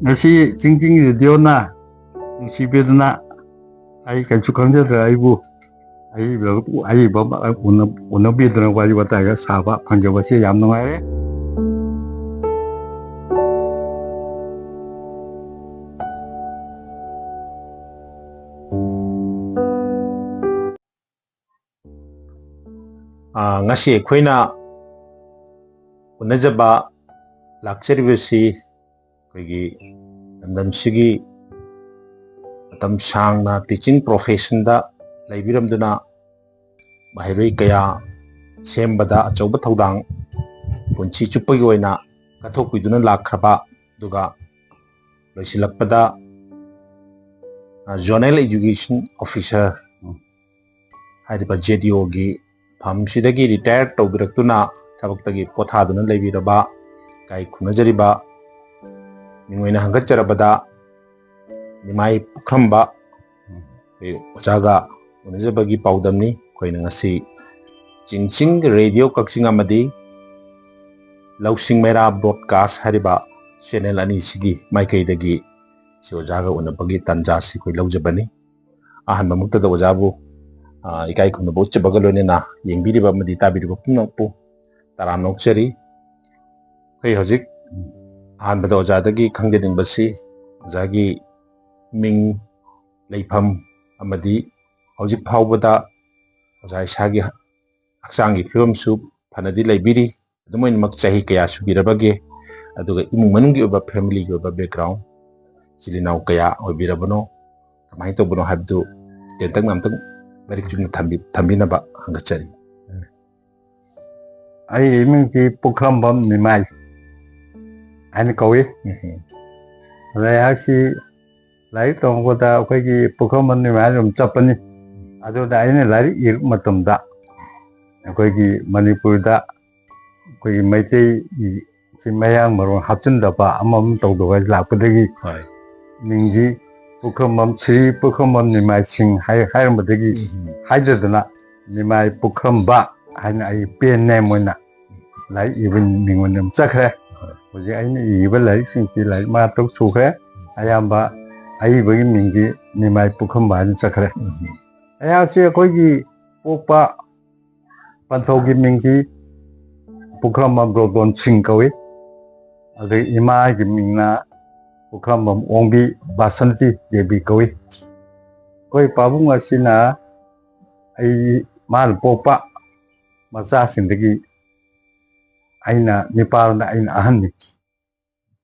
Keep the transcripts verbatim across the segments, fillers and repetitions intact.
ꯉꯁꯤ ꯆꯤꯡ ꯆꯤꯡ ꯔꯦꯗꯤꯑꯣꯅ ꯅꯨꯡꯁꯤꯕꯤꯗꯨꯅ ꯑꯩ ꯀꯩꯁꯨ ꯈꯪꯖꯗ꯭ꯔꯦ꯫ ꯑꯩꯕꯨ ꯑꯏꯕ, ꯑꯏꯕ ꯑꯃ ꯎꯅ-, ꯎꯅꯕꯤꯗꯨꯅ ꯋꯥꯔꯤ ꯋꯥꯇꯥꯏꯒ ꯁꯥꯕ ꯐꯪꯖꯕꯁꯦ ꯌꯥꯝ ꯅꯨꯡꯉꯥꯏꯔꯦ꯫ ꯑꯥ, ꯉꯁꯤ ꯑꯩꯈꯣꯏꯅ ꯎꯅꯖꯕ ꯂꯥꯛꯆꯔꯤꯕꯁꯤ ꯑꯩꯈꯣꯏꯒꯤ ꯂꯝꯗꯝꯁꯤꯒꯤ ꯃꯇꯝ ꯁꯥꯡꯅ teaching professionꯗ ꯂꯩꯕꯤꯔꯝꯗꯨꯅ ꯃꯍꯩꯔꯣꯏ ꯀꯌꯥ ꯁꯦꯝꯕꯗ ꯑꯆꯧꯕ ꯊꯧꯗꯥꯡ ꯄꯨꯟꯁꯤ ꯆꯨꯞꯄꯒꯤ ꯑꯣꯏꯅ ꯀꯠꯊꯣꯛꯄꯤꯗꯨꯅ ꯂꯥꯛꯈ꯭ꯔꯕ, ꯑꯗꯨꯒ ꯂꯣꯏꯁꯤꯜꯂꯛꯄꯗ, ꯑ, Zonal Education Officer ꯍꯥꯏꯔꯤꯕ JDOꯒꯤ ꯐꯝꯁꯤꯗꯒꯤ retire ꯇꯧꯕꯤꯔꯛꯇꯨꯅ ꯊꯕꯛꯇꯒꯤ ꯄꯣꯊꯥꯗꯨꯅ ꯂꯩꯕꯤꯔꯕ, ꯏꯀꯥꯏ ꯈꯨꯝꯅꯖꯔꯤꯕ ꯃꯤꯡ ꯑꯣꯏꯅ ꯍꯪꯒꯠꯆꯔꯕꯗ ꯅꯤꯃꯥꯏ ꯄꯨꯈ꯭ꯔꯝꯕ ꯑꯩꯈꯣꯏ ꯑꯣꯖꯥꯒ ꯎꯅꯖꯕꯒꯤ ꯄꯥꯎꯗꯝꯅꯤ꯫ ꯑꯩꯈꯣꯏꯅ ꯉꯁꯤ ꯆꯤꯡꯆꯤꯡ ꯔꯦꯗꯤꯑꯣ ꯀꯛꯆꯤꯡ ꯑꯃꯗꯤ ꯂꯧꯁꯤꯡ ꯃꯩꯔꯥ broadcast ꯍꯥꯏꯔꯤꯕ channel ꯑꯅꯤꯁꯤꯒꯤ ꯃꯥꯏꯀꯩꯗꯒꯤ ꯁꯤ ꯑꯣꯖꯥꯒ ꯎꯅꯕꯒꯤ ꯇꯥꯟꯖꯥꯁꯤ ꯑꯩꯈꯣꯏ ꯂꯧꯖꯕꯅꯤ꯫ ꯑꯍꯥꯟꯕꯃꯛꯇꯗ ꯑꯣꯖꯥꯕꯨ, ꯑ, ꯏꯀꯥꯏ ꯈꯨꯝꯅꯕ ꯎꯠꯆꯕꯒ ꯂꯣꯏꯅꯅ ꯌꯦꯡꯕꯤꯔꯤꯕ ꯑꯃꯗꯤ ꯇꯥꯕꯤꯔꯤꯕ ꯄꯨꯝꯅꯃꯛꯄꯨ ꯇꯔꯥꯝꯅ ꯑꯣꯛꯆꯔꯤ꯫ ꯑꯩꯈꯣꯏ ꯍꯧꯖꯤꯛ ꯑꯍꯥꯟꯕꯗ ꯑꯣꯖꯥꯗꯒꯤ ꯈꯪꯖꯅꯤꯡꯕꯁꯤ ꯑꯣꯖꯥꯒꯤ ꯃꯤꯡ, ꯂꯩꯐꯝ ꯑꯃꯗꯤ ꯍꯧꯖꯤꯛ ꯐꯥꯎꯕꯗ ꯑꯣꯖꯥ ꯏꯁꯥꯒꯤ ꯍꯛꯆꯥꯡꯒꯤ ꯐꯤꯕꯝꯁꯨ ꯐꯅꯗꯤ ꯂꯩꯕꯤꯔꯤ꯫ ꯑꯗꯨꯝ ꯑꯣꯏꯅꯃꯛ ꯆꯍꯤ ꯀꯌꯥ ꯁꯨꯕꯤꯔꯕꯒꯦ? ꯑꯗꯨꯒ ꯏꯃꯨꯡ ꯃꯅꯨꯡꯒꯤ ꯑꯣꯏꯕ, familyꯒꯤ ꯑꯣꯏꯕ background, ꯏꯆꯤꯜ ꯏꯅꯥꯎ ꯀꯌꯥ ꯑꯣꯏꯕꯤꯔꯕꯅꯣ, ꯀꯃꯥꯏꯅ ꯇꯧꯕꯅꯣ ꯍꯥꯏꯕꯗꯨ ꯇꯦꯟꯇꯛꯅ ꯑꯝꯇꯪ ꯃꯔꯤꯛ ꯆꯨꯝꯅ ꯊꯝꯕꯤ-, ꯊꯝꯕꯤꯅꯕ ꯍꯪꯒꯠꯆꯔꯤ꯫ ꯑꯩꯒꯤ ꯏꯃꯤꯡꯁꯤ ꯄꯨꯈ꯭ꯔꯝꯕꯝ ꯅꯤꯃꯥꯏ ꯍꯥꯏꯅ ꯀꯧꯏ꯫ ꯎꯝ꯫ ꯑꯗ ꯑꯩꯍꯥꯛꯁꯤ ꯂꯥꯏꯔꯤꯛ ꯇꯝꯃꯛꯄꯗ ꯑꯩꯈꯣꯏꯒꯤ ꯄꯨꯈ꯭ꯔꯝꯕꯝ ꯅꯤꯃꯥꯏ ꯑꯗꯨꯝ ꯆꯠꯄꯅꯤ꯫ ꯑꯗꯨꯗ ꯑꯩꯅ ꯂꯥꯏꯔꯤꯛ ꯏꯔꯛꯄ ꯃꯇꯝꯗ ꯑꯩꯈꯣꯏꯒꯤ ꯃꯅꯤꯄꯨꯔꯗ ꯑꯩꯈꯣꯏꯒꯤ ꯃꯩꯇꯩꯒꯤ ꯁꯤ ꯃꯌꯥꯡ ꯃꯔꯣꯟ ꯍꯥꯞꯆꯤꯟꯗꯕ ꯑꯃꯃꯝ ꯇꯧꯗꯕ ꯂꯥꯛꯄꯗꯒꯤ ꯍꯣꯏ꯫ ꯃꯤꯡꯁꯤ ꯄꯨꯈ꯭ꯔꯝꯕꯝ, ꯁ꯭ꯔꯤ ꯄꯨꯈ꯭ꯔꯝꯕꯝ ꯅꯤꯃꯥꯏ ꯁꯤꯡ ꯍꯥꯏ-, ꯍꯥꯏꯔꯝꯕꯗꯒꯤ ꯎꯝ꯫ ꯍꯥꯏꯖꯗꯅ ꯅꯤꯃꯥꯏ ꯄꯨꯈ꯭ꯔꯝꯕ ꯍꯥꯏꯅ ꯑꯩ pen name ꯑꯣꯏꯅ ꯂꯥꯏꯔꯤꯛ ꯏꯕ ꯃꯤꯡ ꯑꯣꯏꯅ ꯑꯗꯨꯝ ꯆꯠꯈ꯭ꯔꯦ꯫ ꯍꯣꯏ꯫ ꯍꯧꯖꯤꯛ ꯑꯩꯅ ꯏꯔꯤꯕ ꯂꯥꯏꯔꯤꯛꯁꯤꯡꯁꯤ ꯂꯥꯏꯔꯤꯛ ꯃꯉꯥ ꯇꯔꯨꯛ ꯁꯨꯈ꯭ꯔꯦ꯫ ꯑꯌꯥꯝꯕ ꯑꯏꯕꯒꯤ ꯃꯤꯡꯗꯤ ꯅꯤꯃꯥꯏ ꯄꯨꯈ꯭ꯔꯝꯕ ꯍꯥꯏꯅ ꯆꯠꯈ꯭ꯔꯦ꯫ ꯎꯝ꯫ ꯑꯩꯍꯥꯛꯁꯤ ꯑꯩꯈꯣꯏꯒꯤ ꯄꯣꯛꯄ ꯄꯟꯊꯧꯒꯤ ꯃꯤꯡꯁꯤ ꯄꯨꯈ꯭ꯔꯝꯕꯝ ꯔꯣꯗꯣꯟ ꯁꯤꯡ ꯀꯧꯏ꯫ ꯑꯗꯩ ꯏꯃꯥꯒꯤ ꯃꯤꯡꯅ ꯄꯨꯈ꯭ꯔꯝꯕꯝ ꯑꯣꯡꯕꯤ ꯕꯥꯁꯟꯇꯤ ꯗꯦꯕꯤ ꯀꯧꯏ꯫ ꯑꯩꯈꯣꯏ ꯄꯥꯕꯨꯡ ꯑꯁꯤꯅ ꯑꯩ, ꯃꯥꯅ ꯄꯣꯛꯄ ꯃꯆꯥꯁꯤꯡꯗꯒꯤ ꯑꯩꯅ, ꯅꯤꯄꯥꯜꯗ ꯑꯩꯅ ꯑꯍꯟꯅꯤ꯫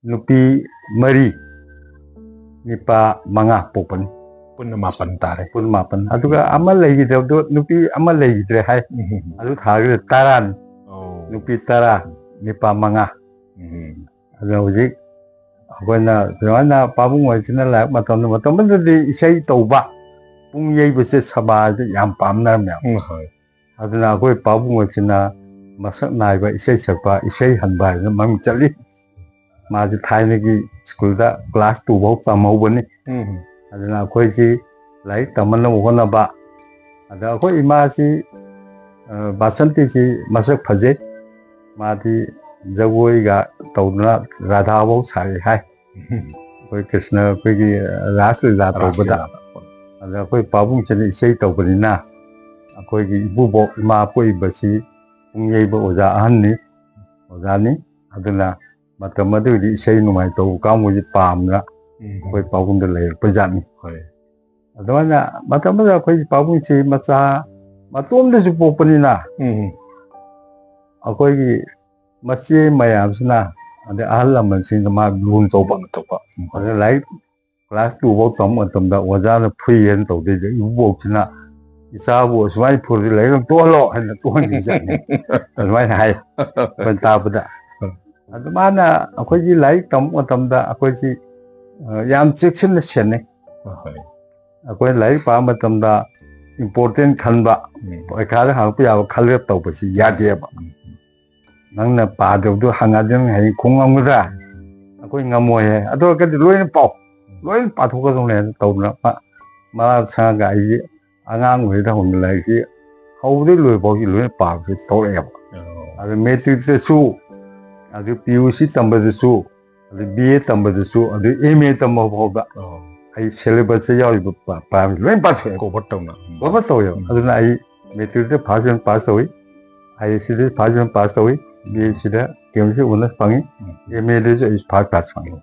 ꯅꯨꯄꯤ ꯃꯔꯤ, ꯅꯨꯄꯥ ꯃꯉꯥ ꯄꯣꯛꯄꯅꯤ꯫ ꯄꯨꯟꯅ ꯃꯥꯄꯟ ꯇꯥꯔꯦ꯫ ꯄꯨꯟꯅ ꯃꯥꯄꯟ꯫ ꯑꯗꯨꯒ ꯑꯃ ꯂꯩꯈꯤꯗꯕꯗꯣ, ꯅꯨꯄꯤ ꯑꯃ ꯂꯩꯈꯤꯗ꯭ꯔꯦ ꯍꯥꯏ꯫ ꯎꯝ꯫ ꯑꯗꯨ ꯊꯥꯔꯒꯗꯤ ꯇꯔꯥꯅꯤ꯫ ꯑꯣ꯫ ꯅꯨꯄꯤ ꯇꯔꯥ, ꯅꯨꯄꯥ ꯃꯉꯥ꯫ ꯎꯝ꯫ ꯑꯗꯨꯅ ꯍꯧꯖꯤꯛ ꯑꯩꯈꯣꯏꯅ ꯁꯨꯃꯥꯏꯅ ꯄꯥꯕꯨꯡ ꯑꯣꯏꯁꯤꯅ ꯂꯥꯏꯔꯤꯛ ꯃꯇꯝꯗ, ꯃꯇꯝꯗꯨꯗꯗꯤ ꯏꯁꯩ ꯇꯧꯕ, ꯄꯨꯡ ꯌꯩꯕꯁꯦ ꯁꯃꯥꯖꯗ ꯌꯥꯝ ꯄꯥꯝꯅꯔꯝꯃꯦ꯫ ꯎꯝ, ꯍꯣꯏ꯫ ꯑꯗꯨꯅ ꯑꯩꯈꯣꯏ ꯄꯥꯕꯨꯡ ꯑꯁꯤꯅ ꯃꯁꯛ ꯅꯥꯏꯕ ꯏꯁꯩ ꯁꯛꯄ, ꯏꯁꯩ ꯍꯟꯕ ꯍꯥꯏꯗꯅ ꯃꯃꯤꯡ ꯆꯠꯂꯤ꯫ ꯃꯥꯁꯤ ꯊꯥꯏꯅꯒꯤ ꯁ꯭ꯀꯨꯜꯗ ꯀ꯭ꯂꯥꯁ ꯇꯨ ꯐꯥꯎ ꯇꯝꯍꯧꯕꯅꯤ꯫ ꯎꯝ꯫ ꯑꯗꯨꯅ ꯑꯩꯈꯣꯏꯁꯤ ꯂꯥꯏꯔꯤꯛ ꯇꯝꯍꯟꯅꯕ ꯍꯣꯠꯅꯕ, ꯑꯗ ꯑꯩꯈꯣꯏ ꯏꯃꯥꯁꯤ, ꯑ, ꯕꯥꯁꯟꯇꯤꯁꯤ ꯃꯁꯛ ꯐꯖꯩ꯫ ꯃꯥꯗꯤ ꯖꯒꯣꯏꯒ ꯇꯧꯗꯅ ꯔꯥꯙꯥꯐꯧ ꯁꯥꯏ ꯍꯥꯏ꯫ ꯑꯩꯈꯣꯏ ꯀ꯭ꯔꯤꯁꯅ, ꯑꯩꯈꯣꯏꯒꯤ ꯔꯥꯁ ꯂꯤꯂꯥ ꯔꯥꯁ ꯇꯧꯕꯗ꯫ ꯂꯤꯂꯥꯗ꯫ ꯑꯗ ꯑꯩꯈꯣꯏ ꯄꯥꯕꯨꯡꯁꯤꯅ ꯏꯁꯩ ꯇꯧꯕꯅꯤꯅ, ꯑꯩꯈꯣꯏꯒꯤ ꯏꯄꯨꯕꯣꯛ ꯏꯃꯥ ꯄꯣꯛꯏꯕꯁꯤ ꯄꯨꯡ ꯌꯩꯕ ꯑꯣꯖꯥ ꯑꯍꯟꯅꯤ, ꯑꯣꯖꯥꯅꯤ꯫ ꯑꯗꯨꯅ ꯃꯇꯝ ꯑꯗꯨꯒꯤꯗꯤ ꯏꯁꯩ ꯅꯨꯡꯉꯥꯏ ꯇꯧꯕ ꯀꯥꯡꯕꯨꯁꯤ ꯄꯥꯝꯅ ꯎꯝ꯫ ꯑꯩꯈꯣꯏ ꯄꯥꯕꯨꯡꯗ ꯂꯩꯔꯛꯄ ꯖꯥꯠꯅꯤ꯫ ꯍꯣꯏ꯫ ꯑꯗꯨꯃꯥꯏꯅ ꯃꯇꯝ ꯑꯗꯨꯗ ꯑꯩꯈꯣꯏ ꯄꯥꯕꯨꯡꯁꯤ ꯃꯆꯥ ꯃꯇꯣꯝꯗꯁꯨ ꯄꯣꯛꯄꯅꯤꯅ, ꯎꯝ꯫ ꯑꯩꯈꯣꯏꯒꯤ ꯃꯆꯦ ꯃꯌꯥꯝꯁꯤꯅ, ꯑꯗꯩ ꯑꯍꯜ ꯂꯃꯟꯁꯤꯡꯅ ꯃꯥ ꯂꯨꯅ ꯇꯧꯕ꯫ ꯂꯨꯅ ꯇꯧꯕ꯫ ꯎꯝ꯫ ꯑꯗꯨꯅ ꯂꯥꯏꯔꯤꯛ ꯀ꯭ꯂꯥꯁ ꯇꯨ ꯐꯥꯎ ꯇꯝꯕ ꯃꯇꯝꯗ ꯑꯣꯖꯥꯅ ꯐꯨꯏ ꯍꯥꯏꯅ ꯇꯧꯗꯣꯏꯗ, ꯏꯕꯣꯛꯁꯤꯅ, "ꯏꯆꯥꯕꯨ ꯑꯁꯨꯃꯥꯏꯅ ꯐꯨꯔꯗꯤ ꯂꯥꯏꯔꯤꯛ ꯑꯗꯨꯝ ꯇꯣꯛꯍꯜꯂꯣ" ꯍꯥꯏꯅ ꯇꯣꯛꯍꯟꯈꯤꯕꯖꯥꯠꯅꯤ꯫ ꯑꯗꯨꯃꯥꯏꯅ ꯍꯥꯏ ꯑꯩꯈꯣꯏꯅ ꯇꯥꯕꯗ꯫ ꯑꯗꯨ ꯃꯥꯅ ꯑꯩꯈꯣꯏꯒꯤ ꯂꯥꯏꯔꯤꯛ ꯇꯝꯕ ꯃꯇꯝꯗ ꯑꯩꯈꯣꯏꯁꯤ, ꯑ, ꯌꯥꯝ ꯆꯦꯛꯁꯤꯟꯅ ꯁꯦꯟꯅꯩ꯫ ꯍꯣꯏ꯫ ꯑꯩꯈꯣꯏ ꯂꯥꯏꯔꯤꯛ ꯄꯥꯕ ꯃꯇꯝꯗ important ꯈꯟꯕ, ꯎꯝ꯫ ꯄꯔꯤꯈꯥꯗ ꯍꯪꯉꯛꯄ ꯌꯥꯕ ꯈꯜꯂꯒ ꯇꯧꯕꯁꯤ ꯌꯥꯗꯦꯕ꯫ ꯎꯝ꯫ ꯅꯪꯅ ꯄꯥꯗꯕꯗꯨ ꯍꯪꯉꯗꯤ ꯅꯪ ꯍꯌꯦꯡ ꯈꯣꯡ ꯉꯝꯒꯗ꯭ꯔꯥ? ꯑꯩꯈꯣꯏ ꯉꯝꯃꯣꯏ ꯍꯥꯏ꯫ ꯑꯗꯨ ꯑꯣꯏꯔꯒꯗꯤ ꯂꯣꯏꯅ ꯄꯥꯎ, ꯂꯣꯏꯅ ꯄꯥꯊꯣꯛꯀꯗꯧꯅꯦ ꯍꯥꯏꯅ ꯇꯧꯗꯅ ꯃꯥ, ꯃꯔꯥ ꯁꯪꯉꯒ ꯑꯩꯁꯦ ꯑꯉꯥꯡ ꯑꯣꯏꯔꯤꯉꯩꯗ ꯍꯧꯅ ꯂꯥꯏꯔꯤꯛꯁꯤ ꯍꯧꯕꯗꯒꯤ ꯂꯣꯏꯕ ꯐꯥꯎꯒꯤ ꯂꯣꯏꯅ ꯄꯥꯕꯁꯤ ꯇꯧꯔꯛꯑꯦꯕ꯫ ꯑꯣ꯫ ꯑꯗ ꯃꯦꯇ꯭ꯔꯤꯛꯇꯁꯨ ꯑꯗꯨ ꯄꯤ ꯌꯨ ꯁꯤ ꯇꯝꯕꯗꯁꯨ, ꯑꯗꯨ ꯕꯤ ꯑꯦ ꯇꯝꯕꯗꯁꯨ, ꯑꯗꯨ ꯑꯦꯝ ꯑꯦ ꯇꯝꯕ ꯐꯥꯎꯕ ꯑꯣ ꯑꯩ syllabus ꯇ ꯌꯥꯎꯔꯤꯕ ꯄ- ꯄꯥꯔꯥꯃꯤꯇꯔ ꯂꯣꯏ ꯄꯥꯁ ꯇꯧꯋꯦ꯫ ꯀꯣꯚꯔ ꯇꯧꯅ ꯀꯣꯚꯔ ꯇꯧꯋꯦꯕ꯫ ꯑꯗꯨꯅ ꯑꯩ ꯃꯦꯇ꯭ꯔꯤꯛꯇ ꯐꯥꯔꯁ ꯗꯤꯕꯤꯖꯟ ꯄꯥꯁ ꯇꯧꯏ, ꯍꯥꯏ ꯁꯤꯗ ꯐꯥꯔꯁ ꯗꯤꯕꯤꯖꯟ ꯄꯥꯁ ꯇꯧꯏ, ꯕꯤ ꯑꯦ ꯁꯤꯗ ꯀꯦꯃꯤꯁꯇ꯭ꯔꯤ ꯑꯣꯅꯔꯁ ꯐꯪꯉꯤ, ꯑꯦꯝ ꯑꯦꯗꯁꯨ ꯑꯩ ꯐꯥꯔꯁ ꯀ꯭ꯂꯥꯁ ꯐꯪꯉꯤ꯫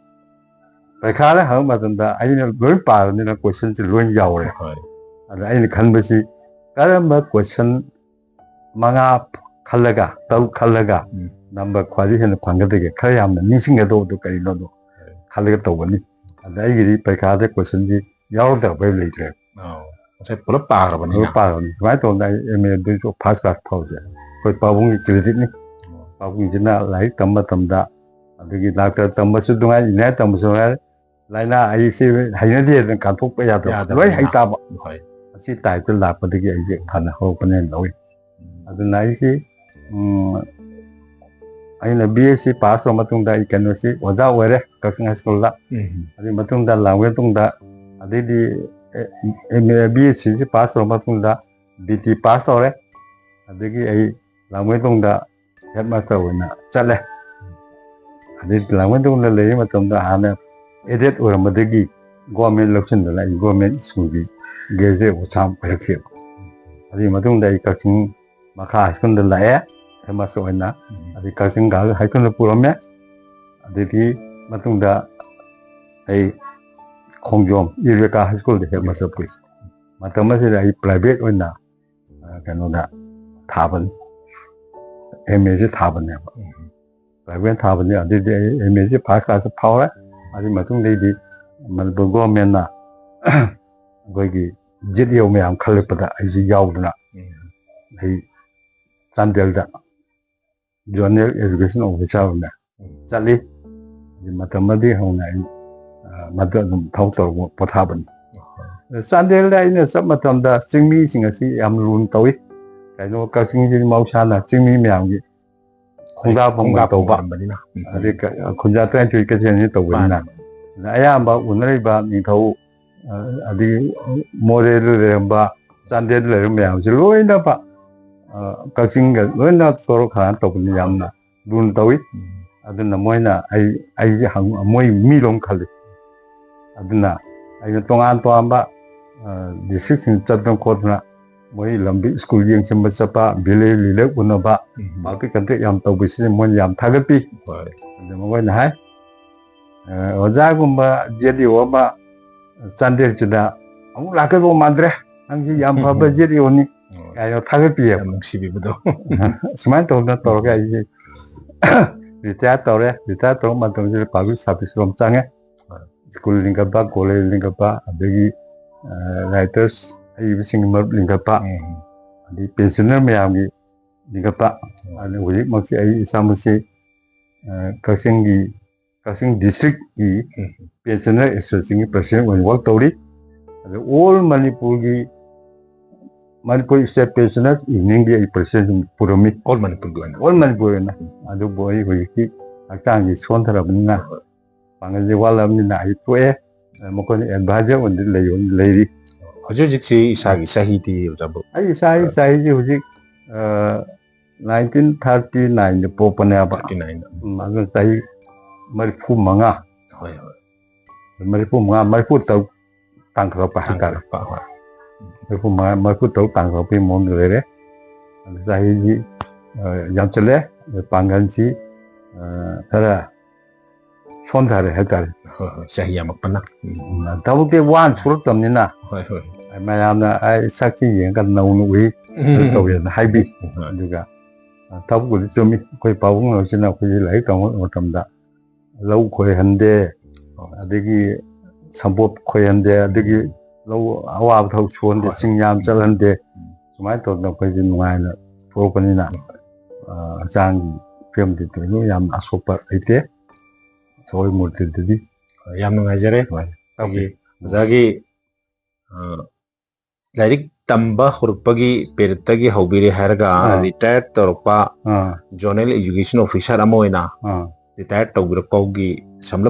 ꯄꯔꯤꯈꯥꯗ ꯍꯪꯕ ꯃꯇꯝꯗ ꯑꯩꯅ ꯂꯣꯏ ꯄꯥꯔꯕꯅꯤꯅ ꯀꯣꯏꯁꯟꯁꯦ ꯂꯣꯏ ꯌꯥꯎꯔꯦ꯫ ꯍꯣꯏ ꯑꯗ ꯑꯩꯅ ꯈꯟꯕꯁꯤ ꯀꯔꯝꯕ ꯀꯣꯏꯁꯟ ꯃꯉꯥ ꯈꯜꯂꯒ, ꯇꯔꯨꯛ ꯈꯜꯂꯒ ꯎꯝ. ꯅꯝꯕꯔ ꯈ꯭ꯋꯥꯏꯗꯒꯤ ꯍꯦꯟꯅ ꯐꯪꯒꯗꯒꯦ, ꯈꯔ ꯌꯥꯝꯅ ꯅꯤꯡꯁꯤꯡꯒꯗꯧꯕꯗꯣ ꯀꯔꯤꯅꯣꯗꯣ ꯈꯜꯂꯒ ꯇꯧꯒꯅꯤ꯫ ꯑꯗ ꯑꯩꯒꯤꯗꯤ ꯄꯔꯤꯈꯥꯗ ꯀꯣꯏꯁꯟꯁꯤ ꯌꯥꯎꯔꯛꯇꯕ ꯂꯩꯇ꯭ꯔꯦ꯫ ꯑꯧ ꯉꯁꯥꯏ ꯄꯨꯂꯞ ꯄꯥꯈ꯭ꯔꯕꯅꯤꯅ ꯄꯨꯂꯞ ꯄꯥꯈ꯭ꯔꯕꯅꯤ꯫ ꯁꯨꯃꯥꯏꯅ ꯇꯧꯗꯅ ꯑꯩ ꯑꯦꯝ ꯑꯦꯗꯁꯨ ꯐꯥꯔꯁ ꯀ꯭ꯂꯥꯁ ꯐꯥꯎꯁꯦ ꯑꯩꯈꯣꯏ ꯄꯥꯕꯨꯡꯒꯤ ꯀ꯭ꯔꯦꯗꯤꯠꯅꯤ꯫ ꯄꯥꯕꯨꯡꯁꯤꯅ ꯂꯥꯏꯔꯤꯛ ꯇꯝꯕ ꯃꯇꯝꯗ, ꯑꯗꯒꯤ ꯗꯥꯛꯇꯔ ꯇꯝꯕꯁꯨ ꯅꯨꯡꯉꯥꯏ, ꯏꯟꯖꯤꯅꯤꯌꯥꯔ ꯇꯝꯕꯁꯨ ꯅꯨꯡꯉꯥꯏ, ꯂꯥꯏꯅꯥ ꯑꯩꯁꯦ ꯍꯩꯅꯗꯦꯗꯅ ꯀꯥꯟꯊꯣꯛꯄ ꯌꯥꯗꯕ, ꯌꯥꯗꯕꯅꯤꯅ꯫ ꯂꯣꯏ ꯍꯩ ꯆꯥꯕ꯫ ꯍꯣꯏ ꯑꯁꯤ ꯇꯥꯏꯞꯇ ꯂꯥꯛꯄꯗꯒꯤ ꯑꯩꯁꯦ ꯐꯅ ꯍꯧꯔꯛꯄꯅꯦꯅ ꯂꯧꯏ꯫ ꯑꯗꯨꯅ ꯑꯩꯁꯤ ꯎꯝ, ꯑꯩꯅ ꯕꯤ ꯑꯦꯁ ꯁꯤ ꯄꯥꯁ ꯇꯧꯔ ꯃꯇꯨꯡꯗ ꯑꯩ ꯀꯩꯅꯣꯁꯤ ꯑꯣꯖꯥ ꯑꯣꯏꯔꯦ ꯀꯛꯆꯤꯡ ꯍꯥꯏ ꯁ꯭ꯀꯨꯜꯗ꯫ ꯎꯝ. ꯑꯗꯨꯒꯤ ꯃꯇꯨꯡꯗ ꯂꯥꯡꯕ ꯃꯇꯨꯡꯗ, ꯑꯗꯩꯗꯤ ꯕꯤ ꯑꯦꯁ ꯁꯤꯁꯤ ꯄꯥꯁ ꯇꯧꯔ ꯃꯇꯨꯡꯗ ꯕꯤ ꯇꯤ ꯄꯥꯁ ꯇꯧꯔꯦ꯫ ꯑꯗꯒꯤ ꯑꯩ ꯂꯥꯡꯃꯩꯗꯣꯡꯗ ꯍꯦꯠ ꯃꯥꯁꯇꯔ ꯑꯣꯏꯅ ꯆꯠꯂꯦ꯫ ꯑꯗꯩ ꯂꯥꯡꯃꯩꯗꯣꯡꯗ ꯂꯩꯔꯤ ꯃꯇꯝꯗ ꯍꯥꯟꯅ ꯑꯦꯗꯦꯠ ꯑꯣꯏꯔꯝꯕꯗꯒꯤ ꯒꯣꯔꯃꯦꯟ ꯂꯧꯁꯤꯟꯗꯅ ꯑꯩ ꯒꯣꯔꯃꯦꯟ ꯁ꯭ꯀꯨꯜꯒꯤ ꯒ꯭ꯔꯦꯖꯨꯑꯦꯠ ꯑꯣꯖꯥ ꯑꯃ ꯑꯣꯏꯔꯛꯈꯤꯕ꯫ ꯑꯗꯨꯒꯤ ꯃꯇꯨꯡꯗ ꯑꯩ ꯀꯛꯆꯤꯡ ꯃꯈꯥ ꯍꯥꯏ ꯁ꯭ꯀꯨꯜꯗ ꯂꯥꯛꯑꯦ, ꯍꯦꯠ ꯃꯥꯁꯇꯔ ꯑꯣꯏꯅ꯫ ꯑꯗꯩ ꯀꯛꯆꯤꯡ ꯒꯥꯔꯜꯁ ꯍꯥꯏ ꯁ꯭ꯀꯨꯜꯗ ꯄꯨꯔꯝꯃꯦ꯫ ꯑꯗꯨꯒꯤ ꯃꯇꯨꯡꯗ ꯑꯩ ꯈꯣꯡꯖꯣꯝ ꯏꯔꯕꯦꯀꯥ ꯍꯥꯏ ꯁ꯭ꯀꯨꯜꯗ ꯍꯦꯠ ꯃꯥꯁꯇꯔ ꯄꯨꯏ꯫ ꯃꯇꯝ ꯑꯁꯤꯗ ꯑꯩ ꯄ꯭ꯔꯥꯏꯚꯦꯠ ꯑꯣꯏꯅ ꯑ, ꯀꯩꯅꯣꯗ ꯊꯥꯕꯅꯤ, ꯑꯦꯝ ꯑꯦꯁꯤ ꯊꯥꯕꯅꯦꯕ꯫ ꯄ꯭ꯔꯥꯏꯚꯦꯠ ꯊꯥꯕꯅꯤ꯫ ꯑꯗꯨꯗꯤ ꯑꯩ ꯑꯦꯝ ꯑꯦꯁꯤ ꯐꯥꯔꯁ ꯀ꯭ꯂꯥꯁꯇ ꯐꯥꯎꯔꯦ꯫ ꯑꯗꯨꯒꯤ ꯃꯇꯨꯡꯗꯩꯗꯤ ꯃꯅꯤꯄꯨꯔ ꯒꯣꯔꯃꯦꯟꯅ ꯑꯩꯈꯣꯏꯒꯤ ꯖꯤꯠ ꯌꯧ ꯃꯌꯥꯝ ꯈꯜꯂꯛꯄꯗ ꯑꯩꯁꯤ ꯌꯥꯎꯗꯅ ꯑꯩ ꯆꯥꯟꯗꯦꯜꯗ ꯖꯣꯅꯦꯜ ꯑꯦꯖꯨꯀꯦꯁꯟ ꯑꯣꯐꯤꯁꯥꯔ ꯑꯣꯏꯅ ꯆꯠꯂꯤ꯫ ꯑꯗꯨ ꯃꯇꯝ ꯑꯗꯨꯗꯒꯤ ꯍꯧꯅ ꯑꯩ ꯑ, ꯃꯗꯨ ꯑꯗꯨꯝ ꯊꯕꯛ ꯇꯧꯔꯒ ꯄꯣꯊꯥꯕꯅꯤ꯫ ꯆꯥꯟꯗꯦꯜꯗ ꯑꯩꯅ ꯆꯠꯄ ꯃꯇꯝꯗ ꯆꯤꯡꯃꯤꯁꯤꯡ ꯑꯁꯤ ꯌꯥꯝ ꯂꯨꯅ ꯇꯧꯏ꯫ ꯀꯩꯅꯣ, ꯀꯛꯆꯤꯡꯁꯤ ꯃꯍꯧꯁꯥꯅ ꯆꯤꯡꯃꯤ ꯃꯌꯥꯝꯒꯤ ꯈꯣꯡꯗꯥꯐꯝ ꯈꯣꯡꯗꯥꯐꯝ ꯇꯧꯕ, ꯑꯣꯏꯔꯝꯕꯅꯤꯅ꯫ ꯑꯗꯩ ꯀ- ꯈꯨꯟꯖꯥ ꯇꯔꯥꯅꯤꯊꯣꯏ ꯀꯩꯊꯦꯜꯅꯤ ꯇꯧꯕꯅꯤꯅ꯫ ꯃꯥꯅꯤ. ꯑꯗ ꯑꯌꯥꯝꯕ ꯎꯅꯔꯤꯕ ꯅꯤꯡꯊꯧ, ꯑ, ꯑꯗꯒꯤ ꯃꯣꯔꯦꯗ ꯂꯩꯔꯝꯕ, ꯆꯥꯟꯗꯦꯜꯗ ꯂꯩꯔꯝꯕ ꯃꯌꯥꯝꯁꯦ ꯂꯣꯏꯅꯃꯛ, ꯑ, ꯀꯛꯆꯤꯡꯒ ꯂꯣꯏꯅ ꯇꯧꯔ ꯈꯥꯅ ꯇꯧꯕꯅꯤ, ꯌꯥꯝꯅ ꯂꯨꯅ ꯇꯧꯏ꯫ ꯑꯗꯨꯅ ꯃꯣꯏꯅ ꯑꯩ ꯑꯩꯒꯤ ꯍꯪ- ꯃꯣꯏ ꯃꯤꯔꯣꯝ ꯈꯜꯂꯤ꯫ ꯑꯗꯨꯅ ꯑꯩꯅ ꯇꯣꯉꯥꯟ ꯇꯣꯉꯥꯟꯕ ꯗꯤꯁꯇ꯭ꯔꯤꯛꯁꯤꯡ ꯆꯠꯇꯅ ꯈꯣꯠꯇꯅ ꯃꯣꯏ ꯂꯝꯕꯤ ꯁ꯭ꯀꯨꯜ ꯌꯦꯡꯁꯤꯟꯕ ꯆꯠꯄ, ꯚꯤꯂꯦꯖ ꯂꯤꯗꯔ ꯎꯅꯕ, ꯄꯥꯕ꯭ꯂꯤꯛ ꯀꯟꯇꯦꯛ ꯌꯥꯝ ꯇꯧꯕꯁꯤꯗ ꯃꯣꯏꯅ ꯌꯥꯝ ꯊꯥꯒꯠꯄꯤ꯫ ꯑꯗꯨ ꯃꯈꯣꯏꯅ ꯍꯥꯏ, "ꯑ, ꯑꯣꯖꯥꯒꯨꯝꯕ ꯖꯦ ꯗꯤ ꯑꯣ ꯑꯃ ꯆꯥꯟꯗꯦꯜꯁꯤꯗ ꯑꯃꯨꯛ ꯂꯥꯛꯀꯗꯧꯕ ꯃꯥꯟꯗ꯭ꯔꯦ, ꯅꯪꯁꯤ ꯌꯥꯝ ꯐꯕ ꯖꯦ ꯗꯤ ꯑꯣꯅꯤ" ꯀꯥꯏꯅ ꯊꯥꯒꯠꯄꯤꯌꯦꯕ꯫ ꯌꯥꯝ ꯅꯨꯡꯁꯤꯕꯤꯕꯗꯣ꯫ ꯁꯨꯃꯥꯏꯅ ꯇꯧꯗꯅ ꯇꯧꯔꯒ ꯑꯩꯁꯦ ꯔꯤꯇꯥꯌꯔ ꯇꯧꯔꯦ꯫ ꯔꯤꯇꯥꯌꯔ ꯇꯧꯔ ꯃꯇꯝꯁꯤꯗ ꯄꯥꯕ꯭ꯂꯤꯛ ꯁꯥꯔꯚꯤꯁ ꯂꯣꯝ ꯆꯪꯉꯦ꯫ ꯁ꯭ꯀꯨꯜ ꯂꯤꯡꯈꯠꯄ, ꯀꯣꯂꯦꯖ ꯂꯤꯡꯈꯠꯄ, ꯑꯗꯒꯤ ꯔꯥꯏꯇꯔꯁ ꯑꯍꯩꯕꯁꯤꯡꯒꯤ ꯃꯔꯨꯞ ꯂꯤꯡꯈꯠꯄ, ꯑꯗꯩ ꯄꯦꯟꯁꯤꯅꯔ ꯃꯌꯥꯝꯒꯤ ꯂꯤꯡꯈꯠꯄ꯫ ꯑꯗꯨ ꯍꯧꯖꯤꯛꯃꯛꯁꯤ ꯑꯩ ꯏꯁꯥꯃꯛꯁꯤ ꯀꯛꯆꯤꯡꯒꯤ ꯀꯛꯆꯤꯡ ꯗꯤꯁꯇ꯭ꯔꯤꯛꯀꯤ ꯄꯦꯟꯁꯤꯅꯔ ꯑꯦꯁꯣꯁꯤꯌꯦꯁꯟꯒꯤ ꯄ꯭ꯔꯁꯤꯗꯦꯟ ꯑꯣꯏꯅ ꯋꯥꯔꯛ ꯇꯧꯔꯤ꯫ ꯑꯗ ꯑꯣꯜ ꯃꯅꯤꯄꯨꯔꯒꯤ ꯃꯅꯤꯄꯨꯔ ꯁ꯭ꯇꯦꯠ ꯄꯦꯟꯁꯤꯅꯔ ꯌꯨꯅꯤꯌꯟꯒꯤ ꯑꯩ ꯄ꯭ꯔꯁꯤꯗꯦꯟ ꯄꯨꯔꯝꯃꯤ꯫ ꯑꯣꯜ ꯃꯅꯤꯄꯨꯔꯒꯤ ꯑꯣꯏꯅ꯫ ꯑꯣꯜ ꯃꯅꯤꯄꯨꯔ ꯑꯣꯏꯅ꯫ ꯑꯗꯨꯕꯨ ꯑꯩ ꯍꯧꯖꯤꯛꯇꯤ ꯍꯛꯆꯥꯡꯁꯤ ꯁꯣꯟꯊꯔꯕꯅꯤꯅ, ꯄꯥꯡꯒꯜꯁꯦ ꯋꯥꯠꯂꯕꯅꯤꯅ ꯑꯩ ꯇꯣꯛꯑꯦ꯫ ꯑꯗ ꯃꯈꯣꯏꯅ ꯑꯦꯗꯚꯥꯏꯖꯔ ꯑꯣꯏꯅ ꯂꯩ-, ꯂꯩꯔꯤ꯫ ꯍꯧꯖꯤꯛ ꯍꯧꯖꯤꯛꯁꯤ ꯏꯁꯥꯒꯤ ꯆꯍꯤꯗꯤ ꯑꯣꯖꯥꯕꯨ? ꯑꯩ ꯏꯁꯥꯒꯤ ꯆꯍꯤꯁꯤ ꯍꯧꯖꯤꯛ, ꯑ, ꯅꯥꯏꯟꯇꯤꯟ ꯊꯥꯔꯇꯤ ꯅꯥꯏꯟꯗ ꯄꯣꯛꯄꯅꯦꯕ꯫ ꯊꯥꯔꯇꯤ ꯅꯥꯏꯟꯗ꯫ ꯎꯝ, ꯑꯗꯨꯅ ꯆꯍꯤ ꯃꯔꯤꯐꯨ ꯃꯉꯥ, ꯍꯣꯏ, ꯍꯣꯏ꯫ ꯃꯔꯤꯐꯨ ꯃꯉꯥ, ꯃꯔꯤꯐꯨ ꯇꯔꯨꯛ ꯇꯥꯡꯈꯠꯂꯛꯄ ꯍꯥꯏꯇꯥꯔꯦ꯫ ꯇꯥꯡꯈꯠꯂꯛꯄ, ꯍꯣꯏ꯫ ꯃꯔꯤꯐꯨ ꯃꯉꯥ, ꯃꯔꯤꯐꯨ ꯇꯔꯨꯛ ꯇꯥꯡꯈꯠꯂꯛꯄꯒꯤ ꯃꯑꯣꯡꯗ ꯂꯩꯔꯦ꯫ ꯑꯗꯨ ꯆꯍꯤꯁꯤ, ꯑ, ꯌꯥꯝꯁꯤꯜꯂꯦ, ꯑꯗ ꯄꯥꯡꯒꯜꯁꯤ, ꯑ, ꯈꯔ ꯁꯣꯟꯊꯔꯦ ꯍꯥꯏꯇꯥꯔꯦ꯫ ꯍꯣꯏ, ꯍꯣꯏ, ꯆꯍꯤ ꯌꯥꯝꯃꯛꯄꯅ꯫ ꯎꯝ꯫ ꯎꯝ, ꯊꯕꯛꯇꯤ ꯋꯥꯅ ꯁꯨꯔꯛꯇꯕꯅꯤꯅ, ꯍꯣꯏ, ꯍꯣꯏ꯫ ꯃꯌꯥꯝꯅ ꯑꯩ ꯁꯛꯁꯤ ꯌꯦꯡꯉꯒ ꯅꯧꯅ ꯎꯏ, ꯑꯗꯨ ꯇꯧꯋꯦꯅ ꯍꯥꯏꯕꯤ꯫ ꯍꯣꯏ꯫ ꯑꯗꯨꯒ, ꯑ, ꯊꯕꯛꯄꯨꯗꯤ ꯆꯨꯝꯃꯤ, ꯑꯩꯈꯣꯏ ꯄꯥꯕꯨꯡ ꯍꯣꯏꯁꯤꯅ ꯑꯩꯈꯣꯏꯒꯤ ꯂꯥꯏꯔꯤꯛ ꯇꯝꯕ ꯃꯇꯝꯗ ꯂꯧ ꯈꯣꯏꯍꯟꯗꯦ, ꯑꯗꯒꯤ ꯁꯝꯄꯣꯠ ꯈꯣꯏꯍꯟꯗꯦ, ꯑꯗꯒꯤ ꯂꯧ ꯑꯋꯥꯕ ꯊꯕꯛ ꯁꯨꯍꯟꯗꯦ, ꯍꯣꯏ꯫ ꯆꯤꯡ ꯌꯥꯝ ꯆꯠꯍꯟꯗꯦ꯫ ꯎꯝ꯫ ꯁꯨꯃꯥꯏꯅ ꯇꯧꯗꯅ ꯑꯩꯈꯣꯏꯁꯦ ꯅꯨꯡꯉꯥꯏꯅ ꯊꯣꯛꯂꯛꯄꯅꯤꯅ, ꯑ, ꯍꯛꯆꯥꯡꯒꯤ ꯐꯤꯕꯝꯗꯤ ꯊꯣꯏꯗꯣꯛꯅ ꯌꯥꯝ ꯑꯁꯣꯛꯄ ꯂꯩꯇꯦ꯫ ꯁꯒꯣꯜ ꯃꯨꯔꯇꯤꯗꯗꯤ꯫ ꯌꯥꯝ ꯅꯨꯡꯉꯥꯏꯖꯔꯦ꯫ ꯍꯣꯏ꯫ ꯑꯩꯈꯣꯏꯒꯤ ꯑꯣꯖꯥꯒꯤ, ꯑ, ꯂꯥꯏꯔꯤꯛ ꯇꯝꯕ ꯍꯧꯔꯛꯄꯒꯤ ꯄꯦꯔꯦꯠꯇꯒꯤ ꯍꯧꯕꯤꯔꯦ ꯍꯥꯏꯔꯒ, ꯑꯥ꯫ ꯔꯤꯇꯥꯌꯔ ꯇꯧꯔꯛꯄ ꯑꯥ, ꯖꯣꯅꯦꯜ ꯑꯦꯖꯨꯀꯦꯁꯟ ꯑꯣꯐꯤꯁꯥꯔ ꯑꯃ ꯑꯣꯏꯅ ꯑꯥ,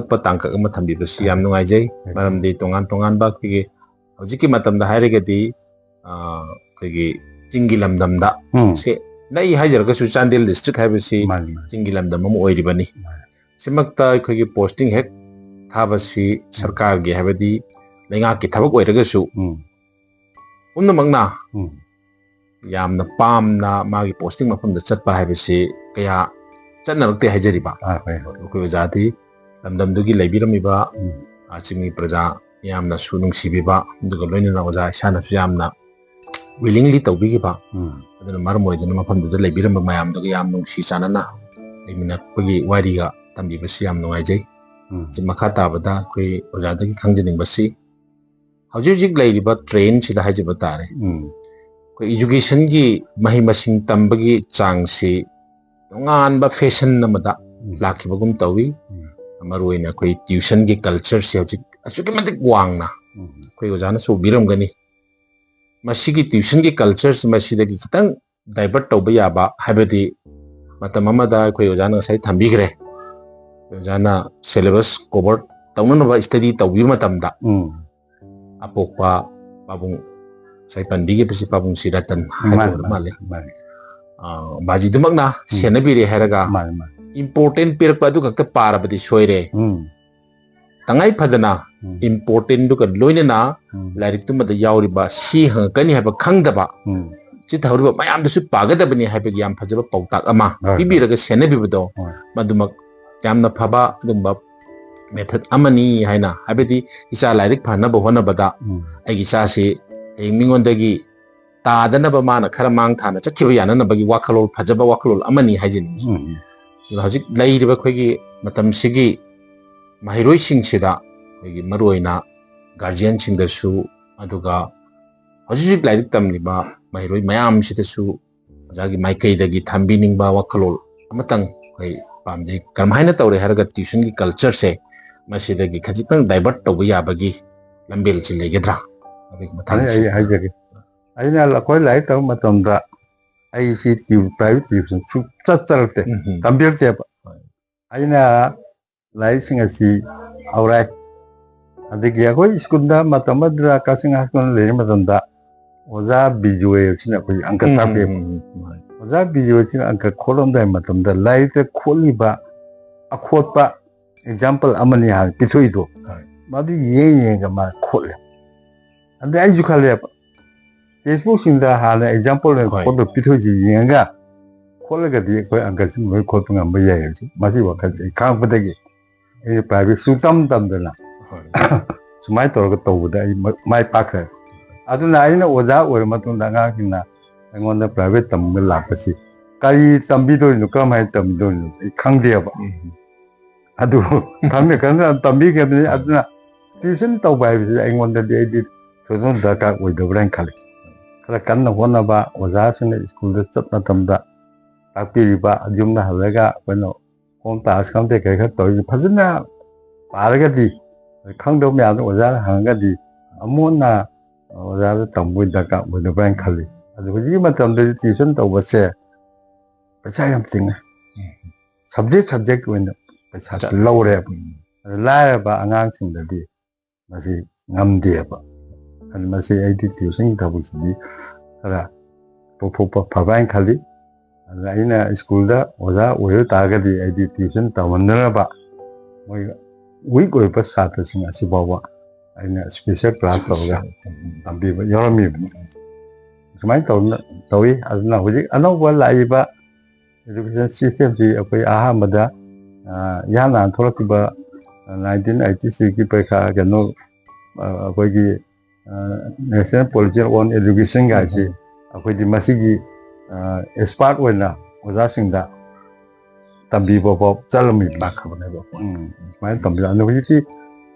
ꯎꯝ꯫ ꯃꯔꯝꯗꯤ ꯇꯣꯉꯥꯟ ꯇꯣꯉꯥꯟꯕ ꯑꯩꯈꯣꯏꯒꯤ ꯍꯧꯖꯤꯛꯀꯤ ꯃꯇꯝꯗ ꯍꯥꯏꯔꯒꯗꯤ, ꯑ, ꯑꯩꯈꯣꯏꯒꯤ ꯆꯤꯡꯒꯤ ꯂꯝꯗꯝꯗ ꯎꯝ, ꯁꯦ ꯅꯛꯏ ꯍꯥꯏꯖꯔꯒꯁꯨ ꯆꯥꯟꯗꯦꯜ ꯗꯤꯁꯇ꯭ꯔꯤꯛ ꯍꯥꯏꯕꯁꯤ ꯃꯥꯅꯤ, ꯃꯥꯅꯤ. ꯆꯤꯡꯒꯤ ꯂꯝꯗꯝ ꯑꯃ ꯑꯣꯏꯔꯤꯕꯅꯤ꯫ ꯃꯥꯅꯤ. ꯁꯤꯃꯛꯇ ꯑꯩꯈꯣꯏꯒꯤ ꯄꯣꯁꯇꯤꯡ ꯍꯦꯛ ꯊꯥꯕꯁꯤ ꯁꯔꯀꯥꯔꯒꯤ ꯍꯥꯏꯕꯗꯤ ꯂꯩꯉꯥꯛꯀꯤ ꯊꯕꯛ ꯑꯣꯏꯔꯒꯁꯨ ꯎꯝ. ꯄꯨꯝꯅꯃꯛꯅ ꯎꯝ. ꯌꯥꯝꯅ ꯄꯥꯝꯅ ꯃꯥꯒꯤ ꯄꯣꯁꯇꯤꯡ ꯃꯐꯝꯗ ꯆꯠꯄ ꯍꯥꯏꯕꯁꯤ ꯀꯌꯥ ꯆꯠꯅꯔꯛꯇꯦ ꯍꯥꯏꯖꯔꯤꯕ꯫ ꯑꯥ, ꯍꯣꯏ, ꯍꯣꯏ. ꯑꯩꯈꯣꯏ ꯑꯣꯖꯥꯗꯤ ꯂꯝꯗꯝꯗꯨꯒꯤ ꯂꯩꯕꯤꯔꯝꯃꯤꯕ ꯎꯝ. ꯑ, ꯆꯤꯡꯃꯤ ꯄ꯭ꯔꯖꯥ ꯃꯤꯌꯥꯝꯅꯁꯨ ꯅꯨꯡꯁꯤꯕꯤꯕ, ꯑꯗꯨꯒ ꯂꯣꯏꯅꯅ ꯑꯣꯖꯥ ꯏꯁꯥꯅꯁꯨ ꯌꯥꯝꯅ willingly ꯇꯧꯕꯤꯈꯤꯕ, ꯎꯝ. ꯑꯗꯨꯅ ꯃꯔꯝ ꯑꯣꯏꯗꯨꯅ ꯃꯐꯝꯗꯨꯗ ꯂꯩꯕꯤꯔꯝꯕ ꯃꯌꯥꯝꯗꯨꯒ ꯌꯥꯝ ꯅꯨꯡꯁꯤ ꯆꯥꯟꯅꯅ ꯂꯩꯃꯤꯟꯅꯔꯛꯄꯒꯤ ꯋꯥꯔꯤꯒ ꯇꯝꯕꯤꯕꯁꯤ ꯌꯥꯝ ꯅꯨꯡꯉꯥꯏꯖꯩ꯫ ꯎꯝ. ꯁꯤ ꯃꯈꯥ ꯇꯥꯕꯗ ꯑꯩꯈꯣꯏ ꯑꯣꯖꯥꯗꯒꯤ ꯈꯪꯖꯅꯤꯡꯕꯁꯤ, ꯍꯧꯖꯤꯛ ꯍꯧꯖꯤꯛ ꯂꯩꯔꯤꯕ ꯇ꯭ꯔꯦꯟꯁꯤꯗ ꯍꯥꯏꯖꯕ ꯇꯥꯔꯦ, ꯎꯝ. ꯑꯩꯈꯣꯏ ꯏꯖꯨꯀꯦꯁꯟꯒꯤ ꯃꯍꯩ ꯃꯁꯤꯡ ꯇꯝꯕꯒꯤ ꯆꯥꯡꯁꯤ ꯇꯣꯉꯥꯟꯕ ꯐꯦꯁꯟ ꯑꯃꯗ ꯎꯝ. ꯂꯥꯛꯈꯤꯕꯒꯨꯝ ꯇꯧꯏ꯫ ꯎꯝ. ꯃꯔꯨꯑꯣꯏꯅ ꯑꯩꯈꯣꯏ ꯇ꯭ꯌꯨꯁꯟꯒꯤ ꯀꯜꯆꯔꯁꯤ ꯍꯧꯖꯤꯛ ꯑꯁꯨꯛꯀꯤ ꯃꯇꯤꯛ ꯋꯥꯡꯅ ꯎꯝ. ꯑꯩꯈꯣꯏ ꯑꯣꯖꯥꯅꯁꯨ ꯎꯕꯤꯔꯝꯒꯅꯤ꯫ ꯃꯁꯤꯒꯤ ꯇ꯭ꯌꯨꯁꯟꯒꯤ ꯀꯜꯆꯔꯁꯤ ꯃꯁꯤꯗꯒꯤ ꯈꯤꯇꯪ ꯗꯥꯏꯚꯔꯠ ꯇꯧꯕ ꯌꯥꯕ ꯍꯥꯏꯕꯗꯤ ꯃꯇꯝ ꯑꯃꯗ ꯑꯩꯈꯣꯏ ꯑꯣꯖꯥꯅ ꯉꯁꯥꯏ ꯊꯝꯕꯤꯈ꯭ꯔꯦ, ꯑꯣꯖꯥꯅ ꯁꯦꯂꯦꯕꯁ ꯀꯣꯚꯔ ꯇꯧꯅꯅꯕ ꯁ꯭ꯇꯗꯤ ꯇꯧꯕꯤꯕ ꯃꯇꯝꯗ ꯎꯝ. ꯑꯄꯣꯛꯄ ꯄꯥꯕꯨꯡ ꯉꯁꯥꯏ ꯄꯟꯕꯤꯈꯤꯕꯁꯤ ꯄꯥꯕꯨꯡ ꯁꯤ ꯔꯇꯟ ꯃꯥꯅꯤ, ꯍꯥꯏꯕ ꯃꯥꯜꯂꯦ꯫ ꯃꯥꯅꯤ. ꯑ, ꯕꯥꯖꯤꯗꯨꯃꯛꯅ ꯁꯦꯟꯅꯕꯤꯔꯦ ꯍꯥꯏꯔꯒ ꯃꯥꯅꯤ, ꯃꯥꯅꯤ. ꯏꯝꯄꯣꯔꯇꯦꯟ ꯄꯤꯔꯛꯄ ꯑꯗꯨ ꯈꯛꯇ ꯄꯥꯔꯕꯗꯤ ꯁꯣꯏꯔꯦ꯫ ꯎꯝ. ꯇꯉꯥꯏ ꯐꯗꯅ ꯎꯝ. ꯏꯝꯄꯣꯔꯇꯦꯟꯗꯨꯒ ꯂꯣꯏꯅꯅ ꯎꯝ. ꯂꯥꯏꯔꯤꯛꯇꯨꯃꯗ ꯌꯥꯎꯔꯤꯕ ꯁꯤ ꯍꯪꯉꯛꯀꯅꯤ ꯍꯥꯏꯕ ꯈꯪꯗꯕ ꯎꯝ. ꯆꯤꯊꯍꯧꯔꯤꯕ ꯃꯌꯥꯝꯗꯨꯁꯨ ꯄꯥꯒꯗꯕꯅꯤ ꯍꯥꯏꯕꯒꯤ ꯌꯥꯝ ꯐꯖꯕ ꯄꯥꯎꯇꯥꯛ ꯑꯃ ꯍꯣꯏ, ꯍꯣꯏ. ꯄꯤꯕꯤꯔꯒ ꯁꯦꯟꯅꯕꯤꯕꯗꯣ, ꯍꯣꯏ. ꯃꯗꯨꯃꯛ ꯌꯥꯝꯅ ꯐꯕ ꯑꯗꯨꯒꯨꯝꯕ ꯃꯦꯊꯠ ꯑꯃꯅꯤ ꯍꯥꯏꯅ, ꯍꯥꯏꯕꯗꯤ ꯏꯆꯥ ꯂꯥꯏꯔꯤꯛ ꯐꯅꯕ ꯍꯣꯠꯅꯕꯗ ꯎꯝ. ꯑꯩꯒꯤ ꯏꯆꯥꯁꯤ ꯍꯌꯦꯡ ꯃꯤꯉꯣꯟꯗꯒꯤ ꯇꯥꯗꯅꯕ ꯃꯥꯅ ꯈꯔ ꯃꯥꯡ ꯊꯥꯅ ꯆꯠꯈꯤꯕ ꯌꯥꯅꯅꯕꯒꯤ ꯋꯥꯈꯜꯂꯣꯟ, ꯐꯖꯕ ꯋꯥꯈꯜꯂꯣꯟ ꯑꯃꯅꯤ ꯍꯥꯏꯖꯅꯤꯡꯉꯤ꯫ ꯎꯝ. ꯑꯗꯨꯅ ꯍꯧꯖꯤꯛ ꯂꯩꯔꯤꯕ ꯑꯩꯈꯣꯏꯒꯤ ꯃꯇꯝꯁꯤꯒꯤ ꯃꯍꯩꯔꯣꯏꯁꯤꯡꯁꯤꯗ ꯑꯩꯈꯣꯏꯒꯤ ꯃꯔꯨꯑꯣꯏꯅ ꯒꯥꯔꯖꯤꯌꯟꯁꯤꯡꯗꯁꯨ, ꯑꯗꯨꯒ ꯍꯧꯖꯤꯛ ꯍꯧꯖꯤꯛ ꯂꯥꯏꯔꯤꯛ ꯇꯝꯂꯤꯕ ꯃꯍꯩꯔꯣꯏ ꯃꯌꯥꯝꯁꯤꯗꯁꯨ ꯑꯣꯖꯥꯒꯤ ꯃꯥꯏꯀꯩꯗꯒꯤ ꯊꯝꯕꯤꯅꯤꯡꯕ ꯋꯥꯈꯜꯂꯣꯟ ꯑꯃꯇꯪ ꯑꯩꯈꯣꯏ ꯄꯥꯝꯖꯩ꯫ ꯀꯔꯝꯍꯥꯏꯅ ꯇꯧꯔꯦ ꯍꯥꯏꯔꯒ ꯇ꯭ꯌꯨꯁꯟꯒꯤ ꯀꯜꯆꯔꯁꯦ ꯃꯁꯤꯗꯒꯤ ꯈꯖꯤꯛꯇꯪ ꯗꯥꯏꯚꯔꯠ ꯇꯧꯕ ꯌꯥꯕꯒꯤ ꯂꯝꯕꯦꯜꯁꯤ ꯂꯩꯒꯗ꯭ꯔꯥ? ꯑꯗꯨꯒꯤ ꯑꯩ ꯃꯇꯥꯡꯗ ꯑꯩ ꯍꯥꯏꯖꯒꯦ. ꯑꯩꯅ ꯑꯩꯈꯣꯏ ꯂꯥꯏꯔꯤꯛ ꯇꯝꯕ ꯃꯇꯝꯗ ꯑꯩꯁꯤ ꯇ꯭ꯌꯨ-, ꯄ꯭ꯔꯥꯏꯚꯦꯠ ꯇ꯭ꯌꯨꯁꯟ ꯁꯨꯡꯆꯠ ꯆꯠꯂꯛꯇꯦ, ꯎꯝ, ꯎꯝ. ꯇꯝꯕꯤꯔꯛꯇꯦꯕ. ꯍꯣꯏ. ꯑꯩꯅ ꯂꯥꯏꯔꯤꯛꯁꯤꯡ ꯑꯁꯤ ꯍꯧꯔꯥꯏ, ꯑꯗꯒꯤ ꯑꯩꯈꯣꯏ ꯁ꯭ꯀꯨꯜꯗ ꯃꯇꯝ ꯑꯗꯨꯗ ꯀꯛꯆꯤꯡ ꯍꯥꯏ ꯁ꯭ꯀꯨꯜ ꯂꯩꯔꯤꯉꯩ ꯃꯇꯝꯗ ꯑꯣꯖꯥ ꯕꯤꯖꯣꯏ ꯁꯤꯅ ꯑꯩꯈꯣꯏ ꯑꯪꯀ ꯎꯝ, ꯇꯥꯛꯄꯤ꯫ ꯎꯝ, ꯎꯝ, ꯎꯝ. ꯑꯣꯖꯥ ꯕꯤꯖꯣꯏꯁꯤꯅ ꯑꯪꯀ ꯈꯣꯠꯂꯝꯗꯥꯏ ꯃꯇꯝꯗ ꯂꯥꯏꯔꯤꯛꯇ ꯈꯣꯠꯂꯤꯕ ꯑꯈꯣꯠꯄ ꯑꯦꯛꯖꯥꯝꯄꯜ ꯑꯃꯅꯤ ꯍꯥꯏꯅ ꯄꯤꯊꯣꯛꯏꯗꯣ, ꯍꯣꯏ. ꯃꯗꯨ ꯌꯦꯡ ꯌꯦꯡꯒ ꯃꯥ ꯈꯣꯠꯂꯦ꯫ ꯑꯗꯩ ꯑꯩꯁꯨ ꯈꯜꯂꯦꯕ, ꯇꯦꯛꯁꯕꯨꯛꯁꯤꯡꯗ ꯍꯥꯟꯅ ꯑꯦꯛꯖꯥꯝꯄꯜ ꯑꯣꯏꯅ ꯍꯣꯏ. ꯈꯣꯠꯄ ꯄꯤꯊꯣꯛꯏꯁꯤ ꯌꯦꯡꯉꯒ ꯈꯣꯠꯂꯒꯗꯤ ꯑꯩꯈꯣꯏ ꯑꯪꯀꯁꯤ ꯂꯣꯏ ꯈꯣꯠꯄ ꯉꯝꯕ ꯌꯥꯏ ꯍꯥꯏꯕꯁꯤ, ꯃꯁꯤ ꯋꯥꯈꯜꯁꯦ ꯑꯩ ꯈꯥꯡꯕꯗꯒꯤ ꯑꯩ ꯄ꯭ꯔꯥꯏꯚꯦꯠꯁꯨ ꯇꯝ ꯇꯝꯗꯅ ꯍꯣꯏ. ꯁꯨꯃꯥꯏꯅ ꯇꯧꯔꯒ ꯇꯧꯕꯗ ꯑꯩ ꯃ- ꯃꯥꯏ ꯄꯥꯛꯈ꯭ꯔꯦ꯫ ꯑꯗꯨꯅ ꯑꯩꯅ ꯑꯣꯖꯥ ꯑꯣꯏꯔ ꯃꯇꯨꯡꯗ ꯑꯉꯥꯡꯁꯤꯡꯅ ꯑꯩꯉꯣꯟꯗ ꯄ꯭ꯔꯥꯏꯚꯦꯠ ꯇꯝꯕ ꯂꯥꯛꯄꯁꯤ ꯀꯔꯤ ꯇꯝꯕꯤꯗꯣꯏꯅꯣ, ꯀꯔꯝꯍꯥꯏꯅ ꯇꯝꯕꯤꯗꯣꯏꯅꯣ ꯑꯩ ꯈꯪꯗꯦꯕ꯫ ꯎꯝ. ꯑꯗꯨ ꯈꯪꯅ ꯈꯪꯅ ꯇꯝꯕꯤꯒꯗꯕꯅꯤ꯫ ꯑꯗꯨꯅ ꯇ꯭ꯌꯨꯁꯟ ꯇꯧꯕ ꯍꯥꯏꯕꯁꯤ ꯑꯩꯉꯣꯟꯗꯗꯤ ꯑꯩꯗꯤ ꯊꯣꯏꯗꯣꯛꯅ ꯗꯔꯀꯥꯔ ꯑꯣꯏꯗꯕ꯭ꯔꯥ ꯍꯥꯏꯅ ꯈꯜꯂꯤ꯫ ꯈꯔ ꯀꯟꯅ ꯍꯣꯠꯅꯕ, ꯑꯣꯖꯥꯁꯤꯡꯅ ꯁ꯭ꯀꯨꯜꯗ ꯆꯠꯄ ꯃꯇꯝꯗ ꯇꯥꯛꯄꯤꯔꯤꯕ, ꯌꯨꯝꯗ ꯍꯜꯂꯒ ꯑꯩꯈꯣꯏꯅ ꯍꯣꯝ ꯇꯥꯛꯁ ꯈꯪꯗꯦ ꯀꯔꯤ ꯈꯔ ꯇꯧꯔꯤꯁꯦ ꯐꯖꯅ ꯄꯥꯔꯒꯗꯤ, ꯈꯪꯗꯕ ꯃꯌꯥꯝꯗꯣ ꯑꯣꯖꯥꯗ ꯍꯪꯉꯒꯗꯤ ꯑꯃꯨꯛ ꯍꯟꯅ ꯑꯣꯖꯥꯗ ꯇꯝꯕꯒꯤ ꯗꯔꯀꯥꯔ ꯑꯣꯏꯗꯕ꯭ꯔꯥ ꯍꯥꯏꯅ ꯈꯜꯂꯤ꯫ ꯑꯗꯨ ꯍꯧꯖꯤꯛꯀꯤ ꯃꯇꯝꯗꯗꯤ ꯇ꯭ꯌꯨꯁꯟ ꯇꯧꯕꯁꯦ ꯄꯩꯁꯥ ꯌꯥꯝ ꯇꯤꯡꯉꯦ꯫ ꯁꯕꯖꯦꯛ ꯁꯕꯖꯦꯛ ꯑꯣꯏꯅ ꯄꯩꯁꯥꯁꯦ ꯂꯧꯔꯦꯕ꯫ ꯑꯗꯨ ꯂꯥꯏꯔꯕ ꯑꯉꯥꯡꯁꯤꯡꯗꯗꯤ ꯃꯁꯤ ꯉꯝꯗꯦꯕ꯫ ꯑꯗꯨ ꯃꯁꯤ ꯑꯩꯗꯤ ꯇ꯭ꯌꯨꯁꯟꯒꯤ ꯊꯕꯛꯁꯤꯗꯤ ꯈꯔ ꯇꯣꯛꯊꯣꯛꯄ ꯐꯕ ꯍꯥꯏꯅ ꯈꯜꯂꯤ꯫ ꯑꯗꯨꯅ ꯑꯩꯅ ꯁ꯭ꯀꯨꯜꯗ ꯑꯣꯖꯥ ꯑꯣꯏꯕ ꯇꯥꯔꯒꯗꯤ ꯑꯩꯗꯤ ꯇ꯭ꯌꯨꯁꯟ ꯇꯧꯍꯟꯗꯅꯕ ꯃꯣꯏ ꯋꯤꯛ ꯑꯣꯏꯕ ꯁꯥꯇ꯭ꯔꯁꯤꯡ ꯑꯁꯤ ꯐꯥꯎꯕ ꯑꯩꯅ ꯁ꯭ꯄꯦꯁꯦꯜ ꯀ꯭ꯂꯥꯁ ꯇꯧꯔꯒ ꯇꯝꯕꯤꯕ ꯌꯥꯎꯔꯝꯃꯤꯕꯅꯤ꯫ ꯁꯨꯃꯥꯏꯅ ꯇꯧꯗꯅ ꯇꯧꯏ꯫ ꯑꯗꯨꯅ ꯍꯧꯖꯤꯛ ꯑꯅꯧꯕ ꯂꯥꯛꯏꯕ ꯏꯗꯨꯀꯦꯁꯟ ꯁꯤꯁꯇꯦꯝꯁꯤ ꯑꯩꯈꯣꯏ ꯑꯍꯥꯟꯕꯗ, ꯑ, ꯏꯍꯥꯟ ꯍꯥꯟꯅ ꯊꯣꯛꯂꯛꯈꯤꯕ ꯅꯥꯏꯟꯇꯤꯟ ꯑꯩꯠꯇꯤ ꯁꯤꯛꯁꯀꯤ ꯄꯔꯤꯈꯥ, ꯀꯩꯅꯣ, ꯑ, ꯑꯩꯈꯣꯏꯒꯤ, ꯑ, National Policy on Education ꯒꯥꯏꯁꯤ ꯑꯩꯈꯣꯏꯗꯤ ꯃꯁꯤꯒꯤ, ꯑ, ꯑꯦꯛꯁꯄꯥꯔꯠ ꯑꯣꯏꯅ ꯑꯣꯖꯥꯁꯤꯡꯗ ꯇꯝꯕꯤꯕ ꯐꯥꯎ ꯆꯠꯂꯝꯃꯤꯕ꯫ ꯂꯥꯛꯈ꯭ꯔꯕꯅꯦꯕ꯫ ꯎꯝ, ꯁꯨꯃꯥꯏꯅ ꯇꯝꯕꯤꯔ-, ꯑꯗꯣ ꯍꯧꯖꯤꯛꯇꯤ,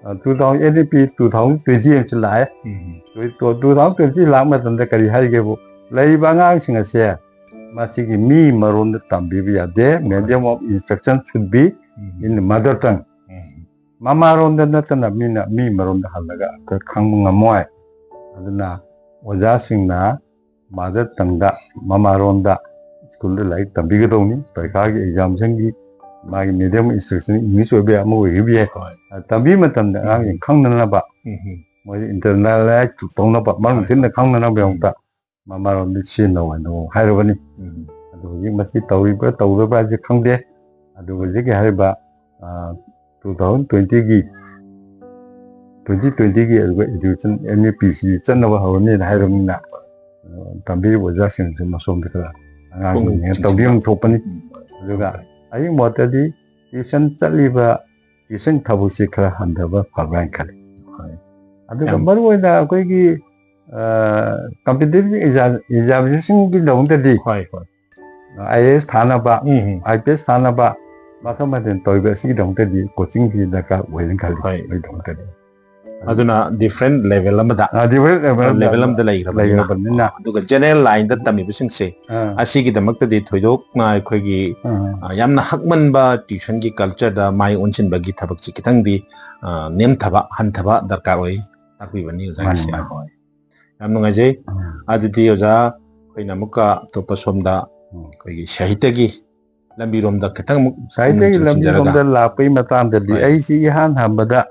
ꯑ, two thousand, N E P two thousand twenty ꯑꯃꯁꯨ ꯂꯥꯛꯑꯦ꯫ ꯎꯝ. Two thousand twenty ꯂꯥꯛꯄ ꯃꯇꯝꯗ ꯀꯔꯤ ꯍꯥꯏꯒꯦꯕꯨ, ꯂꯩꯔꯤꯕ ꯑꯉꯥꯡꯁꯤꯡ ꯑꯁꯦ ꯃꯁꯤꯒꯤ ꯃꯤ ꯃꯔꯣꯟꯗ ꯇꯝꯕꯤꯕ ꯌꯥꯗꯦ꯫ Medium of instruction should be um. in the mother tongue꯫ ꯎꯝ. ꯃꯃꯥꯔꯣꯟꯗ ꯅꯠꯇꯅ ꯃꯤꯅ ꯃꯤ ꯃꯔꯣꯟꯗ ꯍꯜꯂꯒ ꯑꯝꯇ ꯈꯪꯕ ꯉꯝꯃꯣꯏ꯫ ꯑꯗꯨꯅ ꯑꯣꯖꯥꯁꯤꯡꯅ ꯃꯥꯗꯔ ꯇꯪꯗ, ꯃꯃꯥꯔꯣꯟꯗ ꯁ꯭ꯀꯨꯜꯗ ꯂꯥꯏꯔꯤꯛ ꯇꯝꯕꯤꯒꯗꯧꯅꯤ꯫ ꯄꯔꯤꯈꯥꯒꯤ ꯑꯦꯛꯖꯥꯝꯁꯟꯒꯤ ꯃꯥꯒꯤ medium of instruction English ꯑꯣꯏꯕ ꯌꯥꯏ, ꯑꯃ ꯑꯣꯏꯈꯤꯕ ꯌꯥꯏ꯫ ꯍꯣꯏ. ꯑ, ꯇꯝꯕꯤꯕ ꯃꯇꯝꯗ ꯑꯉꯥꯡꯁꯤꯡ ꯈꯪꯅꯅꯕ, ꯎꯝ. ꯃꯣꯏꯗ internalize ꯇꯧꯅꯕ, ꯃꯅꯨꯡ ꯊꯤꯟꯅ ꯈꯪꯅꯅꯕꯒꯤꯗꯃꯛꯇ ꯃꯃꯥꯔꯣꯝꯗ ꯁꯤꯖꯤꯟꯅꯧ ꯍꯥꯏꯅ ꯍꯥꯏꯔꯕꯅꯤ꯫ ꯎꯝ꯫ ꯑꯗꯨ ꯍꯧꯖꯤꯛ ꯃꯁꯤ ꯇꯧꯔꯤꯕ꯭ꯔꯥ ꯇꯧꯗꯕ꯭ꯔꯥ ꯍꯥꯏꯁꯦ ꯈꯪꯗꯦ꯫ ꯑꯗꯨ ꯍꯧꯖꯤꯛꯀꯤ ꯍꯥꯏꯔꯤꯕ ꯇꯨ ꯊꯥꯎꯖꯟ ꯇ꯭ꯋꯦꯟꯇꯤꯒꯤ ꯇ꯭ꯋꯦꯟꯇꯤ ꯇ꯭ꯋꯦꯟꯇꯤꯒꯤ ꯑꯗꯨꯒ ꯏꯗꯨꯀꯦꯁꯟ ꯑꯦꯟ ꯏ ꯄꯤ ꯁꯤ ꯆꯠꯅꯕ ꯍꯧꯔꯅꯤꯅ ꯍꯥꯏꯔꯕꯅꯤꯅ, ꯑ, ꯇꯝꯕꯤꯔꯤꯕ ꯑꯣꯖꯥꯁꯤꯡꯁꯨ ꯃꯁꯣꯝꯗ ꯈꯔ ꯑꯉꯥꯡꯁꯤꯡ ꯄꯨꯛꯅꯤꯡ ꯇꯧꯕꯤꯐꯝ ꯊꯣꯛꯄꯅꯤ꯫ ꯎꯝ꯫ ꯑꯗꯨꯒ ꯑꯩꯒꯤ ꯃꯣꯠꯇꯗꯤ ꯇ꯭ꯌꯨꯁꯟ ꯆꯠꯂꯤꯕ ꯇ꯭ꯌꯨꯁꯟ ꯊꯕꯛꯁꯤ ꯈꯔ ꯍꯟꯊꯕ ꯐꯕ꯭ꯔꯥ ꯍꯥꯏꯅ ꯈꯜꯂꯤ꯫ ꯍꯣꯏ꯫ ꯑꯗꯨꯒ ꯌꯥꯝ ꯃꯔꯨꯑꯣꯏꯅ ꯑꯩꯈꯣꯏꯒꯤ ꯀꯝꯄꯤꯇꯤꯇꯤꯚ ꯑꯦꯛꯖꯥꯃꯤꯅꯦꯁꯟꯒꯤꯗꯃꯛꯇꯗꯤ ꯍꯣꯏ ꯍꯣꯏ꯫ ꯑꯥꯏ ꯑꯦ ꯑꯦꯁ ꯊꯥꯅꯕ, ꯎꯝ ꯎꯝ꯫ ꯑꯥꯏ ꯄꯤ ꯑꯦꯁ ꯊꯥꯅꯕ, ꯃꯈꯜ ꯃꯊꯦꯜ ꯇꯧꯔꯤꯕ ꯑꯁꯤꯒꯤꯗꯃꯛꯇꯗꯤ ꯀꯣꯆꯤꯡꯁꯤ ꯗꯔꯀꯥꯔ ꯑꯣꯏꯅ ꯈꯜꯂꯤ꯫ ꯍꯣꯏ꯫ ꯑꯩꯒꯤꯗꯃꯛꯇꯗꯤ ꯑꯗꯨꯅ ꯗꯤꯐ꯭ꯔꯦꯟ ꯂꯦꯚꯦꯜ ꯑꯃꯗ ꯗꯤꯐ꯭ꯔꯦꯟ ꯂꯦꯚꯦꯜ ꯑꯃꯗ ꯂꯩꯈ꯭ꯔꯕꯅꯤꯅ ꯂꯩꯈ꯭ꯔꯕꯅꯤꯅ ꯑꯗꯨꯒ ꯖꯦꯅꯦꯔꯦꯜ ꯂꯥꯏꯟꯗ ꯇꯝꯃꯤꯕꯁꯤꯡꯁꯦ ꯑꯥ, ꯑꯁꯤꯒꯤꯗꯃꯛꯇꯗꯤ ꯊꯣꯏꯗꯣꯛꯅ ꯑꯩꯈꯣꯏꯒꯤ ꯑꯥ, ꯑ, ꯌꯥꯝꯅ ꯍꯛꯃꯟꯕ ꯇ꯭ꯌꯨꯁꯟꯒꯤ ꯀꯜꯆꯔꯗ ꯃꯥꯏ ꯑꯣꯟꯁꯤꯟꯕꯒꯤ ꯊꯕꯛꯁꯤ ꯈꯤꯇꯪꯗꯤ ꯑ, ꯅꯦꯝꯊꯕ ꯍꯟꯊꯕ ꯗꯔꯀꯥꯔ ꯑꯣꯏ ꯇꯥꯛꯄꯤꯕꯅꯤ ꯑꯣꯖꯥꯒꯤꯁꯦ꯫ ꯃꯥꯅꯤ, ꯃꯥꯅꯤ꯫ ꯍꯣꯏ꯫ ꯌꯥꯝ ꯅꯨꯡꯉꯥꯏꯖꯩ꯫ ꯑꯥ, ꯑꯗꯨꯗꯤ ꯑꯣꯖꯥ ꯑꯩꯈꯣꯏꯅ ꯑꯃꯨꯛꯀ ꯑꯇꯣꯞꯄ ꯁꯣꯝꯗ ꯎꯝ꯫ ꯑꯩꯈꯣꯏꯒꯤ ꯁꯥꯍꯤꯇ꯭ꯌꯒꯤ ꯂꯝꯕꯤꯔꯣꯝꯗ ꯈꯤꯇꯪ ꯑꯃꯨꯛ ꯁꯥꯍꯤꯇ꯭ꯌꯒꯤ ꯄꯨꯛꯅꯤꯡ ꯆꯤꯡꯁꯤꯟꯖꯔꯒ꯫ ꯂꯝꯕꯤꯔꯣꯝꯗ ꯂꯥꯛꯄꯒꯤ ꯃꯇꯥꯡꯗꯗꯤ ꯍꯣꯏ꯫ ꯑꯩꯁꯤ ꯏꯍꯥꯟ ꯍꯥꯟꯕꯗ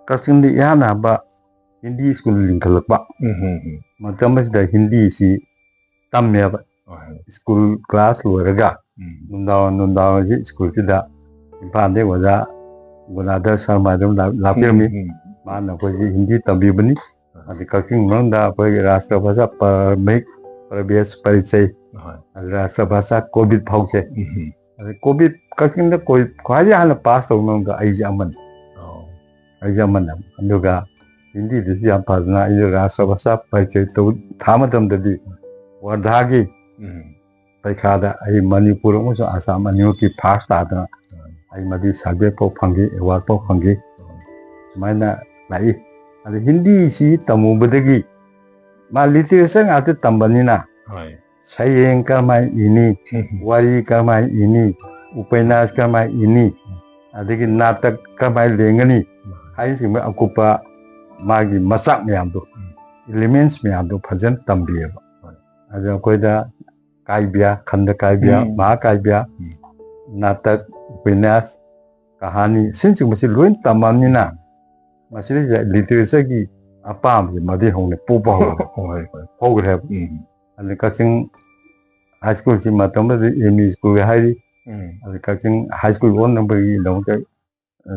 ꯀꯛꯆꯤꯡꯗ ꯏꯍꯥꯟ ꯍꯥꯟꯕ ꯍꯤꯟꯗꯤ ꯁ꯭ꯀꯨꯜ ꯂꯤꯡꯈꯠꯂꯛꯄ ꯎꯝ ꯎꯝ ꯎꯝ꯫ ꯃꯇꯝ ꯑꯁꯤꯗ ꯍꯤꯟꯗꯤꯁꯤ ꯇꯝꯃꯦꯕ꯫ ꯍꯣꯏ꯫ ꯁ꯭ꯀꯨꯜ ꯀ꯭ꯂꯥꯁ ꯂꯣꯏꯔꯒ ꯎꯝ꯫ ꯅꯨꯡꯗꯥꯡ ꯅꯨꯡꯗꯥꯡꯁꯤ ꯁ꯭ꯀꯨꯜꯁꯤꯗ ꯏꯝꯐꯥꯜꯗꯒꯤ ꯑꯣꯖꯥ ꯒꯨꯅꯥꯙꯔ ꯁꯔꯃ ꯑꯗꯨꯝ ꯂꯥꯛ-, ꯂꯥꯛꯄꯤꯔꯝꯃꯤ꯫ ꯎꯝ ꯎꯝ꯫ ꯃꯥꯅ ꯑꯩꯈꯣꯏꯒꯤ ꯍꯤꯟꯗꯤ ꯇꯝꯕꯤꯕꯅꯤ꯫ ꯑꯗꯩ ꯀꯛꯆꯤꯡ ꯃꯅꯨꯡꯗ ꯑꯩꯈꯣꯏꯒꯤ ꯔꯥꯁꯇ꯭ꯔ ꯚꯥꯁꯥ ꯄꯔꯃꯤꯛ ꯄ꯭ꯔꯕꯦꯁ ꯄꯔꯤꯆꯩ, ꯍꯣꯏ꯫ ꯑꯗꯩ ꯔꯥꯁꯇ꯭ꯔ ꯚꯥꯁꯥ ꯀꯣꯚꯤꯠ ꯐꯥꯎꯁꯦ꯫ ꯎꯝ꯫ ꯑꯗꯩ ꯀꯣꯚꯤꯠ, ꯀꯛꯆꯤꯡꯗ ꯀꯣꯚꯤꯠ ꯈ꯭ꯋꯥꯏꯗꯒꯤ ꯍꯥꯟꯅ ꯄꯥꯁ ꯇꯧꯅꯕꯗ ꯑꯩꯁꯦ ꯑꯃꯅꯤ꯫ ꯑꯣ꯫ ꯑꯩꯁꯦ ꯑꯃꯅꯤ꯫ ꯑꯗꯨꯒ ꯍꯤꯟꯗꯤꯗꯁꯨ ꯌꯥꯝ ꯐꯖꯅ ꯑꯩꯁꯦ ꯔꯥꯁꯇ꯭ꯔ ꯚꯥꯁꯥ ꯄꯔꯤꯆꯩ ꯇꯧ-, ꯊꯥ ꯃꯇꯝꯗꯗꯤ ꯋꯥꯔꯙꯥꯒꯤ ꯎꯝ꯫ ꯄꯩꯈꯥꯗ ꯑꯩ ꯃꯅꯤꯄꯨꯔ ꯑꯃꯁꯨꯡ ꯑꯁꯥꯝ ꯑꯅꯤꯃꯛꯀꯤ ꯐꯥꯔꯁ ꯇꯥꯗꯅ ꯑꯩ ꯃꯗꯨꯒꯤ ꯁꯕꯖꯦꯛ ꯐꯥꯎ ꯐꯪꯈꯤ, ꯑꯦꯋꯥꯔꯗ ꯐꯥꯎ ꯐꯪꯈꯤ꯫ ꯁꯨꯃꯥꯏꯅ ꯂꯥꯛꯏ꯫ ꯑꯗ ꯍꯤꯟꯗꯤꯁꯤ ꯇꯝꯃꯨꯕꯗꯒꯤ ꯃꯥ ꯂꯤꯇꯔꯦꯆꯔ ꯉꯥꯛꯇ ꯇꯝꯕꯅꯤꯅ ꯍꯣꯏ꯫ ꯁꯩꯔꯦꯡ ꯀꯔꯝꯍꯥꯏꯅ ꯏꯅꯤ, ꯎꯝ꯫ ꯋꯥꯔꯤ ꯀꯔꯝꯍꯥꯏꯅ ꯏꯅꯤ, ꯎꯄꯟꯌꯥꯁ ꯀꯔꯝꯍꯥꯏꯅ ꯏꯅꯤ, ꯑꯗꯒꯤ ꯅꯥꯇꯛ ꯀꯔꯝꯍꯥꯏꯅ ꯂꯦꯡꯒꯅꯤ ꯍꯥꯏꯕꯅꯆꯤꯡꯕ ꯑꯀꯨꯞꯄ ꯃꯥꯒꯤ ꯃꯆꯥꯛ ꯃꯌꯥꯝꯗꯣ, ꯎꯝ꯫ ꯏꯂꯤꯃꯦꯟꯁ ꯃꯌꯥꯝꯗꯣ ꯐꯖꯅ ꯇꯝꯕꯤꯌꯦꯕ꯫ ꯍꯣꯏ꯫ ꯑꯗ ꯑꯩꯈꯣꯏꯗ ꯀꯥꯏꯕ꯭ꯌꯥ, ꯈꯟꯗ ꯀꯥꯏꯕ꯭ꯌꯥ, ꯎꯝ꯫ ꯃꯍꯥ ꯀꯥꯏꯕ꯭ꯌꯥ, ꯎꯝ꯫ ꯅꯥꯇꯛ, ꯎꯄꯟꯌꯥꯁ, ꯀꯍꯥꯅꯤ, ꯑꯁꯤꯅꯆꯤꯡꯕꯁꯤ ꯂꯣꯏ ꯇꯝꯃꯕꯅꯤꯅ ꯃꯁꯤꯗꯩꯁꯤꯗ ꯂꯤꯇꯔꯦꯆꯔꯒꯤ ꯑꯄꯥꯝꯕꯁꯦ ꯃꯗꯨ ꯍꯧꯅ ꯄꯣꯛꯄ ꯍꯧꯔꯦ꯫ ꯍꯣꯏ ꯍꯣꯏ ꯍꯧꯈ꯭ꯔꯦꯕ꯫ ꯎꯝ ꯑꯗ ꯀꯛꯆꯤꯡ ꯍꯥꯏ ꯁ꯭ꯀꯨꯜꯁꯤ ꯃꯇꯝꯗꯨꯗ ꯑꯦꯝ ꯏ ꯁ꯭ꯀꯨꯜ ꯍꯥꯏꯔꯤ꯫ ꯎꯝ ꯑꯗ ꯀꯛꯆꯤꯡ ꯍꯥꯏ ꯁ꯭ꯀꯨꯜ ꯑꯣꯟꯅꯕꯒꯤꯗꯃꯛꯇ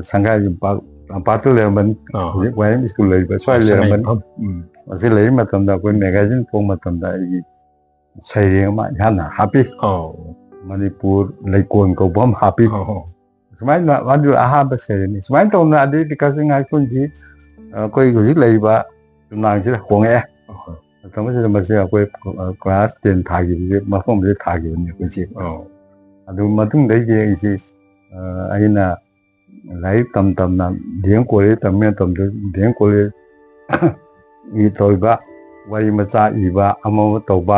ꯁꯪꯒꯥꯏ ꯌꯨꯝꯄꯥꯛ ꯇꯝꯄꯥꯛꯇ ꯂꯩꯔꯝꯕꯅꯤ꯫ ꯑꯥ ꯍꯧꯖꯤꯛ ꯋꯥꯏ ꯑꯦꯝ ꯁ꯭ꯀꯨꯜ ꯂꯩꯔꯤꯕ ꯁ꯭ꯋꯥꯏꯗ ꯁꯉꯥꯏ ꯂꯩꯔꯝꯕꯅꯤ꯫ ꯃꯐꯝ꯫ ꯎꯝ ꯑꯁꯤ ꯂꯩꯔꯤ ꯃꯇꯝꯗ ꯑꯩꯈꯣꯏ ꯃꯦꯒꯥꯖꯤꯟ ꯐꯣꯡꯕ ꯃꯇꯝꯗ ꯑꯩꯒꯤ ꯁꯩꯔꯦꯡ ꯑꯃ ꯏꯍꯥꯟ ꯍꯥꯞꯄꯤ꯫ ꯑꯧ ꯃꯅꯤꯄꯨꯔ ꯂꯩꯀꯣꯜ ꯀꯧꯕ ꯑꯃ ꯍꯥꯞꯄꯤ꯫ ꯑꯧ ꯁꯨꯃꯥꯏꯅ ꯃꯗꯨ ꯑꯍꯥꯟꯕ ꯁꯩꯔꯦꯡꯅꯤ꯫ ꯁꯨꯃꯥꯏꯅ ꯇꯧꯅ ꯑꯗꯩꯗꯤ ꯀꯛꯆꯤꯡ ꯍꯥꯏ ꯁ꯭ꯀꯨꯜꯁꯤ ꯑꯩꯈꯣꯏ ꯍꯧꯖꯤꯛ ꯂꯩꯔꯤꯕ ꯆꯨꯝꯅꯥꯡꯁꯤꯗ ꯍꯣꯡꯉꯛꯑꯦ꯫ ꯑꯧ ꯃꯇꯝ ꯑꯁꯤꯗ ꯃꯁꯤ ꯑꯩꯈꯣꯏ ꯀ꯭ꯂꯥꯁ ꯇꯦꯟ ꯊꯥꯈꯤꯕꯁꯦ ꯃꯐꯝꯁꯤꯗ ꯊꯥꯈꯤꯕꯅꯤ ꯑꯩꯈꯣꯏꯁꯦ꯫ ꯑꯧ ꯑꯗꯨ ꯃꯇꯨꯡꯗꯒꯤꯗꯤ ꯑꯩꯁꯦ ꯑ, ꯑꯩꯅ ꯂꯥꯏꯔꯤꯛ ꯇꯝ ꯇꯝꯅ ꯗꯤ ꯑꯦꯝ ꯀꯣꯂꯦꯖ ꯇꯝꯃꯤ ꯃꯇꯝꯗ ꯗꯤ ꯑꯦꯝ ꯀꯣꯂꯦꯖ ꯒꯤ ꯇꯧꯔꯤꯕ ꯋꯥꯔꯤ ꯃꯆꯥ ꯏꯕ ꯑꯃ ꯑꯃ ꯇꯧꯕ,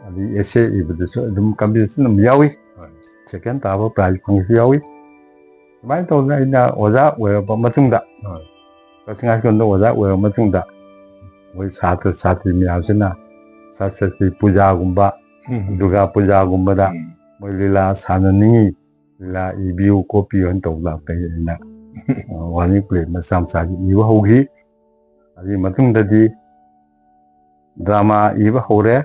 ꯑꯗꯒꯤ ꯑꯦꯁꯦ ꯏꯕꯗꯁꯨ ꯑꯗꯨꯝ ꯀꯝꯄꯤꯇꯤꯁꯟ ꯑꯗꯨꯝ ꯌꯥꯎꯏ꯫ ꯍꯣꯏ꯫ ꯁꯦꯀꯦꯟ ꯇꯥꯕ ꯄ꯭ꯔꯥꯏꯖ ꯐꯪꯕꯁꯨ ꯌꯥꯎꯏ꯫ ꯁꯨꯃꯥꯏꯅ ꯇꯧꯗꯅ ꯑꯩꯅ ꯑꯣꯖꯥ ꯑꯣꯏꯔꯕ ꯃꯇꯨꯡꯗ, ꯍꯣꯏ꯫ ꯀꯛꯆꯤꯡ ꯍꯥꯏ ꯁ꯭ꯀꯨꯜꯗ ꯑꯣꯖꯥ ꯑꯣꯏꯔꯕ ꯃꯇꯨꯡꯗ ꯑꯩꯈꯣꯏ ꯁꯥꯇ꯭ꯔ ꯁꯥꯇ꯭ꯔꯤ ꯃꯌꯥꯝꯁꯤꯅ ꯁꯔꯁ꯭ꯋꯇꯤ ꯄꯨꯖꯥꯒꯨꯝꯕ, ꯎꯝ ꯗꯨꯔꯒꯥ ꯄꯨꯖꯥꯒꯨꯝꯕꯗ ꯎꯝ ꯃꯣꯏ ꯂꯤꯂꯥ ꯁꯥꯟꯅꯅꯤꯡꯉꯤ, ꯂꯤꯂꯥ ꯏꯕꯤꯌꯨ ꯈꯣꯠꯄꯤꯌꯨ ꯍꯥꯏꯅ ꯇꯧꯕ ꯂꯥꯛꯄꯗꯒꯤ ꯑꯩꯅ ꯋꯥꯔꯅꯤꯡ ꯄ꯭ꯂꯦ ꯃꯆꯥ ꯃꯆꯥꯁꯤ ꯏꯕ ꯍꯧꯈꯤ꯫ ꯑꯗꯨꯒꯤ ꯃꯇꯨꯡꯗꯗꯤ ꯗ꯭ꯔꯃꯥ ꯏꯕ ꯍꯧꯔꯦ,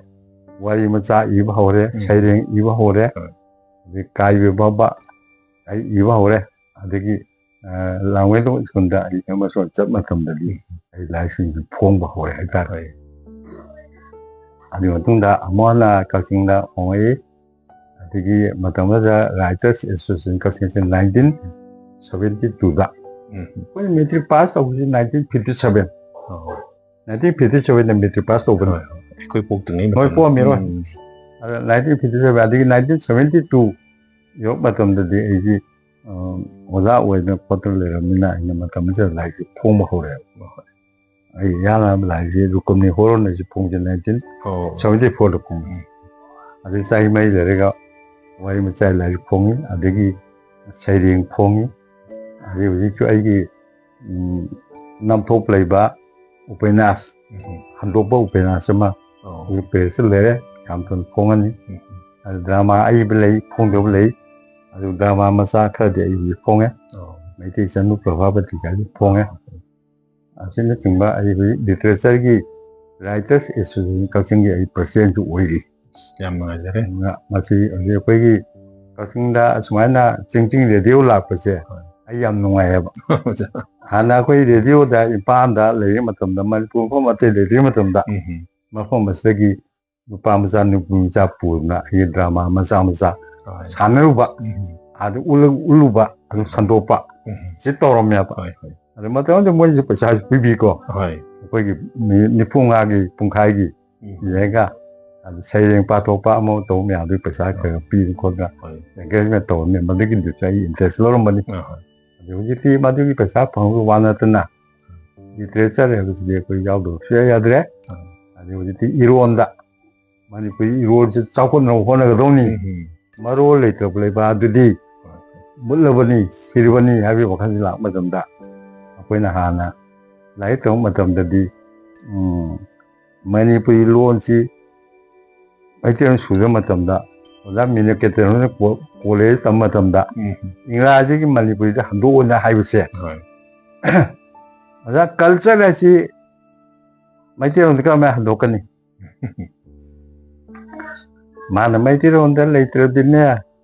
ꯋꯥꯔꯤ ꯃꯆꯥ ꯏꯕ ꯍꯧꯔꯦ, ꯎꯝ꯫ ꯁꯩꯔꯦꯡ ꯏꯕ ꯍꯧꯔꯦ, ꯍꯣꯏ꯫ ꯑꯗꯒꯤ ꯀꯥꯏꯕ ꯐꯥꯎꯕ ꯑꯩ ꯏꯕ ꯍꯧꯔꯦ꯫ ꯑꯗꯒꯤ ꯑ, ꯂꯥꯡꯃꯩꯗꯣꯡ ꯁ꯭ꯀꯨꯜꯗ ꯑꯩ ꯍꯦꯃꯁꯣꯟ ꯆꯠꯄ ꯃꯇꯝꯗꯗꯤ ꯑꯩ ꯂꯥꯏꯔꯤꯛꯁꯤꯡꯁꯤ ꯐꯣꯡꯕ ꯍꯧꯔꯦ ꯍꯥꯏꯇꯥꯔꯦ꯫ ꯍꯣꯏ꯫ ꯑꯗꯨꯒꯤ ꯃꯇꯨꯡꯗ ꯑꯃꯨꯛ ꯍꯟꯅ ꯀꯛꯆꯤꯡꯗ ꯍꯣꯡꯉꯛꯏ꯫ ꯑꯗꯒꯤ ꯃꯇꯝ ꯑꯗꯨꯗ ꯔꯥꯏꯇꯔꯁ ꯑꯦꯁꯣꯁꯤꯌꯦꯁꯟ ꯀꯛꯆꯤꯡꯁꯦ ꯅꯥꯏꯟꯇꯤꯟ ꯁꯕꯦꯟꯇꯤ ꯇꯨꯗ, ꯎꯝ꯫ ꯑꯩꯈꯣꯏꯅ ꯃꯦꯇ꯭ꯔꯤꯛ ꯄꯥꯁ ꯇꯧꯕꯁꯤ ꯅꯥꯏꯟꯇꯤꯟ ꯐꯤꯐꯇꯤ ꯁꯦꯚꯦꯟ, ꯑꯧ꯫ ꯅꯥꯏꯟꯇꯤꯟ ꯐꯤꯐꯇꯤ ꯁꯦꯚꯦꯟꯗ ꯃꯦꯇ꯭ꯔꯤꯛ ꯄꯥꯁ ꯇꯧꯕꯅꯤ꯫ ꯍꯣꯏ꯫ ꯑꯩꯈꯣꯏ ꯄꯣꯛꯇ꯭ꯔꯤꯉꯩ ꯅꯣꯏ ꯃꯇꯝ꯫ ꯄꯣꯛꯑꯝꯃꯤꯔꯣꯏ꯫ ꯎꯝ꯫ ꯑꯗ ꯅꯥꯏꯟꯇꯤꯟ ꯐꯤꯐꯇꯤ ꯁꯦꯚꯦꯟ ꯑꯗꯒꯤ ꯅꯥꯏꯟꯇꯤꯟ ꯁꯕꯦꯟꯇꯤ ꯇꯨ ꯌꯧꯔꯛꯄ ꯃꯇꯝꯗꯗꯤ ꯑꯩꯁꯤ ꯑ, ꯑꯣꯖꯥ ꯑꯣꯏꯗꯅ ꯈꯣꯠꯇꯅ ꯂꯩꯔꯕꯅꯤꯅ ꯑꯩꯅ ꯃꯇꯝ ꯑꯁꯤꯗ ꯂꯥꯏꯔꯤꯛꯁꯤ ꯐꯣꯡꯕ ꯍꯧꯔꯛꯑꯦꯕ꯫ ꯑꯩ ꯏꯍꯥꯟ ꯍꯥꯟꯕ ꯂꯥꯏꯔꯤꯛꯁꯤ ꯔꯨꯀꯨꯝꯅꯤ ꯍꯣꯔꯣꯟ ꯑꯩꯁꯤ ꯐꯣꯡꯈꯤ ꯅꯥꯏꯟꯇꯤꯟ ꯑꯣ꯫ ꯁꯕꯦꯟꯇꯤ ꯐꯣꯔꯗ ꯐꯣꯡꯉꯤ꯫ ꯑꯗꯩ ꯆꯍꯤ ꯃꯔꯤ ꯂꯩꯔꯒ ꯋꯥꯔꯤ ꯃꯆꯥ ꯂꯥꯏꯔꯤꯛ ꯐꯣꯡꯉꯤ, ꯑꯗꯒꯤ ꯁꯩꯔꯦꯡ ꯐꯣꯡꯉꯤ, ꯑꯗꯩ ꯍꯧꯖꯤꯛꯁꯨ ꯑꯩꯒꯤ ꯎꯝ, ꯅꯝꯊꯣꯛ ꯂꯩꯕ ꯎꯄꯟꯌꯥꯁ, ꯎꯝ꯫ ꯍꯟꯗꯣꯛꯄ ꯎꯄꯟꯌꯥꯁ ꯑꯃ ꯑꯣ꯫ ꯍꯧꯖꯤꯛ ꯄ꯭ꯔꯦꯁꯇ ꯂꯩꯔꯦ, ꯌꯥꯝ ꯊꯨꯅ ꯐꯣꯡꯉꯅꯤ꯫ ꯎꯝ꯫ ꯑꯗꯨ ꯗ꯭ꯔꯃꯥ ꯑꯏꯕ ꯂꯩ, ꯐꯣꯡꯗꯕ ꯂꯩ꯫ ꯑꯗꯨ ꯗ꯭ꯔꯃꯥ ꯃꯆꯥ ꯈꯔꯗꯤ ꯑꯩ ꯍꯧꯖꯤꯛ ꯐꯣꯡꯉꯦ꯫ ꯑꯣ꯫ ꯃꯩꯇꯩ ꯆꯅꯨ ꯄ꯭ꯔꯚꯥꯕꯇꯤ ꯀꯥꯏꯅ ꯐꯣꯡꯉꯦ꯫ ꯑꯁꯤꯅꯆꯤꯡꯕ ꯑꯩ ꯍꯧꯖꯤꯛ ꯂꯤꯇꯔꯦꯆꯔꯒꯤ ꯔꯥꯏꯇꯔꯁ ꯑꯦꯁꯣꯁꯤꯌꯦꯁꯟ ꯀꯛꯆꯤꯡꯒꯤ ꯑꯩ ꯄ꯭ꯔꯁꯤꯗꯦꯟꯁꯨ ꯑꯣꯏꯔꯤ꯫ ꯌꯥꯝ ꯅꯨꯡꯉꯥꯏꯖꯔꯦ꯫ ꯑꯗꯨꯅ ꯃꯁꯤ ꯍꯧꯖꯤꯛ ꯑꯩꯈꯣꯏꯒꯤ ꯀꯛꯆꯤꯡꯗ ꯑꯁꯨꯃꯥꯏꯅ ꯆꯤꯡꯆꯤꯡ ꯔꯦꯗꯤꯑꯣ ꯂꯥꯛꯄꯁꯦ ꯍꯣꯏ꯫ ꯑꯩ ꯌꯥꯝ ꯅꯨꯡꯉꯥꯏꯌꯦꯕ꯫ ꯍꯥꯟꯅ ꯑꯩꯈꯣꯏ ꯔꯦꯗꯤꯑꯣꯗ ꯏꯝꯐꯥꯜꯗ ꯂꯩꯔꯤꯉꯩ ꯃꯇꯝꯗ, ꯃꯅꯤꯄꯨꯔ ꯃꯐꯝ ꯑꯇꯩ ꯂꯩꯇ꯭ꯔꯤꯉꯩ ꯃꯇꯝꯗ, ꯎꯝ꯫ ꯃꯐꯝ ꯑꯁꯤꯗꯒꯤ ꯅꯨꯄꯥ ꯃꯆꯥ ꯅꯨꯄꯤ ꯃꯆꯥ ꯄꯨꯗꯅ ꯑꯩꯒꯤ ꯗ꯭ꯔꯃꯥ ꯃꯆꯥ ꯃꯆꯥ ꯍꯣꯏ꯫ ꯁꯥꯟꯅꯔꯨꯕ, ꯎꯝ꯫ ꯑꯗꯨ ꯎꯠꯂ- ꯎꯠꯂꯨꯕ, ꯑꯗꯨ ꯁꯟꯗꯣꯛꯄ ꯎꯝ꯫ ꯁꯤ ꯇꯧꯔꯝꯃꯦꯕ꯫ ꯍꯣꯏ, ꯍꯣꯏ꯫ ꯑꯗꯨ ꯃꯇꯝꯗꯨꯗ ꯃꯣꯏꯁꯨ ꯄꯩꯁꯥꯁꯨ ꯄꯤꯕꯤꯀꯣ, ꯍꯣꯏ꯫ ꯑꯩꯈꯣꯏꯒꯤ ꯃꯤꯅꯤꯠ ꯅꯤꯐꯨ ꯃꯉꯥꯒꯤ ꯄꯨꯡꯈꯥꯏꯒꯤ ꯎꯝ꯫ ꯌꯦꯡꯉꯒ, ꯑꯗꯨ ꯁꯩꯔꯦꯡ ꯄꯥꯊꯣꯛꯄ ꯑꯃ ꯇꯧꯕ ꯃꯌꯥꯝꯗꯨꯒꯤ ꯄꯩꯁꯥ ꯈꯔ ꯈꯔ ꯄꯤꯗꯅ ꯈꯣꯠꯇꯅ ꯍꯣꯏ꯫ ꯑꯦꯡꯒꯦꯖꯃꯦꯟ ꯇꯧꯔꯝꯃꯦ꯫ ꯃꯗꯨꯒꯤꯗꯨꯁꯨ ꯑꯩ ꯏꯟꯇꯔꯦꯁ ꯂꯧꯔꯝꯕꯅꯤ꯫ ꯑ, ꯍꯣꯏ꯫ ꯑꯗꯨ ꯍꯧꯖꯤꯛꯇꯤ ꯃꯗꯨꯒꯤ ꯄꯩꯁꯥ ꯐꯪꯕ ꯋꯥ ꯅꯠꯇꯅ, ꯂꯤꯇꯔꯦꯆꯔ ꯍꯥꯏꯕꯁꯤꯗꯤ ꯑꯩꯈꯣꯏ ꯌꯥꯎꯗꯕ ꯁꯨꯡꯌꯥ ꯌꯥꯗ꯭ꯔꯦ꯫ ꯑ꯫ ꯑꯗꯨ ꯍꯧꯖꯤꯛꯇꯤ ꯏꯔꯣꯟꯗ, ꯃꯅꯤꯄꯨꯔꯤ ꯏꯔꯣꯟꯁꯤ ꯆꯥꯎꯈꯠꯅꯕ ꯍꯣꯠꯅꯒꯗꯧꯅꯤ꯫ ꯎꯝ꯫ ꯃꯔꯣꯜ ꯂꯩꯇ꯭ꯔꯕ ꯂꯩꯕꯥꯛ ꯑꯗꯨꯗꯤ ꯃꯨꯠꯂꯕꯅꯤ, ꯁꯤꯔꯕꯅꯤ ꯍꯥꯏꯕꯒꯤ ꯋꯥꯈꯜꯁꯤ ꯂꯥꯛꯄ ꯃꯇꯝꯗ, ꯑꯩꯈꯣꯏꯅ ꯍꯥꯟꯅ ꯂꯥꯏꯔꯤꯛ ꯇꯝꯕ ꯃꯇꯝꯗꯗꯤ, ꯎꯝ, ꯃꯅꯤꯄꯨꯔꯤ ꯂꯣꯟꯁꯤ ꯃꯩꯇꯩꯂꯣꯟ ꯁꯨꯗꯕ ꯃꯇꯝꯗ, ꯑꯣꯖꯥ ꯃꯤꯅꯀꯦꯇꯟ ꯍꯣꯏꯅ ꯀꯣ-, ꯀꯣꯂꯦꯖ ꯇꯝꯕ ꯃꯇꯝꯗ, ꯎꯝ꯫ ꯏꯪꯒ꯭ꯔꯥꯖꯤꯒꯤ ꯃꯅꯤꯄꯨꯔꯤꯗ ꯍꯟꯗꯣꯛꯑꯣꯅ ꯍꯥꯏꯕꯁꯦ, ꯍꯣꯏ꯫ ꯑꯣꯖꯥ, ꯀꯜꯆꯔ ꯍꯥꯏꯁꯤ ꯃꯩꯇꯩꯂꯣꯟꯗ ꯀꯔꯝꯍꯥꯏꯅ ꯍꯟꯗꯣꯛꯀꯅꯤ? ꯃꯥꯅ ꯃꯩꯇꯩꯂꯣꯟꯗ ꯂꯩꯇ꯭ꯔꯗꯤꯅꯦ,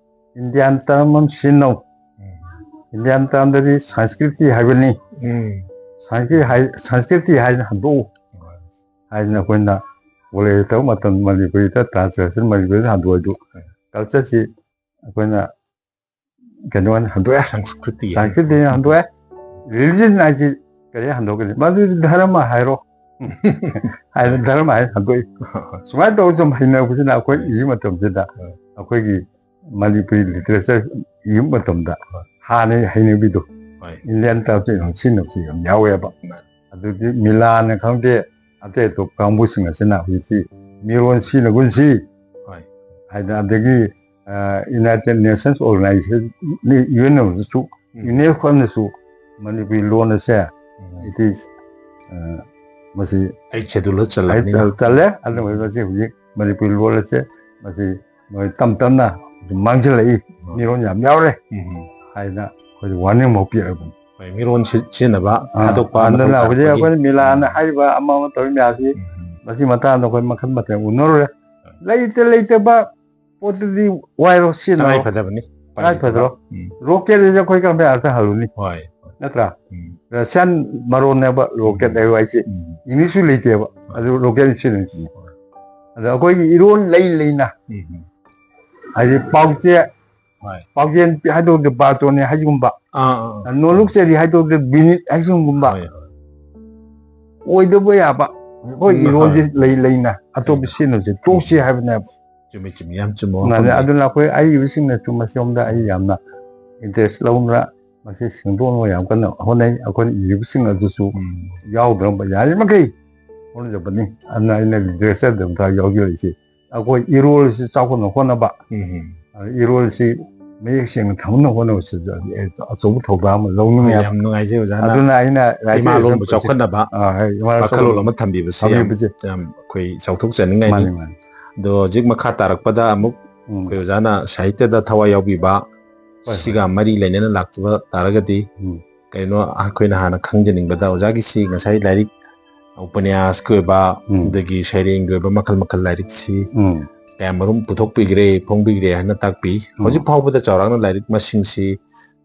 ꯏꯟꯗꯤꯌꯥꯟ ꯇꯔꯝ ꯑꯃ ꯁꯤꯖꯤꯟꯅꯧ꯫ ꯏꯟꯗꯤꯌꯥꯟ ꯇꯔꯝꯗꯗꯤ ꯁꯪꯁꯀ꯭ꯔꯤꯇꯤ ꯍꯥꯏꯕꯅꯤ꯫ ꯎꯝ꯫ ꯁꯪꯁꯀ꯭ꯔꯤꯇꯤ ꯍꯥꯏ-, ꯁꯪꯁꯀ꯭ꯔꯤꯇꯤ ꯍꯥꯏꯅ ꯍꯟꯗꯣꯛꯎ ꯍꯥꯏꯗꯅ ꯑꯩꯈꯣꯏꯅ ꯀꯣꯂꯦꯖ ꯇꯧꯕ ꯃꯇꯝ ꯃꯅꯤꯄꯨꯔꯤꯗ ꯇ꯭ꯔꯥꯟꯁꯂꯦꯁꯟ ꯃꯅꯤꯄꯨꯔꯤꯗ history ꯗꯨ, ꯀꯜꯆꯔꯁꯤ ꯑꯩꯈꯣꯏꯅ ꯀꯩꯅꯣ ꯑꯣꯏꯅ ꯍꯟꯗꯣꯛꯑꯦ꯫ ꯁꯪꯁꯀ꯭ꯔꯤꯇꯤ꯫ ꯁꯪꯁꯀ꯭ꯔꯤꯇꯤ ꯑꯣꯏꯅ ꯍꯟꯗꯣꯛꯑꯦ꯫ ꯔꯤꯂꯤꯖꯟ ꯍꯥꯏꯁꯤ ꯀꯔꯤ ꯍꯟꯗꯣꯛꯀꯅꯤ? ꯃꯗꯨꯗꯤ ꯙꯔꯃ ꯍꯥꯏꯔꯣ꯫ ꯍꯥꯏꯅ ꯙꯔꯃ ꯍꯥꯏꯅ ꯍꯟꯗꯣꯛꯏ꯫ ꯁꯨꯃꯥꯏꯅ ꯇꯧꯔꯒ ꯁꯨꯝ ꯍꯩꯅꯕꯁꯤꯅ ꯑꯩꯈꯣꯏ ꯏꯕ ꯃꯇꯝꯁꯤꯗ ꯍꯣꯏ꯫ ꯑꯩꯈꯣꯏꯒꯤ ꯃꯅꯤꯄꯨꯔꯤ ꯂꯤꯇꯔꯦꯆꯔ ꯏꯕ ꯃꯇꯝꯗ ꯍꯣꯏ꯫ ꯍꯥꯟꯅꯒꯤ ꯍꯩꯅꯕꯤꯗꯣ ꯍꯣꯏ꯫ ꯏꯟꯗꯤꯌꯥꯟ ꯇꯔꯝꯁꯦ ꯌꯥꯝ ꯁꯤꯖꯤꯟꯅꯕꯁꯨ ꯌꯥꯝ ꯌꯥꯎꯋꯦꯕ꯫ ꯍꯣꯏ꯫ ꯑꯗꯨꯗꯤ ꯃꯤꯂꯥꯟꯅ ꯈꯪꯗꯦ, ꯑꯇꯩ ꯑꯇꯣꯞꯄ ꯀꯥꯡꯕꯨꯁꯤꯡ ꯑꯁꯤꯅ ꯍꯧꯖꯤꯛꯇꯤ ꯃꯤꯔꯣꯟ ꯁꯤꯖꯤꯟꯅꯒꯨꯟꯁꯤ ꯍꯣꯏ꯫ ꯍꯥꯏꯗꯅ, ꯑꯗꯒꯤ, ꯑ, United Nations Organization, U N ꯑꯣꯏꯔꯁꯨ, ꯎꯝ꯫ ꯌꯨꯅꯦꯁꯀꯣꯅꯁꯨ ꯃꯅꯤꯄꯨꯔꯤ ꯂꯣꯟ ꯑꯁꯦ ꯎꯝ꯫ it is, ꯑ, ꯃꯁꯤ ꯑꯩꯠ ꯁꯦꯗꯨꯜꯗ ꯑꯩ ꯆꯜꯂꯕꯅꯤꯅ꯫ ꯆꯜ-, ꯆꯜꯂꯦ꯫ ꯑꯗꯨꯅ ꯃꯁꯤ ꯍꯧꯖꯤꯛ ꯃꯅꯤꯄꯨꯔꯤ ꯂꯣꯟ ꯑꯁꯦ ꯃꯁꯤ ꯃꯣꯏ ꯇꯞ ꯇꯞꯅ ꯑꯗꯨꯝ ꯃꯥꯡꯁꯤꯜꯂꯛꯏ, ꯎꯝ꯫ ꯃꯤꯔꯣꯟ ꯌꯥꯝ ꯌꯥꯎꯔꯦ ꯎꯝ꯫ ꯍꯥꯏꯅ ꯑꯩꯈꯣꯏ ꯋꯥꯔꯅꯤꯡ ꯑꯃ ꯄꯤꯔꯛꯑꯕꯅꯤ꯫ ꯍꯣꯏ, ꯃꯤꯔꯣꯟ ꯁꯤ-, ꯁꯤꯖꯤꯟꯅꯕ, ꯑꯥ, ꯊꯥꯗꯣꯛꯄ, ꯑꯗꯨꯅ ꯃꯊꯧ ꯍꯧꯖꯤꯛ ꯇꯥꯕꯒꯤ꯫ ꯑꯩꯈꯣꯏꯅ ꯃꯤꯂꯥꯟ ꯎꯝ꯫ ꯍꯥꯏꯔꯤꯕ ꯑꯃ ꯑꯃ ꯇꯧꯔꯤ ꯃꯌꯥꯝꯁꯤ ꯎꯝ꯫ ꯃꯁꯤ ꯃꯇꯥꯡꯗ ꯑꯩꯈꯣꯏ ꯃꯈꯜ ꯃꯊꯦꯜ ꯎꯅꯔꯨꯔꯦ꯫ ꯂꯩꯇ ꯂꯩꯇꯕ ꯄꯣꯠꯇꯨꯗꯤ ꯋꯥꯏꯔꯣ ꯁꯤꯖꯤꯟꯅꯔꯣ꯫ ꯇꯉꯥꯏ ꯐꯗꯕꯅꯤ꯫ ꯎꯄꯥꯏ ꯇꯉꯥꯏ ꯐꯗ꯭ꯔꯣ? ꯂꯩꯇꯕ꯫ ꯎꯝ꯫ ꯔꯣꯀꯦꯠ ꯑꯁꯦ ꯑꯩꯈꯣꯏ ꯀꯔꯝꯕ ꯑꯥꯔꯊ ꯍꯜꯂꯨꯅꯤ? ꯍꯣꯏ꯫ ꯅꯠꯇ꯭ꯔꯥ? ꯎꯝ꯫ ꯔꯁꯤꯌꯥꯟ ꯃꯔꯣꯟꯅꯦꯕ ꯔꯣꯀꯦꯠ ꯎꯝ꯫ ꯍꯥꯏꯕ ꯍꯥꯏꯁꯦ꯫ ꯎꯝ꯫ ꯏꯪꯂꯤꯁꯁꯨ ꯂꯩꯇꯦꯕ꯫ ꯍꯣꯏ꯫ ꯑꯗꯨ ꯔꯣꯀꯦꯠ ꯁꯤꯖꯤꯟꯅꯩꯁꯤꯅꯤ꯫ ꯍꯣꯏ꯫ ꯑꯗ ꯑꯩꯈꯣꯏꯒꯤ ꯏꯔꯣꯟ ꯂꯩ ꯂꯩꯅ ꯎꯝ꯫ ꯍꯥꯏꯗꯤ ꯄꯥꯎꯆꯦ ꯍꯣꯏ꯫ ꯄꯥꯎꯖꯦꯜ ꯍꯥꯏꯗꯣꯛꯇꯦ ꯕꯥꯇꯣꯟꯅꯤ ꯍꯥꯏꯁꯤꯒꯨꯝꯕ꯫ ꯑꯥ, ꯑꯥ, ꯑꯥ꯫ ꯅꯣꯂꯨꯛ ꯆꯦꯔꯤ ꯍꯥꯏꯗꯣꯛꯇꯦ ꯕꯤꯅꯤꯠ ꯍꯥꯏꯁꯤꯒꯨꯝꯕ꯫ ꯍꯣꯏ, ꯍꯣꯏ꯫ ꯑꯣꯏꯗꯕ ꯌꯥꯕ꯫ ꯍꯣꯏ, ꯎꯝ, ꯏꯔꯣꯟꯁꯦ ꯍꯣꯏ꯫ ꯂꯩ ꯂꯩꯅ ꯑꯇꯣꯞꯄ ꯎꯝ꯫ ꯁꯤꯖꯤꯟꯅꯕꯁꯦ ꯇꯣꯛꯁꯤ ꯎꯝ꯫ ꯍꯥꯏꯕꯅꯦꯕ꯫ ꯆꯨꯝꯃꯤ, ꯆꯨꯝꯃꯤ, ꯌꯥꯝ ꯆꯨꯝꯕ ꯃꯥꯅꯦ, ꯋꯥꯐꯝꯅꯤ꯫ ꯑꯗꯨꯅ ꯑꯩꯈꯣꯏ ꯑꯏꯕꯁꯤꯡꯅꯁꯨ ꯃꯁꯤꯔꯣꯝꯗ ꯑꯩ ꯌꯥꯝꯅ interest ꯂꯧꯅ ꯃꯁꯤ ꯁꯦꯡꯗꯣꯛꯅꯕ ꯌꯥꯝ ꯀꯟꯅ ꯍꯣꯠꯅꯩ꯫ ꯑꯩꯈꯣꯏꯅ ꯏꯔꯤꯕꯁꯤꯡ ꯑꯗꯨꯁꯨ ꯎꯝ꯫ ꯌꯥꯎꯗꯅꯕ ꯌꯥꯔꯤꯃꯈꯩ ꯍꯣꯠꯅꯖꯕꯅꯤ꯫ ꯑꯗꯨꯅ ꯑꯩꯅ literature ꯗ ꯌꯥꯎꯖꯔꯤꯁꯤ꯫ ꯑꯩꯈꯣꯏ ꯏꯔꯣꯜꯁꯤ ꯆꯥꯎꯈꯠꯅ ꯍꯣꯠꯅꯕ, ꯎꯝ꯫ ꯏꯔꯣꯜꯁꯤ ꯃꯌꯦꯛ ꯁꯦꯡꯅ ꯊꯝꯅꯕ ꯍꯣꯠꯅꯕꯁꯤꯗ ꯑꯩ ꯑꯆꯧꯕ ꯊꯧꯗꯥꯡ ꯑꯃ ꯂꯧꯅꯤꯡꯉꯦ꯫ ꯌꯥꯝ ꯅꯨꯡꯉꯥꯏꯖꯩ ꯑꯣꯖꯥꯅ ꯂꯥꯏꯔꯤꯛ ꯏꯃꯥ ꯂꯣꯟꯕꯨ ꯂꯣꯟꯕꯁꯦ ꯆꯥꯎꯈꯠꯅꯕ ꯑꯥ, ꯍꯣꯏ, ꯏꯃꯥ ꯂꯣꯟ ꯋꯥꯈꯜꯂꯣꯟ ꯆꯥꯎꯈꯠꯅꯕ ꯑꯃ ꯊꯝꯕꯤꯕꯁꯤ ꯌꯥꯝ, ꯊꯝꯕꯤꯕꯁꯦ꯫ ꯌꯥꯝ ꯑꯩꯈꯣꯏ ꯆꯥꯎꯊꯣꯛꯆꯅꯤꯡꯉꯥꯏꯅꯤ꯫ ꯃꯥꯅꯤ, ꯃꯥꯅꯤ꯫ ꯑꯗꯣ ꯍꯧꯖꯤꯛ ꯃꯈꯥ ꯇꯥꯔꯛꯄꯗ ꯑꯃꯨꯛ ꯎꯝ꯫ ꯑꯩꯈꯣꯏ ꯑꯣꯖꯥꯅ ꯁꯥꯍꯤꯇ꯭ꯌꯗ ꯊꯋꯥꯏ ꯌꯥꯎꯕꯤꯕ ꯍꯣꯏ, ꯍꯣꯏ꯫ ꯁꯤꯒ ꯃꯔꯤ ꯂꯩꯅꯅ ꯂꯥꯛꯆꯕ ꯇꯥꯔꯒꯗꯤ ꯎꯝ꯫ ꯀꯩꯅꯣ ꯑꯩꯈꯣꯏꯅ ꯍꯥꯟꯅ ꯈꯪꯖꯅꯤꯡꯕꯗ ꯑꯣꯖꯥꯒꯤꯁꯤ ꯉꯁꯥꯏ ꯂꯥꯏꯔꯤꯛ ꯎꯄꯅ꯭ꯌꯥꯁꯀꯤ ꯑꯣꯏꯕ, ꯎꯝ꯫ ꯑꯗꯒꯤ ꯁꯩꯔꯦꯡꯒꯤ ꯑꯣꯏꯕ ꯃꯈꯜ ꯃꯈꯜ ꯂꯥꯏꯔꯤꯛꯁꯤ ꯎꯝ꯫ ꯀꯌꯥꯃꯔꯨꯝ ꯄꯨꯊꯣꯛꯄꯤꯈ꯭ꯔꯦ, ꯐꯣꯡꯕꯤꯈ꯭ꯔꯦ ꯍꯥꯏꯅ ꯇꯥꯛꯄꯤ꯫ ꯎꯝ꯫ ꯍꯧꯖꯤꯛ ꯐꯥꯎꯕꯗ ꯆꯥꯎꯔꯥꯛꯅ ꯂꯥꯏꯔꯤꯛ ꯃꯁꯤꯡꯁꯤ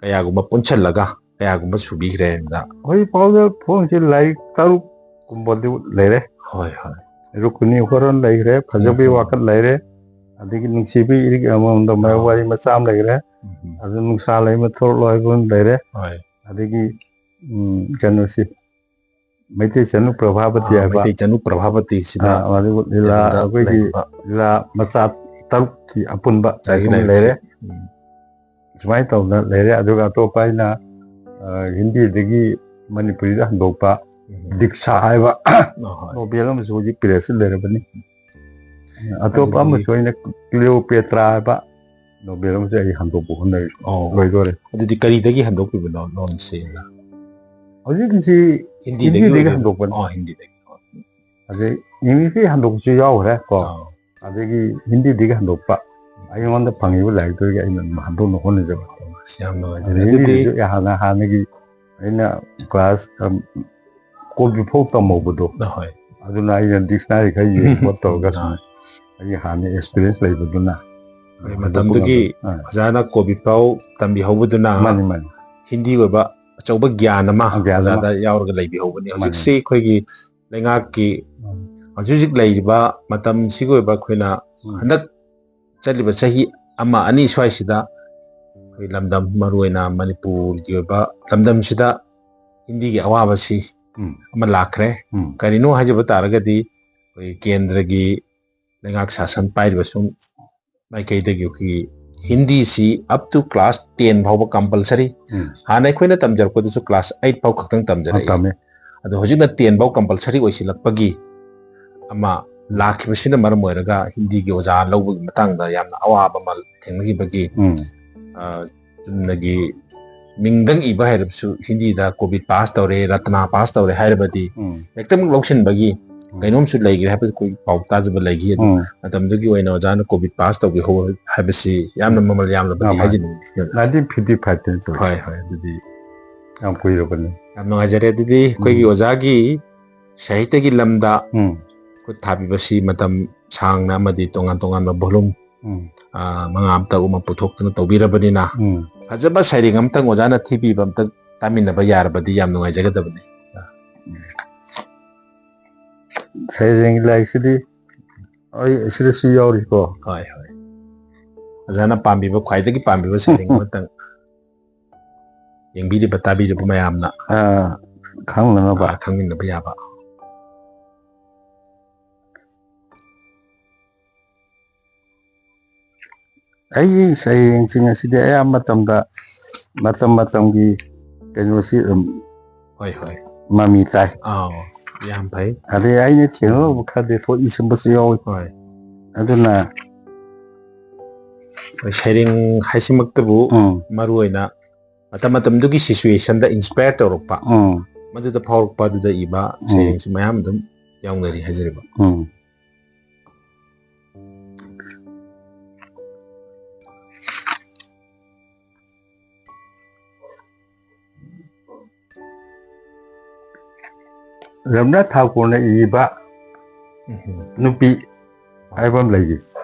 ꯀꯌꯥꯒꯨꯝꯕ ꯄꯨꯟꯁꯤꯜꯂꯒ ꯀꯌꯥꯒꯨꯝꯕ ꯁꯨꯕꯤꯈ꯭ꯔꯦ ꯍꯥꯏꯕꯗ? ꯍꯧꯖꯤꯛ ꯐꯥꯎꯗ ꯐꯣꯡꯁꯤ ꯂꯥꯏꯔꯤꯛ ꯇꯔꯨꯛ ꯀꯨꯝꯕꯗꯤ ꯂꯩꯔꯦ꯫ ꯍꯣꯏ, ꯍꯣꯏ꯫ ꯔꯨꯀꯨꯅꯤ ꯍꯣꯔꯟ ꯂꯩꯈ꯭ꯔꯦ, ꯐꯖꯕꯤ ꯎꯝ꯫ ꯋꯥꯀꯠ ꯂꯩꯔꯦ, ꯑꯗꯒꯤ ꯅꯨꯡꯁꯤꯕꯤ ꯏꯔꯤꯛ ꯑꯃꯃꯝꯗ ꯃꯌꯥꯝ ꯑꯥ꯫ ꯋꯥꯔꯤ ꯃꯆꯥ ꯑꯃ ꯂꯩꯈ꯭ꯔꯦ, ꯎꯝ꯫ ꯑꯗꯨ ꯅꯨꯡꯁꯥ ꯂꯩꯃ ꯊꯣꯛꯂꯣ ꯍꯥꯏꯕ ꯑꯃ ꯂꯩꯔꯦ, ꯍꯣꯏ꯫ ꯑꯗꯒꯤ, ꯎꯝ, ꯀꯩꯅꯣꯁꯤ, ꯃꯩꯇꯩ ꯆꯅꯨ ꯄ꯭ꯔꯚꯥꯄꯇꯤ ꯑꯥ, ꯍꯥꯏꯕ꯫ ꯃꯩꯇꯩ ꯆꯅꯨ ꯄ꯭ꯔꯚꯥꯄꯇꯤꯁꯤꯗ ꯑꯥ, ꯑꯗꯨꯒ ꯂꯤꯂꯥ, ꯀꯩꯅꯣꯗ ꯑꯩꯈꯣꯏꯒꯤ ꯂꯩꯔꯤꯕ ꯂꯤꯂꯥ ꯃꯆꯥ ꯇꯔꯨꯛꯀꯤ ꯑꯄꯨꯟꯕ ꯆꯥꯏꯕꯤ ꯂꯥꯏꯔꯤꯛ ꯑꯃ ꯂꯩꯔꯦ꯫ ꯂꯥꯏꯔꯤꯛꯁꯦ꯫ ꯎꯝ꯫ ꯁꯨꯃꯥꯏꯅ ꯇꯧꯗꯅ ꯂꯩꯔꯦ꯫ ꯑꯗꯨꯒ ꯑꯇꯣꯞꯄ ꯑꯩꯅ, ꯑ, ꯍꯤꯟꯗꯤꯗꯒꯤ ꯃꯅꯤꯄꯨꯔꯤꯗ ꯍꯟꯗꯣꯛꯄ ꯎꯝ꯫ ꯗꯤꯛꯁꯥ ꯍꯥꯏꯕ ꯑ, ꯍꯣꯏ꯫ ꯅꯣꯕꯦꯜ ꯑꯃꯁꯨ ꯍꯧꯖꯤꯛ ꯄ꯭ꯔꯦꯁꯇ ꯂꯩꯔꯕꯅꯤ꯫ ꯑꯇꯣꯞꯄ ꯑꯗꯨꯗꯤ ꯑꯃꯁꯨ ꯑꯩꯅ ꯀ꯭ꯂꯤꯑꯣꯄꯦꯇ꯭ꯔꯥ ꯍꯥꯏꯕ ꯅꯣꯕꯦꯜ ꯑꯃꯁꯨ ꯑꯩ ꯍꯟꯗꯣꯛꯄ ꯍꯣꯠꯅꯔꯤ꯫ ꯑꯣ꯫ ꯂꯣꯏꯗꯣꯔꯦ꯫ ꯑꯗꯨꯗꯤ ꯀꯔꯤꯗꯒꯤ ꯍꯟꯗꯣꯛꯄꯤꯕꯅꯣ ꯂꯣꯟꯁꯦ? ꯍꯧꯖꯤꯛꯀꯤꯁꯤ ꯍꯤꯟꯗꯤꯗꯒꯤ ꯍꯤꯟꯗꯤꯗꯒꯤ ꯑꯣꯏꯗꯣꯏꯅꯤ? ꯍꯟꯗꯣꯛꯄꯅꯤ꯫ ꯑꯣ, ꯍꯤꯟꯗꯤꯗꯒꯤ꯫ ꯑꯗꯩ ꯏꯪꯂꯤꯁꯀꯤ ꯍꯟꯗꯣꯛꯄꯁꯨ ꯌꯥꯎꯈ꯭ꯔꯦ ꯀꯣ꯫ ꯑꯥ꯫ ꯑꯗꯒꯤ ꯍꯤꯟꯗꯤꯗꯒꯤ ꯍꯟꯗꯣꯛꯄ, ꯑꯩꯉꯣꯟꯗ ꯐꯪꯉꯤꯕ ꯂꯥꯏꯔꯤꯛꯇꯨꯗꯒꯤ ꯑꯩꯅ ꯑꯗꯨꯝ ꯍꯟꯗꯣꯛꯅ ꯍꯣꯠꯅꯖꯕ꯫ ꯑꯁ, ꯌꯥꯝ ꯅꯨꯡꯉꯥꯏꯖꯔꯦ꯫ ꯑꯗꯩ ꯑꯗꯨꯗꯤ ꯍꯤꯟꯗꯤꯗꯁꯨ ꯑꯩ ꯍꯥꯟꯅ, ꯍꯥꯟꯅꯒꯤ ꯑꯩꯅ ꯀ꯭ꯂꯥꯁ ꯀꯣꯕꯤ ꯐꯧ ꯇꯝꯍꯧꯕꯗꯣ, ꯑꯗꯨꯅ ꯑꯩꯅ ꯗꯤꯛꯁꯅꯥꯔꯤ ꯈꯔ ꯌꯦꯡ ꯈꯣꯠ ꯇꯧꯔꯒ ꯁꯨꯝ ꯑꯩꯒꯤ ꯍꯥꯟꯅ ꯑꯦꯛꯁꯄꯤꯔꯤꯌꯦꯟꯁ ꯂꯩꯕꯗꯨꯅ ꯑꯩꯈꯣꯏ ꯃꯇꯝꯗꯨꯒꯤ ꯑꯥ꯫ ꯑꯣꯖꯥꯅ ꯀꯣꯕꯤ ꯐꯥꯎ ꯇꯝꯕꯤꯍꯧꯕꯗꯨꯅ ꯃꯥꯅꯤ, ꯃꯥꯅꯤ꯫ ꯍꯤꯟꯗꯤ ꯑꯣꯏꯕ ꯑꯆꯧꯕ ꯒ꯭ꯌꯥꯟ ꯑꯃ ꯒ꯭ꯌꯥꯟ ꯑꯃ꯫ ꯑꯣꯖꯥꯗ ꯌꯥꯎꯔꯒ ꯂꯩꯕꯤꯍꯧꯕꯅꯤ꯫ ꯃꯥꯅꯤ꯫ ꯍꯧꯖꯤꯛꯁꯤ ꯑꯩꯈꯣꯏꯒꯤ ꯂꯩꯉꯥꯛꯀꯤ ꯎꯝ꯫ ꯍꯧꯖꯤꯛ ꯍꯧꯖꯤꯛ ꯂꯩꯔꯤꯕ ꯃꯇꯝꯁꯤꯒꯤ ꯑꯣꯏꯕ ꯑꯩꯈꯣꯏꯅ ꯎꯝ꯫ ꯍꯟꯗꯛ ꯆꯠꯂꯤꯕ ꯆꯍꯤ ꯑꯃ ꯑꯅꯤ ꯁ꯭ꯋꯥꯏꯁꯤꯗ ꯑꯩꯈꯣꯏ ꯂꯝꯗꯝ, ꯃꯔꯨꯑꯣꯏꯅ ꯃꯅꯤꯄꯨꯔꯒꯤ ꯑꯣꯏꯕ ꯂꯝꯗꯝꯁꯤꯗ ꯍꯤꯟꯗꯤꯒꯤ ꯑꯋꯥꯕꯁꯤ ꯎꯝ꯫ ꯑꯃ ꯂꯥꯛꯈ꯭ꯔꯦ꯫ ꯎꯝ꯫ ꯀꯔꯤꯅꯣ ꯍꯥꯏꯖꯕ ꯇꯥꯔꯒꯗꯤ, ꯑꯩꯈꯣꯏ ꯀꯦꯟꯗ꯭ꯔꯒꯤ ꯂꯩꯉꯥꯛ ꯁꯥꯁꯟ ꯄꯥꯏꯔꯤꯕ ꯁꯨꯝ ꯃꯥꯏꯀꯩꯗꯒꯤ ꯑꯩꯈꯣꯏꯒꯤ ꯍꯤꯟꯗꯤꯁꯤ up to class ten ꯐꯥꯎꯕ compulsory꯫ ꯎꯝ꯫ ꯍꯥꯟꯅ ꯑꯩꯈꯣꯏꯅ ꯇꯝꯖꯔꯛꯄꯗꯁꯨ class eight ꯐꯥꯎ ꯈꯛꯇꯪ ꯇꯝꯖꯔꯛꯏ꯫ ꯇꯝꯃꯤ꯫ ꯑꯗꯣ ꯍꯧꯖꯤꯛꯅ ten ꯐꯥꯎ compulsory ꯑꯣꯏꯁꯤꯜꯂꯛꯄꯒꯤ ꯑꯃ ꯂꯥꯛꯈꯤꯕꯁꯤꯅ ꯃꯔꯝ ꯑꯣꯏꯔꯒ ꯍꯤꯟꯗꯤꯒꯤ ꯑꯣꯖꯥ ꯂꯧꯕꯒꯤ ꯃꯇꯥꯡꯗ ꯌꯥꯝꯅ ꯑꯋꯥꯕ ꯑꯃ ꯊꯦꯡꯅꯈꯤꯕꯒꯤ, ꯎꯝ꯫ ꯑ, ꯆꯨꯝꯅꯒꯤ ꯃꯤꯡꯗꯪ ꯏꯕ ꯍꯩꯔꯕꯁꯨ ꯍꯤꯟꯗꯤꯗ ꯀꯣꯕꯤꯠ ꯄꯥꯁ ꯇꯧꯔꯦ, ꯔꯠꯅꯥ ꯄꯥꯁ ꯇꯧꯔꯦ ꯍꯥꯏꯔꯕꯗꯤ ꯎꯝ꯫ ꯍꯦꯛꯇꯃꯛ ꯂꯧꯁꯤꯟꯕꯒꯤ ꯎꯝ꯫ ꯀꯩꯅꯣꯝꯁꯨ ꯂꯩꯈ꯭ꯔꯦ ꯍꯥꯏꯕꯗꯨ ꯑꯩꯈꯣꯏ ꯄꯥꯎ ꯇꯥꯖꯕ ꯂꯩꯈꯤ꯫ ꯑꯗꯨ ꯎꯝ꯫ ꯃꯇꯝꯗꯨꯒꯤ ꯑꯣꯏꯅ ꯑꯣꯖꯥꯅ ꯀꯣꯕꯤꯠ ꯄꯥꯁ ꯇꯧꯕꯤꯍꯧ ꯍꯥꯏꯕꯁꯤ ꯌꯥꯝꯅ ꯎꯝ꯫ ꯃꯃꯜ ꯌꯥꯝꯂꯕꯅꯤ ꯌꯥꯝ ꯍꯥꯏꯖꯅꯤꯡꯉꯤ꯫ Nineteen fifty five ꯇ ꯇꯧꯔꯤ꯫ ꯍꯣꯏ, ꯍꯣꯏ, ꯑꯗꯨꯗꯤ ꯌꯥꯝ ꯀꯨꯏꯔꯕꯅꯤ꯫ ꯌꯥꯝ ꯅꯨꯡꯉꯥꯏꯖꯔꯦ꯫ ꯑꯗꯨꯗꯤ ꯑꯩꯈꯣꯏꯒꯤ ꯎꯝ꯫ ꯑꯣꯖꯥꯒꯤ ꯁꯥꯍꯤꯇ꯭ꯌꯒꯤ ꯂꯝꯗ ꯎꯝ꯫ ꯈꯨꯠ ꯊꯥꯕꯤꯕꯁꯤ ꯃꯇꯝ ꯁꯥꯡꯅ ꯑꯃꯗꯤ ꯇꯣꯉꯥꯟ ꯇꯣꯉꯥꯟꯕ volume, ꯎꯝ꯫ ꯑ, ꯃꯉꯥ ꯑꯃ ꯇꯔꯨꯛ ꯑꯃ ꯄꯨꯊꯣꯛꯇꯨꯅ ꯇꯧꯕꯤꯔꯕꯅꯤꯅ, ꯎꯝ꯫ ꯐꯖꯕ ꯁꯩꯔꯦꯡ ꯑꯃꯇꯪ ꯑꯣꯖꯥꯅ ꯊꯤꯕꯤꯕ ꯑꯝꯇ ꯇꯥꯃꯤꯟꯅꯕ ꯌꯥꯔꯕꯗꯤ ꯌꯥꯝ ꯅꯨꯡꯉꯥꯏꯖꯒꯗꯕꯅꯤ꯫ ꯁꯩꯔꯦꯡꯒꯤ ꯂꯥꯏꯔꯤꯛꯁꯤꯗꯤ ꯑꯩ ꯁꯤꯗꯁꯨ ꯌꯥꯎꯔꯤꯀꯣ꯫ ꯍꯣꯏ, ꯍꯣꯏ꯫ ꯑꯣꯖꯥꯅ ꯄꯥꯝꯕꯤꯕ, ꯈ꯭ꯋꯥꯏꯗꯒꯤ ꯄꯥꯝꯕꯤꯕ ꯁꯩꯔꯦꯡ ꯑꯃꯇꯪ ꯌꯦꯡꯕꯤꯔꯤꯕ, ꯇꯥꯕꯤꯔꯤꯕ ꯃꯌꯥꯝꯅ, ꯑ, ꯈꯪꯅꯅꯕ꯫ ꯑ, ꯈꯪꯃꯤꯟꯅꯕ ꯌꯥꯕ꯫ ꯑꯩꯒꯤ ꯁꯩꯔꯦꯡꯁꯤꯡ ꯑꯁꯤꯗꯤ ꯑꯌꯥꯝꯕ ꯃꯇꯝꯗ ꯃꯇꯝ ꯃꯇꯝꯒꯤ ꯀꯩꯅꯣꯁꯤ ꯑꯗꯨꯝ ꯍꯣꯏ, ꯍꯣꯏ꯫ ꯃꯃꯤ ꯇꯥꯏ꯫ ꯑꯥꯎ, ꯌꯥꯝ ꯐꯩ꯫ ꯑꯗꯩ ꯑꯩꯅ ꯊꯦꯡꯅꯔꯨꯕ ꯈꯔꯗꯤ ꯊꯣꯛ ꯏꯁꯤꯟꯕꯁꯨ ꯌꯥꯎꯏ꯫ ꯍꯣꯏ꯫ ꯑꯗꯨꯅ ꯍꯣꯏ, ꯁꯩꯔꯦꯡ ꯍꯥꯏꯁꯤꯃꯛꯇꯕꯨ ꯎꯝ꯫ ꯃꯔꯨ ꯑꯣꯏꯅ ꯃꯇꯝ ꯃꯇꯝꯗꯨꯒꯤ situation ꯗ inspire ꯇꯧꯔꯛꯄ, ꯎꯝ꯫ ꯃꯗꯨꯗ ꯐꯥꯎꯔꯛꯄ ꯑꯗꯨꯗ ꯏꯕ ꯎꯝ꯫ ꯁꯩꯔꯦꯡꯁꯨ ꯃꯌꯥꯝ ꯑꯗꯨꯝ ꯌꯥꯎꯅꯔꯤ ꯍꯥꯏꯖꯔꯤꯕ꯫ ꯎꯝ꯫ ꯔꯕꯤꯟꯗ꯭ꯔꯅꯥꯊ ꯊꯥꯀꯨꯔꯅ ꯏꯕ ꯎꯝ꯫ ꯅꯨꯄꯤ ꯍꯥꯏꯕ ꯑꯃ ꯂꯩꯔꯤ,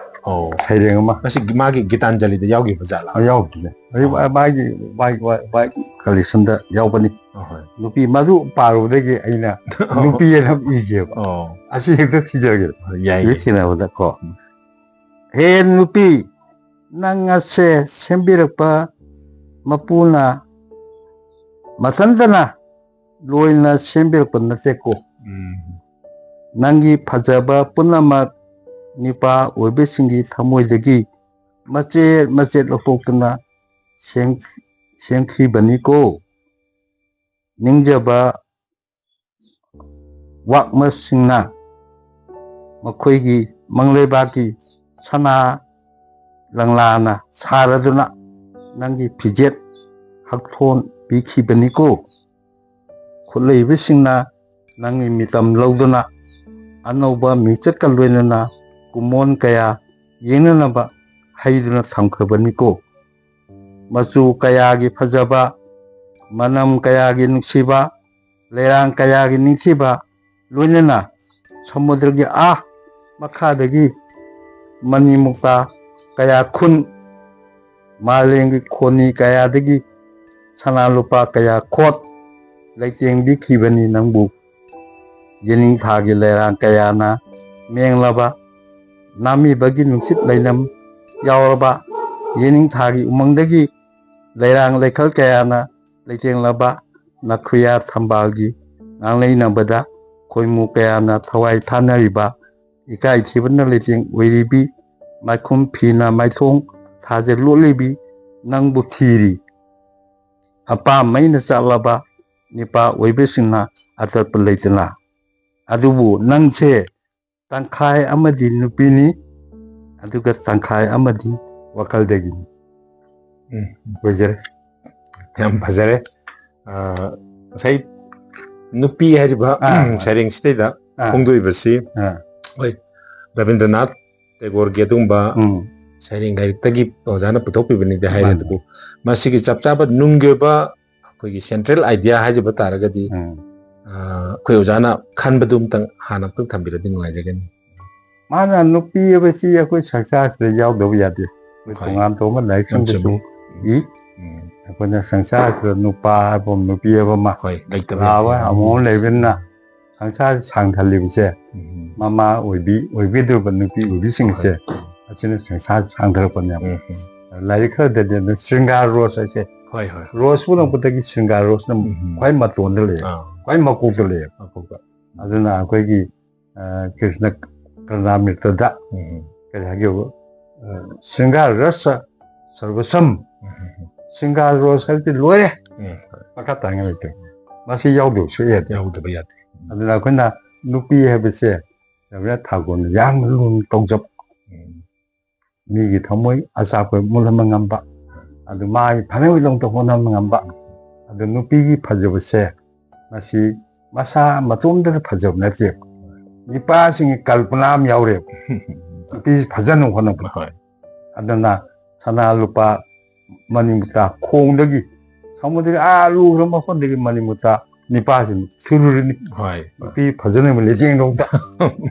ꯑꯣ꯫ ꯁꯩꯔꯦꯡ ꯑꯃ꯫ ꯃꯁꯤ ꯃꯥꯒꯤ ꯒꯤꯇꯥꯟꯖꯂꯤꯗ ꯌꯥꯎꯈꯤꯕ ꯖꯥꯠꯂꯥ? ꯑ, ꯌꯥꯎꯗꯦ꯫ ꯑꯩ ꯑꯣ꯫ ꯃꯥꯒꯤ ꯃꯥꯒꯤ ꯃꯥꯒꯤ ꯃꯥꯒꯤ ꯀꯂꯦꯛꯁꯟꯗ ꯌꯥꯎꯕꯅꯤ꯫ ꯑꯍꯣꯏ꯫ ꯅꯨꯄꯤ ꯃꯗꯨ ꯄꯥꯔꯨꯕꯗꯒꯤ ꯑꯩꯅ ꯅꯨꯄꯤ ꯑꯅ ꯑꯃ ꯏꯒꯦꯕ꯫ ꯑꯣ꯫ ꯑꯁꯤ ꯍꯦꯛꯇ ꯊꯤꯖꯒꯦ꯫ ꯌꯥꯏ, ꯏꯕ ꯌꯥꯏ꯫ ꯊꯦꯡꯅꯕꯗꯀꯣ꯫ ꯍꯦ ꯅꯨꯄꯤ, ꯅꯪ ꯑꯁꯦ ꯁꯦꯝꯕꯤꯔꯛꯄ ꯃꯄꯨꯅ ꯃꯊꯟꯇꯅ ꯂꯣꯏꯅ ꯁꯦꯝꯕꯤꯔꯛꯄ ꯅꯠꯇꯦꯀꯣ꯫ ꯎꯝ꯫ ꯅꯪꯒꯤ ꯐꯖꯕ ꯄꯨꯝꯅꯃꯛ ꯅꯨꯄꯥ ꯑꯣꯏꯕꯁꯤꯡꯒꯤ ꯊꯃꯣꯏꯗꯒꯤ ꯃꯆꯦꯠ ꯃꯆꯦꯠ ꯂꯧꯊꯣꯛꯇꯨꯅ ꯁꯦꯝ-, ꯁꯦꯝꯈꯤꯕꯅꯤꯀꯣ꯫ ꯅꯤꯡꯖꯕ ꯋꯥꯛꯃꯁꯤꯡꯅ ꯃꯈꯣꯏꯒꯤ ꯃꯪꯂꯩꯕꯥꯛꯀꯤ ꯁꯅꯥ ꯂꯪꯂꯥꯅ ꯁꯥꯔꯗꯨꯅ ꯅꯪꯒꯤ ꯐꯤꯖꯦꯠ ꯍꯛꯊꯣꯟ ꯄꯤꯈꯤꯕꯅꯤꯀꯣ꯫ ꯈꯨꯠꯂꯩꯕꯁꯤꯡꯅ ꯅꯪꯒꯤ ꯃꯤꯇꯝ ꯂꯧꯗꯨꯅ ꯑꯅꯧꯕ ꯃꯤꯡꯆꯠꯀ ꯂꯣꯏꯅꯅ ꯀꯨꯝꯑꯣꯟ ꯀꯌꯥ ꯌꯦꯡꯅꯅꯕ ꯍꯩꯗꯨꯅ ꯊꯝꯈ꯭ꯔꯕꯅꯤꯀꯣ꯫ ꯃꯆꯨ ꯀꯌꯥꯒꯤ ꯐꯖꯕ, ꯃꯅꯝ ꯀꯌꯥꯒꯤ ꯅꯨꯡꯁꯤꯕ, ꯂꯩꯔꯥꯡ ꯀꯌꯥꯒꯤ ꯅꯤꯡꯊꯤꯕ, ꯂꯣꯏꯅꯅ ꯁꯃꯨꯗ꯭ꯔꯒꯤ ꯑꯥ ꯃꯈꯥꯗꯒꯤ ꯃꯅꯤ ꯃꯨꯛꯇꯥ ꯀꯌꯥ ꯈꯨꯟ, ꯃꯥꯂꯦꯝꯒꯤ ꯈꯣꯅꯤ ꯀꯌꯥꯗꯒꯤ ꯁꯅꯥ ꯂꯨꯄꯥ ꯀꯌꯥ ꯈꯣꯠ ꯂꯩꯇꯦꯡꯕꯤꯈꯤꯕꯅꯤ ꯅꯪꯕꯨ꯫ ꯌꯦꯅꯤꯡꯊꯥꯒꯤ ꯂꯩꯔꯥꯡ ꯀꯌꯥꯅ ꯃꯦꯡꯂꯕ, ꯅꯥꯃꯤꯕꯒꯤ ꯅꯨꯡꯁꯤꯠ ꯂꯩꯅꯝ ꯌꯥꯎꯔꯕ, ꯌꯦꯅꯤꯡꯊꯥꯒꯤ ꯎꯃꯪꯗꯒꯤ ꯂꯩꯔꯥꯡ ꯂꯩꯈꯜ ꯀꯌꯥꯅ ꯂꯩꯇꯦꯡꯂꯕ, ꯅꯥꯈꯨꯌꯥ ꯊꯝꯕꯥꯜꯒꯤ ꯉꯥꯡꯂꯩꯅꯕꯗ ꯈꯣꯏꯃꯨ ꯀꯌꯥꯅ ꯊꯋꯥꯏ ꯊꯥꯅꯔꯤꯕ, ꯏꯀꯥꯏ ꯊꯤꯕꯅ ꯂꯩꯇꯦꯡ ꯑꯣꯏꯔꯤꯕꯤ, ꯃꯥꯏꯈꯨꯝ ꯐꯤꯅ ꯃꯥꯏꯊꯣꯡ ꯊꯥꯖ ꯂꯣꯠꯂꯤꯕꯤ ꯅꯪꯕꯨ ꯊꯤꯔꯤ꯫ ꯑꯄꯥꯝ ꯃꯩꯅ ꯆꯥꯛꯂꯕ ꯅꯤꯄꯥ ꯑꯣꯏꯕꯁꯤꯡꯅ ꯑꯇꯠꯄ ꯂꯩꯇꯅ꯫ ꯑꯗꯨꯕꯨ ꯅꯪꯁꯦ ꯇꯪꯈꯥꯏ ꯑꯃꯗꯤ ꯅꯨꯄꯤꯅꯤ, ꯑꯗꯨꯒ ꯇꯪꯈꯥꯏ ꯑꯃꯗꯤ ꯋꯥꯈꯜꯗꯒꯤꯅꯤ꯫ ꯎꯝ꯫ ꯂꯣꯏꯖꯔꯦ꯫ ꯌꯥꯝ ꯐꯖꯔꯦ꯫ ꯑ, ꯉꯁꯥꯏ ꯅꯨꯄꯤ ꯍꯥꯏꯔꯤꯕ ꯑꯥ꯫ ꯁꯩꯔꯦꯡꯁꯤꯗꯩꯗ ꯑꯥ꯫ ꯐꯣꯡꯗꯣꯛꯏꯕꯁꯤ ꯑꯥ꯫ ꯍꯣꯏ, ꯔꯕꯤꯟꯗ꯭ꯔꯅꯥꯊ ꯇꯦꯒꯣꯔꯒꯤ ꯑꯗꯨꯒꯨꯝꯕ ꯎꯝ꯫ ꯁꯩꯔꯦꯡ ꯂꯥꯏꯔꯤꯛꯇꯒꯤ ꯑꯣꯖꯥꯅ ꯄꯨꯊꯣꯛꯄꯤꯕꯅꯤꯗꯤ ꯍꯥꯏꯔꯦ, ꯃꯥꯅꯤ꯫ ꯑꯗꯨꯕꯨ ꯃꯁꯤꯒꯤ ꯆꯞ ꯆꯥꯕ ꯅꯨꯡꯒꯤ ꯑꯣꯏꯕ ꯑꯩꯈꯣꯏꯒꯤ ꯁꯦꯟꯇ꯭ꯔꯦꯜ ꯑꯥꯏꯗꯤꯌꯥ ꯍꯥꯏꯖꯕ ꯇꯥꯔꯒꯗꯤ ꯎꯝ꯫ ꯑꯩꯈꯣꯏ ꯑꯣꯖꯥꯅ ꯈꯟꯕꯗꯨ ꯑꯝꯇꯪ ꯍꯥꯟꯅ ꯑꯝꯇꯪ ꯊꯝꯕꯤꯔꯗꯤ ꯅꯨꯡꯉꯥꯏꯖꯒꯅꯤ꯫ ꯃꯥꯅ ꯅꯨꯄꯤ ꯍꯥꯏꯕꯁꯤ ꯑꯩꯈꯣꯏ ꯁꯪꯁꯥꯔꯁꯤꯗ ꯌꯥꯎꯗꯕ ꯌꯥꯗꯦ꯫ ꯑꯩꯈꯣꯏ ꯍꯣꯏ꯫ ꯇꯣꯉꯥꯟ ꯇꯣꯉꯥꯟꯕ ꯂꯥꯏꯔꯤꯛꯁꯤꯡꯗꯁꯨ ꯆꯨꯝꯃꯤ꯫ ꯏ ꯎꯝ, ꯑꯩꯈꯣꯏꯅ ꯁꯪꯁꯥꯔꯁꯤꯗ ꯅꯨꯄꯥ ꯍꯥꯏꯕ ꯑꯃ, ꯅꯨꯄꯤ ꯍꯥꯏꯕ ꯑꯃ, ꯍꯣꯏ, ꯂꯩꯇꯕ ꯂꯥꯕ ꯌꯥꯗꯦ꯫ ꯑꯃꯃꯝ ꯂꯩꯕꯅꯤꯅ ꯁꯪꯁꯥꯔꯁꯤ ꯁꯥꯡꯊꯜꯂꯤꯕꯁꯦ ꯎꯝ, ꯃꯃꯥ ꯑꯣꯏꯕꯤ ꯑꯣꯏꯕꯤꯗꯧꯔꯤꯕ ꯅꯨꯄꯤ ꯑꯣꯏꯕꯤꯁꯤꯡꯁꯦ, ꯑꯁꯤꯅ ꯁꯪꯁꯥꯔ ꯁꯥꯡꯊꯔꯛꯄꯅꯦꯕ꯫ ꯎꯝ, ꯎꯝ, ꯂꯥꯏꯔꯤꯛ ꯈꯔꯗꯗꯤ ꯑꯗꯨꯝ ꯁ꯭ꯔꯤꯡꯒꯥꯔ ꯔꯣꯁ ꯍꯥꯏꯁꯦ, ꯍꯣꯏ, ꯍꯣꯏ꯫ ꯔꯣꯁ ꯄꯨꯝꯅꯃꯛꯇꯒꯤ ꯁ꯭ꯔꯤꯡꯒꯥꯔ ꯔꯣꯁꯅ ꯎꯝ, ꯈ꯭ꯋꯥꯏ ꯃꯇꯣꯟꯗ ꯂꯩ, ꯑꯥ, ꯈ꯭ꯋꯥꯏ ꯃꯀꯣꯛꯇ ꯂꯩ꯫ ꯑꯐꯕ꯫ ꯑꯗꯨꯅ ꯑꯩꯈꯣꯏꯒꯤ ꯑ, ꯀ꯭ꯔꯤꯁꯅ ꯀꯔꯅꯥꯃꯤꯔꯇꯗ ꯎꯝ, ꯀꯔꯤ ꯍꯥꯏꯒꯦꯕ, ꯑ, ꯁ꯭ꯔꯤꯡꯒꯥꯔ ꯔꯁ ꯁꯔꯕꯁꯝ, ꯎꯝ, ꯁ꯭ꯔꯤꯡꯒꯥꯔ ꯔꯣꯁ ꯍꯥꯏꯕꯗꯤ ꯂꯣꯏꯔꯦ, ꯎꯝ, ꯃꯈꯥ ꯇꯥꯅꯤꯡꯉꯥꯏ ꯂꯩꯇꯦ꯫ ꯃꯁꯤ ꯌꯥꯎꯗꯕ ꯁꯨꯛꯌꯥ ꯌꯥꯗꯦ꯫ ꯌꯥꯎꯗꯕ ꯌꯥꯗꯦ꯫ ꯑꯗꯨꯅ ꯑꯩꯈꯣꯏꯅ ꯅꯨꯄꯤ ꯍꯥꯏꯕꯁꯦ ꯔꯕꯤꯅꯥꯊ ꯊꯥꯒꯣꯔꯅ ꯌꯥꯝꯅ ꯂꯨꯅ ꯇꯧꯖꯕ, ꯎꯝ, ꯃꯤꯒꯤ ꯊꯃꯣꯏ ꯑꯆꯥꯛꯄ ꯃꯨꯜꯍꯟꯕ ꯉꯝꯕ, ꯑꯗꯨ ꯃꯥꯒꯤ ꯐꯅꯕꯒꯤꯗꯃꯛꯇ ꯍꯣꯠꯅꯕ ꯉꯝꯕ, ꯑꯗꯨ ꯅꯨꯄꯤꯒꯤ ꯐꯖꯕꯁꯦ ꯃꯁꯤ ꯃꯁꯥ ꯃꯇꯣꯝꯇꯅ ꯐꯖꯕ ꯅꯠꯇꯦ, ꯅꯨꯄꯥꯁꯤꯡꯒꯤ ꯀꯜꯄꯅꯥ ꯑꯃ ꯌꯥꯎꯔꯦꯕ꯫ ꯅꯨꯄꯤꯁꯤ ꯐꯖꯅ ꯍꯣꯠꯅꯕ꯫ ꯍꯣꯏ꯫ ꯑꯗꯨꯅ ꯁꯅꯥ ꯂꯨꯄꯥ ꯃꯅꯤꯃꯨꯇꯥ ꯈꯣꯡꯗꯒꯤ ꯁꯃꯨꯗ꯭ꯔ ꯑꯥ ꯂꯨꯈ꯭ꯔ ꯃꯐꯝꯗꯒꯤ ꯃꯅꯤꯃꯨꯇꯥ ꯅꯤꯄꯥꯁꯤꯡ ꯊꯤꯜꯂꯨꯔꯤꯅꯤ꯫ ꯍꯣꯏ꯫ ꯅꯨꯄꯤ ꯐꯖꯅꯕ ꯂꯩꯇꯦꯡꯗꯧꯗ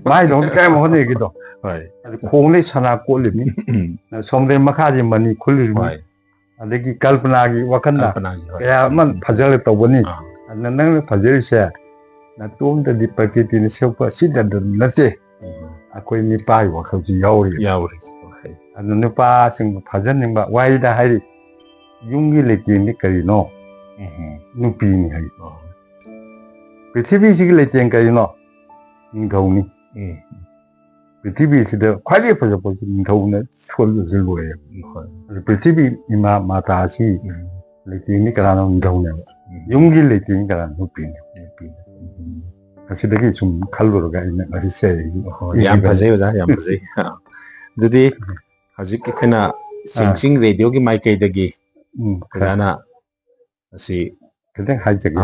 ꯃꯥꯏꯗꯧꯗ ꯀꯔꯝꯕ ꯍꯣꯠꯅꯒꯦꯗꯣ꯫ ꯍꯣꯏ꯫ ꯑꯗꯨ ꯈꯣꯡꯗꯩ ꯁꯅꯥ ꯀꯣꯠꯂꯤꯕꯅꯤ, ꯎꯝ, ꯁꯣꯝꯗꯩ ꯃꯈꯥꯗꯤ ꯃꯅꯤ ꯈꯨꯜꯂꯤꯕꯅꯤ꯫ ꯍꯣꯏ꯫ ꯑꯗꯒꯤ ꯀꯜꯄꯅꯥꯒꯤ ꯋꯥꯈꯜꯅ ꯀꯜꯄꯅꯥꯒꯤ, ꯍꯣꯏ꯫ ꯀꯌꯥ ꯑꯃ ꯐꯖꯅ ꯇꯧꯕꯅꯤ꯫ ꯑꯥ, ꯑꯗꯨꯅ ꯅꯪꯅ ꯐꯖꯔꯤꯁꯦ ꯅꯇꯣꯝꯇꯗꯤ ꯄ꯭ꯔꯀꯤꯇꯤꯅ ꯁꯦꯝꯄ ꯁꯤꯗ ꯅꯠꯇꯦ, ꯎꯝ, ꯑꯩꯈꯣꯏ ꯅꯨꯄꯥꯒꯤ ꯋꯥꯈꯜꯁꯨ ꯌꯥꯎꯔꯤ꯫ ꯌꯥꯎꯔꯤ꯫ ꯍꯣꯏ꯫ ꯑꯗꯨ ꯅꯨꯄꯥꯁꯤꯡꯕꯨ ꯐꯖꯅꯤꯡꯕ ꯋꯥꯔꯤꯗ ꯍꯥꯏꯔꯤ, ꯌꯨꯝꯒꯤ ꯂꯩꯇꯦꯡꯗꯤ ꯀꯔꯤꯅꯣ? ꯎꯝ, ꯅꯨꯄꯤꯅꯤ ꯍꯥꯏ꯫ ꯑꯣ, ꯄ꯭ꯔꯤꯊꯤꯕꯤꯁꯤꯒꯤ ꯂꯩꯇꯦꯡ ꯀꯔꯤꯅꯣ? ꯅꯤꯡꯊꯧꯅꯤ꯫ ꯎꯝ, ꯄ꯭ꯔꯤꯊꯤꯕꯤꯁꯤꯗ ꯈ꯭ꯋꯥꯏꯗꯒꯤ ꯐꯖꯕ ꯅꯤꯡꯊꯧꯅ ꯁꯣꯜꯂꯁꯨ ꯂꯣꯏꯔꯦ꯫ ꯍꯣꯏ꯫ ꯑꯗꯨ ꯄ꯭ꯔꯤꯊꯤꯕꯤ ꯏꯃꯥ ꯃꯥꯇꯥ ꯑꯁꯤ ꯎꯝ, ꯂꯩꯇꯦꯡꯗꯤ ꯀꯅꯥꯅꯣ? ꯅꯤꯡꯊꯧꯅꯦꯕ꯫ ꯎꯝ, ꯌꯨꯝꯒꯤ ꯂꯩꯇꯦꯡꯗꯤ ꯀꯅꯥꯅꯣ? ꯅꯨꯄꯤꯅꯦ꯫ ꯅꯨꯄꯤꯅꯦ꯫ ꯎꯝ, ꯑꯁꯤꯗꯒꯤ ꯁꯨꯝ ꯈꯜꯂꯨꯔꯒ ꯑꯩꯅ ꯉꯁꯤ ꯁꯦꯔꯤꯁꯤ ꯍꯣꯏ, ꯌꯥꯝ ꯐꯖꯩ ꯑꯣꯖꯥ, ꯌꯥꯝ ꯐꯖꯩ꯫ ꯑꯗꯨꯗꯤ ꯍꯧꯖꯤꯛ ꯑꯩꯈꯣꯏꯅ ꯆꯤꯡꯆꯤꯡ ꯔꯦꯗꯤꯑꯣꯒꯤ ꯃꯥꯏꯀꯩꯗꯒꯤ ꯎꯝ, ꯑꯣꯖꯥꯅ ꯑꯁꯤ ꯈꯤꯇꯪ ꯍꯥꯏꯖꯒꯦ꯫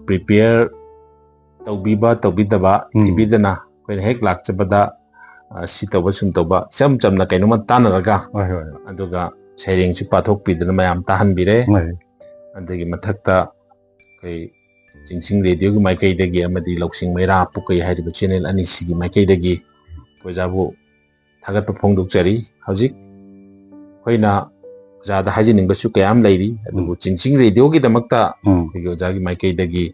ꯄ꯭ꯔꯤꯄꯦꯌꯔ ꯇꯧꯕꯤꯕ ꯇꯧꯕꯤꯗꯕ ꯎꯝ꯫ ꯊꯤꯕꯤꯗꯅ ꯑꯩꯈꯣꯏꯅ ꯍꯦꯛ ꯂꯥꯛꯆꯕꯗ ꯑ, ꯁꯤ ꯇꯧꯕ ꯁꯨꯝ ꯇꯧꯕ ꯏꯆꯝ ꯆꯝꯅ ꯀꯩꯅꯣꯝꯃ ꯇꯥꯟꯅꯔꯒ ꯍꯣꯏ, ꯍꯣꯏ, ꯍꯣꯏ꯫ ꯑꯗꯨꯒ ꯁꯩꯔꯦꯡꯁꯨ ꯄꯥꯊꯣꯛꯄꯤꯗꯅ ꯃꯌꯥꯝ ꯇꯥꯍꯟꯕꯤꯔꯦ꯫ ꯍꯣꯏ꯫ ꯑꯗꯨꯒꯤ ꯃꯊꯛꯇ ꯑꯩꯈꯣꯏ ꯆꯤꯡꯆꯤꯡ ꯔꯦꯗꯤꯑꯣꯒꯤ ꯃꯥꯏꯀꯩꯗꯒꯤ ꯑꯃꯗꯤ ꯂꯧꯁꯤꯡ ꯃꯩꯔꯥ ꯄꯨꯀꯩ ꯍꯥꯏꯔꯤꯕ ꯆꯦꯅꯦꯜ ꯑꯅꯤꯁꯤꯒꯤ ꯃꯥꯏꯀꯩꯗꯒꯤ ꯑꯣꯖꯥꯕꯨ ꯊꯥꯒꯠꯄ ꯐꯣꯡꯗꯣꯛꯆꯔꯤ꯫ ꯍꯧꯖꯤꯛ ꯑꯩꯈꯣꯏꯅ ꯑꯣꯖꯥꯗ ꯍꯥꯏꯖꯅꯤꯡꯕꯁꯨ ꯀꯌꯥ ꯑꯃ ꯂꯩꯔꯤ, ꯑꯗꯨꯕꯨ ꯎꯝ꯫ ꯆꯤꯡꯆꯤꯡ ꯔꯦꯗꯤꯑꯣꯒꯤꯗꯃꯛꯇ ꯎꯝ꯫ ꯑꯩꯈꯣꯏꯒꯤ ꯑꯣꯖꯥꯒꯤ ꯃꯥꯏꯀꯩꯗꯒꯤ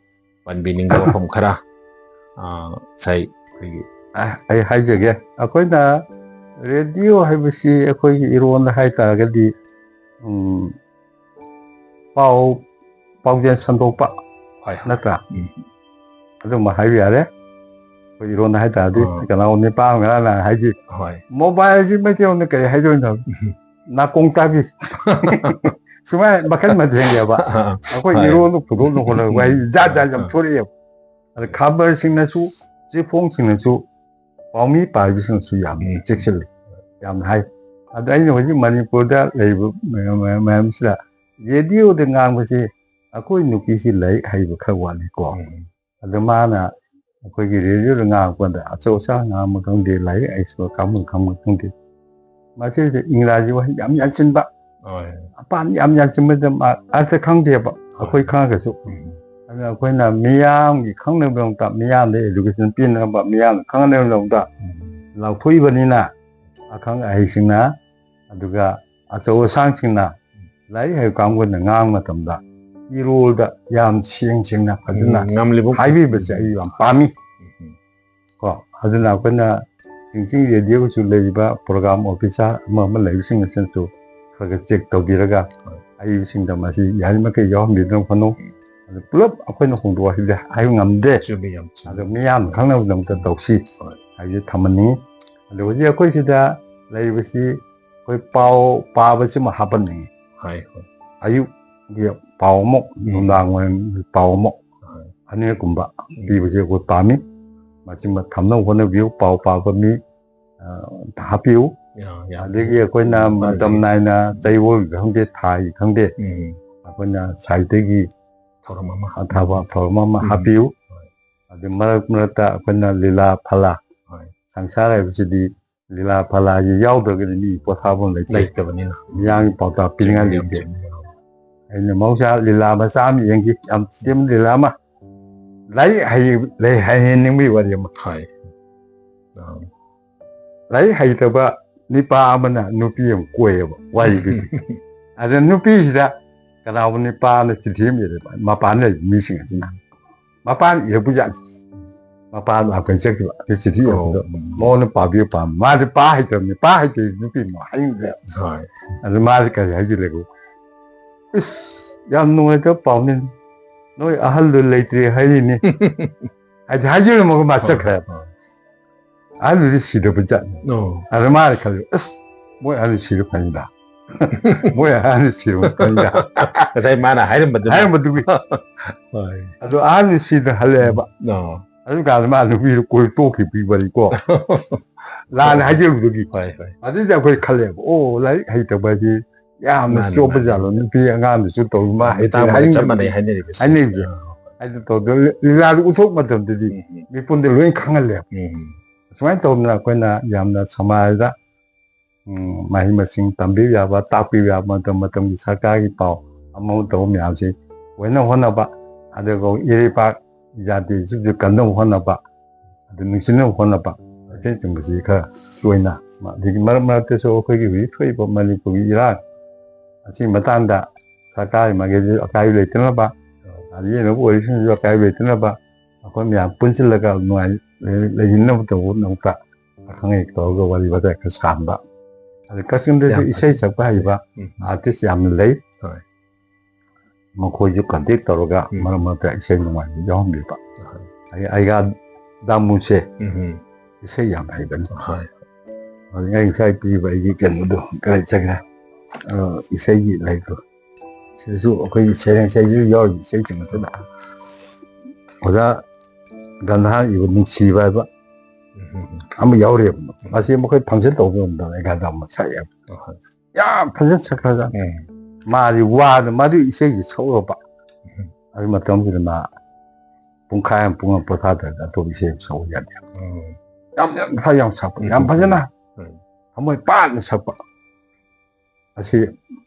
ꯄꯟꯕꯤꯅꯤꯡꯕ ꯋꯥꯐꯝ ꯈꯔ, ꯑ, ꯉꯁꯥꯏ ꯑꯩꯈꯣꯏꯒꯤ ꯑ, ꯑꯩ ꯍꯥꯏꯖꯒꯦ꯫ ꯑꯩꯈꯣꯏꯅ ꯔꯦꯗꯤꯑꯣ ꯍꯥꯏꯕꯁꯤ ꯑꯩꯈꯣꯏꯒꯤ ꯏꯔꯣꯟꯗ ꯍꯥꯏꯇꯥꯔꯒꯗꯤ, ꯎꯝ, ꯄꯥꯎ, ꯄꯥꯎꯖꯦꯜ ꯁꯟꯗꯣꯛꯄ ꯍꯣꯏ, ꯍꯣꯏ꯫ ꯅꯠꯇ꯭ꯔꯥ? ꯎꯝ꯫ ꯑꯗꯨꯝꯕ ꯍꯥꯏꯕ ꯌꯥꯔꯦ꯫ ꯑꯩꯈꯣꯏ ꯏꯔꯣꯟꯗ ꯍꯥꯏꯇꯥꯔꯗꯤ ꯑꯥ꯫ ꯀꯅꯥꯒꯨꯝꯕ ꯅꯤꯄꯥ ꯑꯃ ꯉꯔꯥꯡ ꯅꯍꯥꯟ ꯍꯥꯏꯈꯤ꯫ ꯍꯣꯏ꯫ ꯃꯣꯕꯥꯏꯜꯁꯤ ꯃꯩꯇꯩꯂꯣꯟꯗ ꯀꯔꯤ ꯍꯥꯏꯗꯣꯏꯅꯣ? ꯎꯝ꯫ ꯅꯥꯀꯣꯡ ꯇꯥꯕꯤ꯫ ꯁꯨꯃꯥꯏꯅ ꯃꯈꯜ ꯃꯊꯦꯜꯅꯦꯕ꯫ ꯑꯥ꯫ ꯑꯩꯈꯣꯏ ꯍꯣꯏ꯫ ꯏꯔꯣꯟꯗ ꯄꯨꯊꯣꯛꯅ ꯍꯣꯠꯅꯕ ꯋꯥꯍꯩ ꯖꯥꯠ ꯖꯥꯠ ꯌꯥꯝ ꯑꯥ꯫ ꯊꯣꯛꯂꯛꯑꯦꯕ꯫ ꯑꯗ ꯈꯕꯔꯁꯤꯡꯅꯁꯨ, ꯆꯦꯐꯣꯡꯁꯤꯡꯅꯁꯨ ꯄꯥꯎꯃꯤ ꯄꯥꯏꯕꯁꯤꯡꯅꯁꯨ ꯌꯥꯝ ꯎꯝ꯫ ꯆꯦꯛꯁꯤꯜꯂꯤ, ꯌꯥꯝꯅ ꯍꯥꯏ꯫ ꯑꯗꯣ ꯑꯩꯅ ꯍꯧꯖꯤꯛ ꯃꯅꯤꯄꯨꯔꯗ ꯂꯩꯔꯤꯕ ꯃꯌꯥꯝ, ꯃꯌꯥꯝꯁꯤꯗ ꯔꯦꯗꯤꯑꯣꯗ ꯉꯥꯡꯕꯁꯤ ꯑꯩꯈꯣꯏ ꯅꯨꯄꯤꯁꯤ ꯂꯥꯏꯔꯤꯛ ꯍꯩꯕ ꯈꯔ ꯋꯥꯠꯂꯤꯀꯣ꯫ ꯎꯝ꯫ ꯑꯗꯣ ꯃꯥꯅ ꯑꯩꯈꯣꯏꯒꯤ ꯔꯦꯗꯤꯑꯣꯗ ꯉꯥꯡꯉꯛꯄꯗ ꯑꯆꯧ ꯑꯁꯥꯡ ꯉꯥꯡꯕ ꯈꯪꯗꯦ, ꯂꯥꯏꯔꯤꯛ ꯍꯩꯁꯤꯡꯕ ꯀꯥꯡꯕꯨ ꯈꯪꯕ ꯈꯪꯗꯦ, ꯃꯁꯤꯗ ꯏꯪꯒ꯭ꯔꯥꯖꯤ ꯋꯥꯍꯩ ꯌꯥꯝ ꯌꯥꯟꯁꯤꯟꯕ, ꯍꯣꯏ꯫ ꯑꯄꯥꯟ ꯌꯥꯝ ꯌꯥꯟꯁꯤꯟꯕꯗ ꯃꯥ ꯑꯔꯊ ꯈꯪꯗꯦꯕ, ꯍꯣꯏ꯫ ꯑꯩꯈꯣꯏ ꯈꯪꯉꯒꯁꯨ꯫ ꯎꯝ꯫ ꯑꯗꯨꯅ ꯑꯩꯈꯣꯏꯅ ꯃꯤꯌꯥꯝꯒꯤ ꯈꯪꯅꯕꯒꯤꯗꯃꯛꯇ, ꯃꯤꯌꯥꯝꯗ education ꯄꯤꯅꯕ, ꯃꯤꯌꯥꯝꯅ ꯈꯪꯅꯕꯒꯤꯗꯃꯛꯇ ꯎꯝ꯫ ꯂꯥꯎꯊꯣꯛꯏꯕꯅꯤꯅ, ꯑꯈꯪ ꯑꯍꯩꯁꯤꯡꯅ, ꯑꯗꯨꯒ ꯑꯆꯧ ꯑꯁꯥꯡꯁꯤꯡꯅ, ꯂꯥꯏꯔꯤꯛ ꯍꯩꯕ ꯀꯥꯡꯕꯨꯅ ꯉꯥꯡꯕ ꯃꯇꯝꯗ ꯏꯔꯣꯜꯗ ꯌꯥꯝ ꯁꯦꯡ ꯁꯦꯡꯅ ꯐꯖꯅ ꯎꯝ, ꯉꯝꯂꯤꯕ ꯍꯥꯏꯕꯤꯕꯁꯦ ꯑꯩ ꯌꯥꯝ ꯄꯥꯝꯃꯤ꯫ ꯎꯝ꯫ ꯀꯣ, ꯑꯗꯨꯅ ꯑꯩꯈꯣꯏꯅ ꯆꯤꯡꯆꯤꯡ ꯔꯦꯗꯤꯑꯣꯒꯤꯁꯨ ꯂꯩꯔꯤꯕ program officer ꯑꯃ ꯑꯃ ꯂꯩꯕꯁꯤꯡ ꯑꯁꯤꯅꯁꯨ ꯈꯔ ꯈꯔ check ꯇꯧꯕꯤꯔꯒ ꯍꯣꯏ꯫ ꯑꯍꯩꯕꯁꯤꯡꯗ ꯃꯁꯤ ꯌꯥꯔꯤꯃꯈꯩ ꯌꯥꯎꯍꯟꯕꯤꯗꯅꯕ ꯍꯣꯠꯅꯧ꯫ ꯑꯗꯨ ꯄꯨꯂꯞ ꯑꯩꯈꯣꯏꯅ ꯍꯣꯡꯗꯣꯛꯑꯣ ꯍꯥꯏꯕꯗꯤ ꯍꯥꯏꯕ ꯉꯝꯗꯦ꯫ ꯆꯨꯝꯃꯤ, ꯌꯥꯝ ꯆꯨꯝꯃꯤ꯫ ꯑꯗꯣ ꯃꯤꯌꯥꯝꯅ ꯈꯪꯅꯕꯒꯤꯗꯃꯛꯇ ꯇꯧꯁꯤ ꯍꯣꯏ꯫ ꯍꯥꯏꯕꯁꯤ ꯊꯝꯍꯟꯅꯤꯡꯉꯤ꯫ ꯑꯗꯣ ꯍꯧꯖꯤꯛ ꯑꯩꯈꯣꯏ ꯁꯤꯗ ꯂꯩꯔꯤꯕꯁꯤ ꯑꯩꯈꯣꯏ ꯄꯥꯎ ꯄꯥꯕꯁꯤꯃ ꯍꯥꯞꯍꯟꯅꯤꯡꯉꯤ꯫ ꯍꯣꯏ, ꯍꯣꯏ꯫ ꯑꯌꯨꯛꯀꯤ ꯄꯥꯎ ꯑꯃ, ꯎꯝ꯫ ꯅꯨꯡꯗꯥꯡ ꯋꯥꯏꯔꯝꯒꯤ ꯄꯥꯎ ꯑꯃ, ꯍꯣꯏ꯫ ꯑꯅꯤꯔꯛꯀꯨꯝꯕ ꯎꯝ꯫ ꯄꯤꯕꯁꯦ ꯑꯩꯈꯣꯏ ꯄꯥꯝꯃꯤ꯫ ꯃꯁꯤꯃ ꯊꯝꯅꯕ ꯍꯣꯠꯅꯕꯤꯌꯨ꯫ ꯄꯥꯎ ꯄꯥꯕ ꯃꯤ, ꯑ, ꯍꯥꯞꯄꯤꯌꯨ꯫ ꯌꯥ-, ꯌꯥꯝ ꯑꯗꯒꯤ ꯑꯩꯈꯣꯏꯅ ꯍꯣꯠꯅꯖꯒꯦ꯫ ꯃꯇꯝ ꯅꯥꯏꯅ ꯆꯌꯣꯜꯒꯤ ꯈꯪꯗꯦ, ꯊꯥꯒꯤ ꯈꯪꯗꯦ, ꯎꯝ꯫ ꯑꯩꯈꯣꯏꯅ ꯁꯥꯍꯤꯇ꯭ꯌꯒꯤ ꯊꯧꯔꯝ ꯑꯃ꯫ ꯑꯊꯥꯕ ꯊꯧꯔꯝ ꯑꯃ ꯎꯝ꯫ ꯍꯥꯞꯄꯤꯌꯨ꯫ ꯍꯣꯏ꯫ ꯑꯗꯩ ꯃꯔꯛ ꯃꯔꯛꯇ ꯑꯩꯈꯣꯏꯅ ꯂꯤꯂꯥ ꯐꯂꯥ, ꯍꯣꯏ꯫ ꯁꯪꯁꯥꯔ ꯍꯥꯏꯕꯁꯤꯗꯤ ꯂꯤꯂꯥ ꯐꯂꯥꯁꯤ ꯌꯥꯎꯗ꯭ꯔꯒꯗꯤ ꯃꯤ ꯄꯣꯊꯥꯐꯝ ꯂꯩꯇꯦ꯫ ꯂꯩꯇꯕꯅꯤꯅ꯫ ꯃꯤꯌꯥꯝꯒꯤ ꯄꯥꯎꯇꯥꯛ ꯄꯤꯅꯤꯡꯉꯥꯏ ꯆꯨꯝꯃꯤ, ꯌꯥꯝ ꯂꯩꯇꯦ꯫ ꯆꯨꯝꯃꯤ꯫ ꯑꯩꯅ ꯃꯍꯧꯁꯥ ꯂꯤꯂꯥ ꯃꯆꯥ ꯑꯃ ꯌꯦꯡꯈꯤ, ꯌꯥꯝ ꯇꯦꯟꯕ ꯂꯤꯂꯥ ꯑꯃ꯫ ꯂꯥꯏꯔꯤꯛ ꯍꯩ-, ꯂꯩ-, ꯍꯩꯍꯟꯅꯤꯡꯕꯒꯤ ꯋꯥꯔꯤ ꯑꯃ꯫ ꯍꯣꯏ꯫ ꯑꯥ꯫ ꯂꯥꯏꯔꯤꯛ ꯍꯩꯇꯕ ꯅꯤꯄꯥ ꯑꯃꯅ ꯅꯨꯄꯤ ꯑꯃ ꯀꯣꯏꯌꯦꯕ ꯋꯥꯔꯤꯗꯨꯗꯤ꯫ ꯑꯗ ꯅꯨꯄꯤꯁꯤꯗ ꯀꯅꯥꯒꯨꯝꯕ ꯅꯤꯄꯥꯅ ꯆꯤꯊꯤ ꯑꯃ ꯏꯔꯦꯕ, ꯃꯄꯥꯟꯗ ꯂꯩꯕ ꯃꯤꯁꯤꯡ ꯑꯁꯤꯅ꯫ ꯃꯄꯥꯅ ꯏꯔꯛꯄ ꯖꯥꯠꯅꯤ꯫ ꯃꯄꯥ ꯂꯥꯛꯄꯩ ꯆꯠꯈꯤꯕ꯫ ꯑꯗꯨ ꯆꯤꯊꯤ ꯏꯔꯛꯄꯗꯣ ꯑꯣ, ꯎꯝ꯫ ꯃꯉꯣꯟꯗ ꯄꯥꯕꯤꯌꯨ ꯄꯥꯝꯃꯤ꯫ ꯃꯥꯗꯤ ꯄꯥ ꯍꯩꯇꯕꯅꯤ꯫ ꯄꯥ ꯍꯩꯇꯕ ꯅꯨꯄꯤ ꯑꯃ ꯍꯥꯏꯅꯤꯡꯗ꯭ꯔꯦ꯫ ꯍꯣꯏ꯫ ꯑꯗꯨ ꯃꯥꯗꯤ ꯀꯔꯤ ꯍꯥꯏꯖꯤꯜꯂꯦꯕꯨ, "ꯏꯁ, ꯌꯥꯝ ꯅꯨꯡꯉꯥꯏꯇꯕ ꯄꯥꯎꯅꯤ꯫ ꯅꯣꯏ ꯑꯍꯜꯗꯣ ꯂꯩꯇ꯭ꯔꯦ ꯍꯥꯏꯔꯤꯅꯤ"꯫ ꯍꯥꯏꯗꯤ ꯍꯥꯏꯖꯤꯜꯂꯝꯃꯒ ꯃꯥ ꯆꯠꯈ꯭ꯔꯦꯕ꯫ ꯑꯍꯜꯗꯨꯗꯤ ꯁꯤꯗꯕ ꯖꯥꯠꯅꯤ꯫ ꯑꯣ꯫ ꯑꯗ ꯃꯥꯅ ꯈꯜꯂꯤ, "ꯑꯁ, ꯃꯣꯏ ꯑꯍꯜ ꯁꯤꯔ ꯐꯩꯗ꯫ ꯃꯣꯏ ꯑꯍꯜ ꯁꯤꯔ ꯐꯩꯗ"꯫ ꯉꯁꯥꯏ ꯃꯥꯅ ꯍꯥꯏꯔꯝꯕꯗꯨꯅ꯫ ꯍꯥꯏꯔꯝꯕꯗꯨꯒꯤ꯫ ꯍꯣꯏ꯫ ꯑꯗꯣ ꯑꯍꯜ ꯁꯤꯗ ꯍꯜꯂꯛꯑꯦꯕ꯫ ꯑꯣ꯫ ꯑꯗꯨꯀꯥꯟꯗ ꯃꯥ ꯅꯨꯄꯤꯗꯨ ꯀꯣꯏ ꯇꯣꯛꯈꯤꯕꯒꯤ ꯋꯥꯔꯤꯀꯣ꯫ ꯂꯥꯟꯅ ꯍꯥꯏꯖꯔꯨꯕꯗꯒꯤ꯫ ꯍꯣꯏ, ꯍꯣꯏ꯫ ꯑꯗꯨꯗꯤ ꯑꯩꯈꯣꯏ ꯈꯜꯂꯦꯕ, "ꯑꯣ, ꯂꯥꯏꯔꯤꯛ ꯍꯩꯇꯕ ꯍꯥꯏꯁꯤ ꯌꯥꯝꯅ ꯃꯥꯅꯤ, ꯆꯣꯞꯄ ꯃꯥꯅꯤ꯫ ꯖꯥꯠꯂꯣ? ꯅꯨꯄꯤ ꯑꯉꯥꯡꯗꯨꯁꯨ ꯇꯧꯔꯤ ꯃꯥ ꯍꯩꯇꯦ ꯃꯇꯥꯡ ꯃꯇꯝ ꯆꯞ ꯍꯥꯏꯅꯤꯡꯗꯕ-" ꯃꯥꯟꯅꯩ ꯍꯥꯏꯅꯔꯤꯕꯁꯦ꯫ ꯍꯥꯏꯅꯩꯕꯁꯦ꯫ ꯑꯥ꯫ ꯍꯥꯏꯗꯤ ꯇꯧꯗ ꯂꯤꯂꯥꯗꯨ ꯎꯠꯊꯣꯛ ꯃꯇꯝꯗꯗꯤ ꯎꯝ, ꯎꯝ꯫ ꯃꯤꯄꯨꯝꯗ ꯂꯣꯏ ꯈꯪꯍꯜꯂꯦꯕ꯫ ꯎꯝ꯫ ꯑꯁꯨꯃꯥꯏꯅ ꯇꯧꯗꯅ ꯑꯩꯈꯣꯏꯅ ꯌꯥꯝꯅ ꯁꯃꯥꯖꯗ, ꯎꯝ, ꯃꯍꯩ ꯃꯁꯤꯡ ꯇꯝꯕꯤꯕ ꯌꯥꯕ, ꯇꯥꯛꯄꯤꯕ ꯌꯥꯕ ꯃꯇꯝ ꯃꯇꯝꯒꯤ ꯁꯔꯀꯥꯔꯒꯤ ꯄꯥꯎ ꯑꯃ ꯑꯃ ꯇꯧꯕ ꯃꯌꯥꯝꯁꯤ ꯑꯣꯏꯅꯕ ꯍꯣꯠꯅꯕ, ꯑꯗꯨꯒ ꯏꯔꯩꯄꯥꯛ ꯖꯥꯇꯤꯁꯤꯁꯨ ꯀꯟꯅꯕ ꯍꯣꯠꯅꯕ, ꯑꯗꯨ ꯅꯨꯡꯁꯤꯅꯕ ꯍꯣꯠꯅꯕ ꯑꯁꯤꯅꯆꯤꯡꯕꯁꯤ ꯈꯔ ꯇꯣꯏꯅ, ꯑꯗꯒꯤ ꯃꯔꯛ ꯃꯔꯛꯇꯁꯨ ꯑꯩꯈꯣꯏꯒꯤ ꯍꯧꯖꯤꯛ ꯊꯣꯛꯏꯕ ꯃꯅꯤꯄꯨꯔꯒꯤ ꯏꯔꯥꯡ ꯑꯁꯤꯒꯤ ꯃꯇꯥꯡꯗ ꯁꯔꯀꯥꯔꯒꯤ ꯃꯥꯏꯀꯩꯗꯒꯤ ꯑꯀꯥꯏꯕ ꯂꯩꯇꯅꯕ, ꯑꯗꯒꯤ ꯌꯦꯡꯅꯕ ꯑꯣꯏꯔꯤꯁꯤꯡꯁꯨ ꯑꯀꯥꯏꯕ ꯂꯩꯇꯅꯕ, ꯑꯩꯈꯣꯏ ꯃꯌꯥꯝ ꯄꯨꯟꯁꯤꯜꯂꯒ ꯅꯨꯡꯉꯥꯏ ꯂꯩꯃꯤꯟꯅꯕ ꯇꯧꯕꯒꯤꯗꯃꯛꯇ ꯑꯈꯪ ꯑꯍꯩ ꯇꯧꯔꯒ ꯋꯥꯔꯤ ꯋꯥꯇꯥꯏ ꯈꯔ ꯁꯥꯍꯟꯕ꯫ ꯑꯗ ꯀꯛꯆꯤꯡꯗꯁꯨ ꯌꯥꯝ ꯐꯖꯩ꯫ ꯏꯁꯩ ꯁꯛꯄ ꯍꯩꯕ ꯎꯝ꯫ ꯑꯥꯔꯇꯤꯁ ꯌꯥꯝꯅ ꯂꯩ꯫ ꯍꯣꯏ꯫ ꯃꯈꯣꯏꯁꯨ ꯀꯟꯇꯦꯛ ꯇꯧꯔꯒ ꯎꯝ꯫ ꯃꯔꯛ ꯃꯔꯛꯇ ꯏꯁꯩ ꯅꯨꯡꯉꯥꯏꯕ ꯌꯥꯎꯍꯟꯕꯤꯕ꯫ ꯍꯣꯏ꯫ ꯑꯩ, ꯑꯩꯒ ꯗꯥꯃꯨꯁꯦ ꯎꯝ꯫ ꯏꯁꯩ ꯌꯥꯝ ꯍꯩꯕꯅꯤ꯫ ꯍꯣꯏ꯫ ꯑꯗꯨ ꯑꯩ ꯉꯁꯥꯏ ꯄꯤꯕ ꯑꯩꯒꯤ ꯀꯩꯅꯣꯗꯣ ꯀꯗꯥꯏ ꯆꯠꯈ꯭ꯔꯦ? ꯑ, ꯏꯁꯩꯒꯤ ꯂꯥꯏꯔꯤꯛꯇꯣ꯫ ꯁꯤꯗꯁꯨ ꯑꯩꯈꯣꯏꯒꯤ ꯁꯩꯔꯦꯡ ꯏꯁꯩꯁꯨ ꯌꯥꯎꯔꯤ, ꯏꯁꯩꯁꯤꯡ ꯑꯗꯨꯗ꯫ ꯑꯣꯖꯥ ꯒꯟꯙꯥꯔ ꯏꯕ ꯅꯨꯡꯁꯤꯕ ꯍꯥꯏꯕ ꯎꯝ꯫ ꯑꯃ ꯌꯥꯎꯔꯤꯕ꯫ ꯃꯁꯤ ꯃꯈꯣꯏ ꯐꯪꯁꯟ ꯇꯧꯕ ꯃꯇꯝꯗ ꯑꯩ ꯒꯟꯙꯥꯔ ꯑꯃ ꯁꯛꯑꯦꯕ꯫ ꯍꯣꯏ꯫ ꯌꯥꯝ ꯐꯖꯅ ꯁꯛꯈ꯭ꯔꯖꯥꯠꯅꯤ꯫ ꯎꯝ꯫ ꯃꯥꯗꯤ ꯋꯥꯗ, ꯃꯗꯨ ꯏꯁꯩꯁꯤ ꯁꯛꯎꯔꯕ꯫ ꯎꯝ꯫ ꯑꯗꯨ ꯃꯇꯝꯗꯨꯗ ꯃꯥ ꯄꯨꯡꯈꯥꯏ ꯑꯃ, ꯄꯨꯡ ꯑꯃ ꯄꯣꯊꯥꯗ꯭ꯔꯒ ꯑꯇꯣꯞꯄ ꯏꯁꯩ ꯑꯃ ꯁꯛꯎ ꯌꯥꯗꯦ꯫ ꯎꯝ꯫ ꯌꯥꯝ, ꯌꯥꯝ ꯐ-, ꯌꯥꯝ ꯁꯛꯄ, ꯌꯥꯝ ꯎꯝ꯫ ꯐꯖꯅ ꯎꯝ꯫ ꯊꯃꯣꯏ ꯄꯥꯟꯅ ꯁꯛꯄ꯫ ꯑꯁꯤ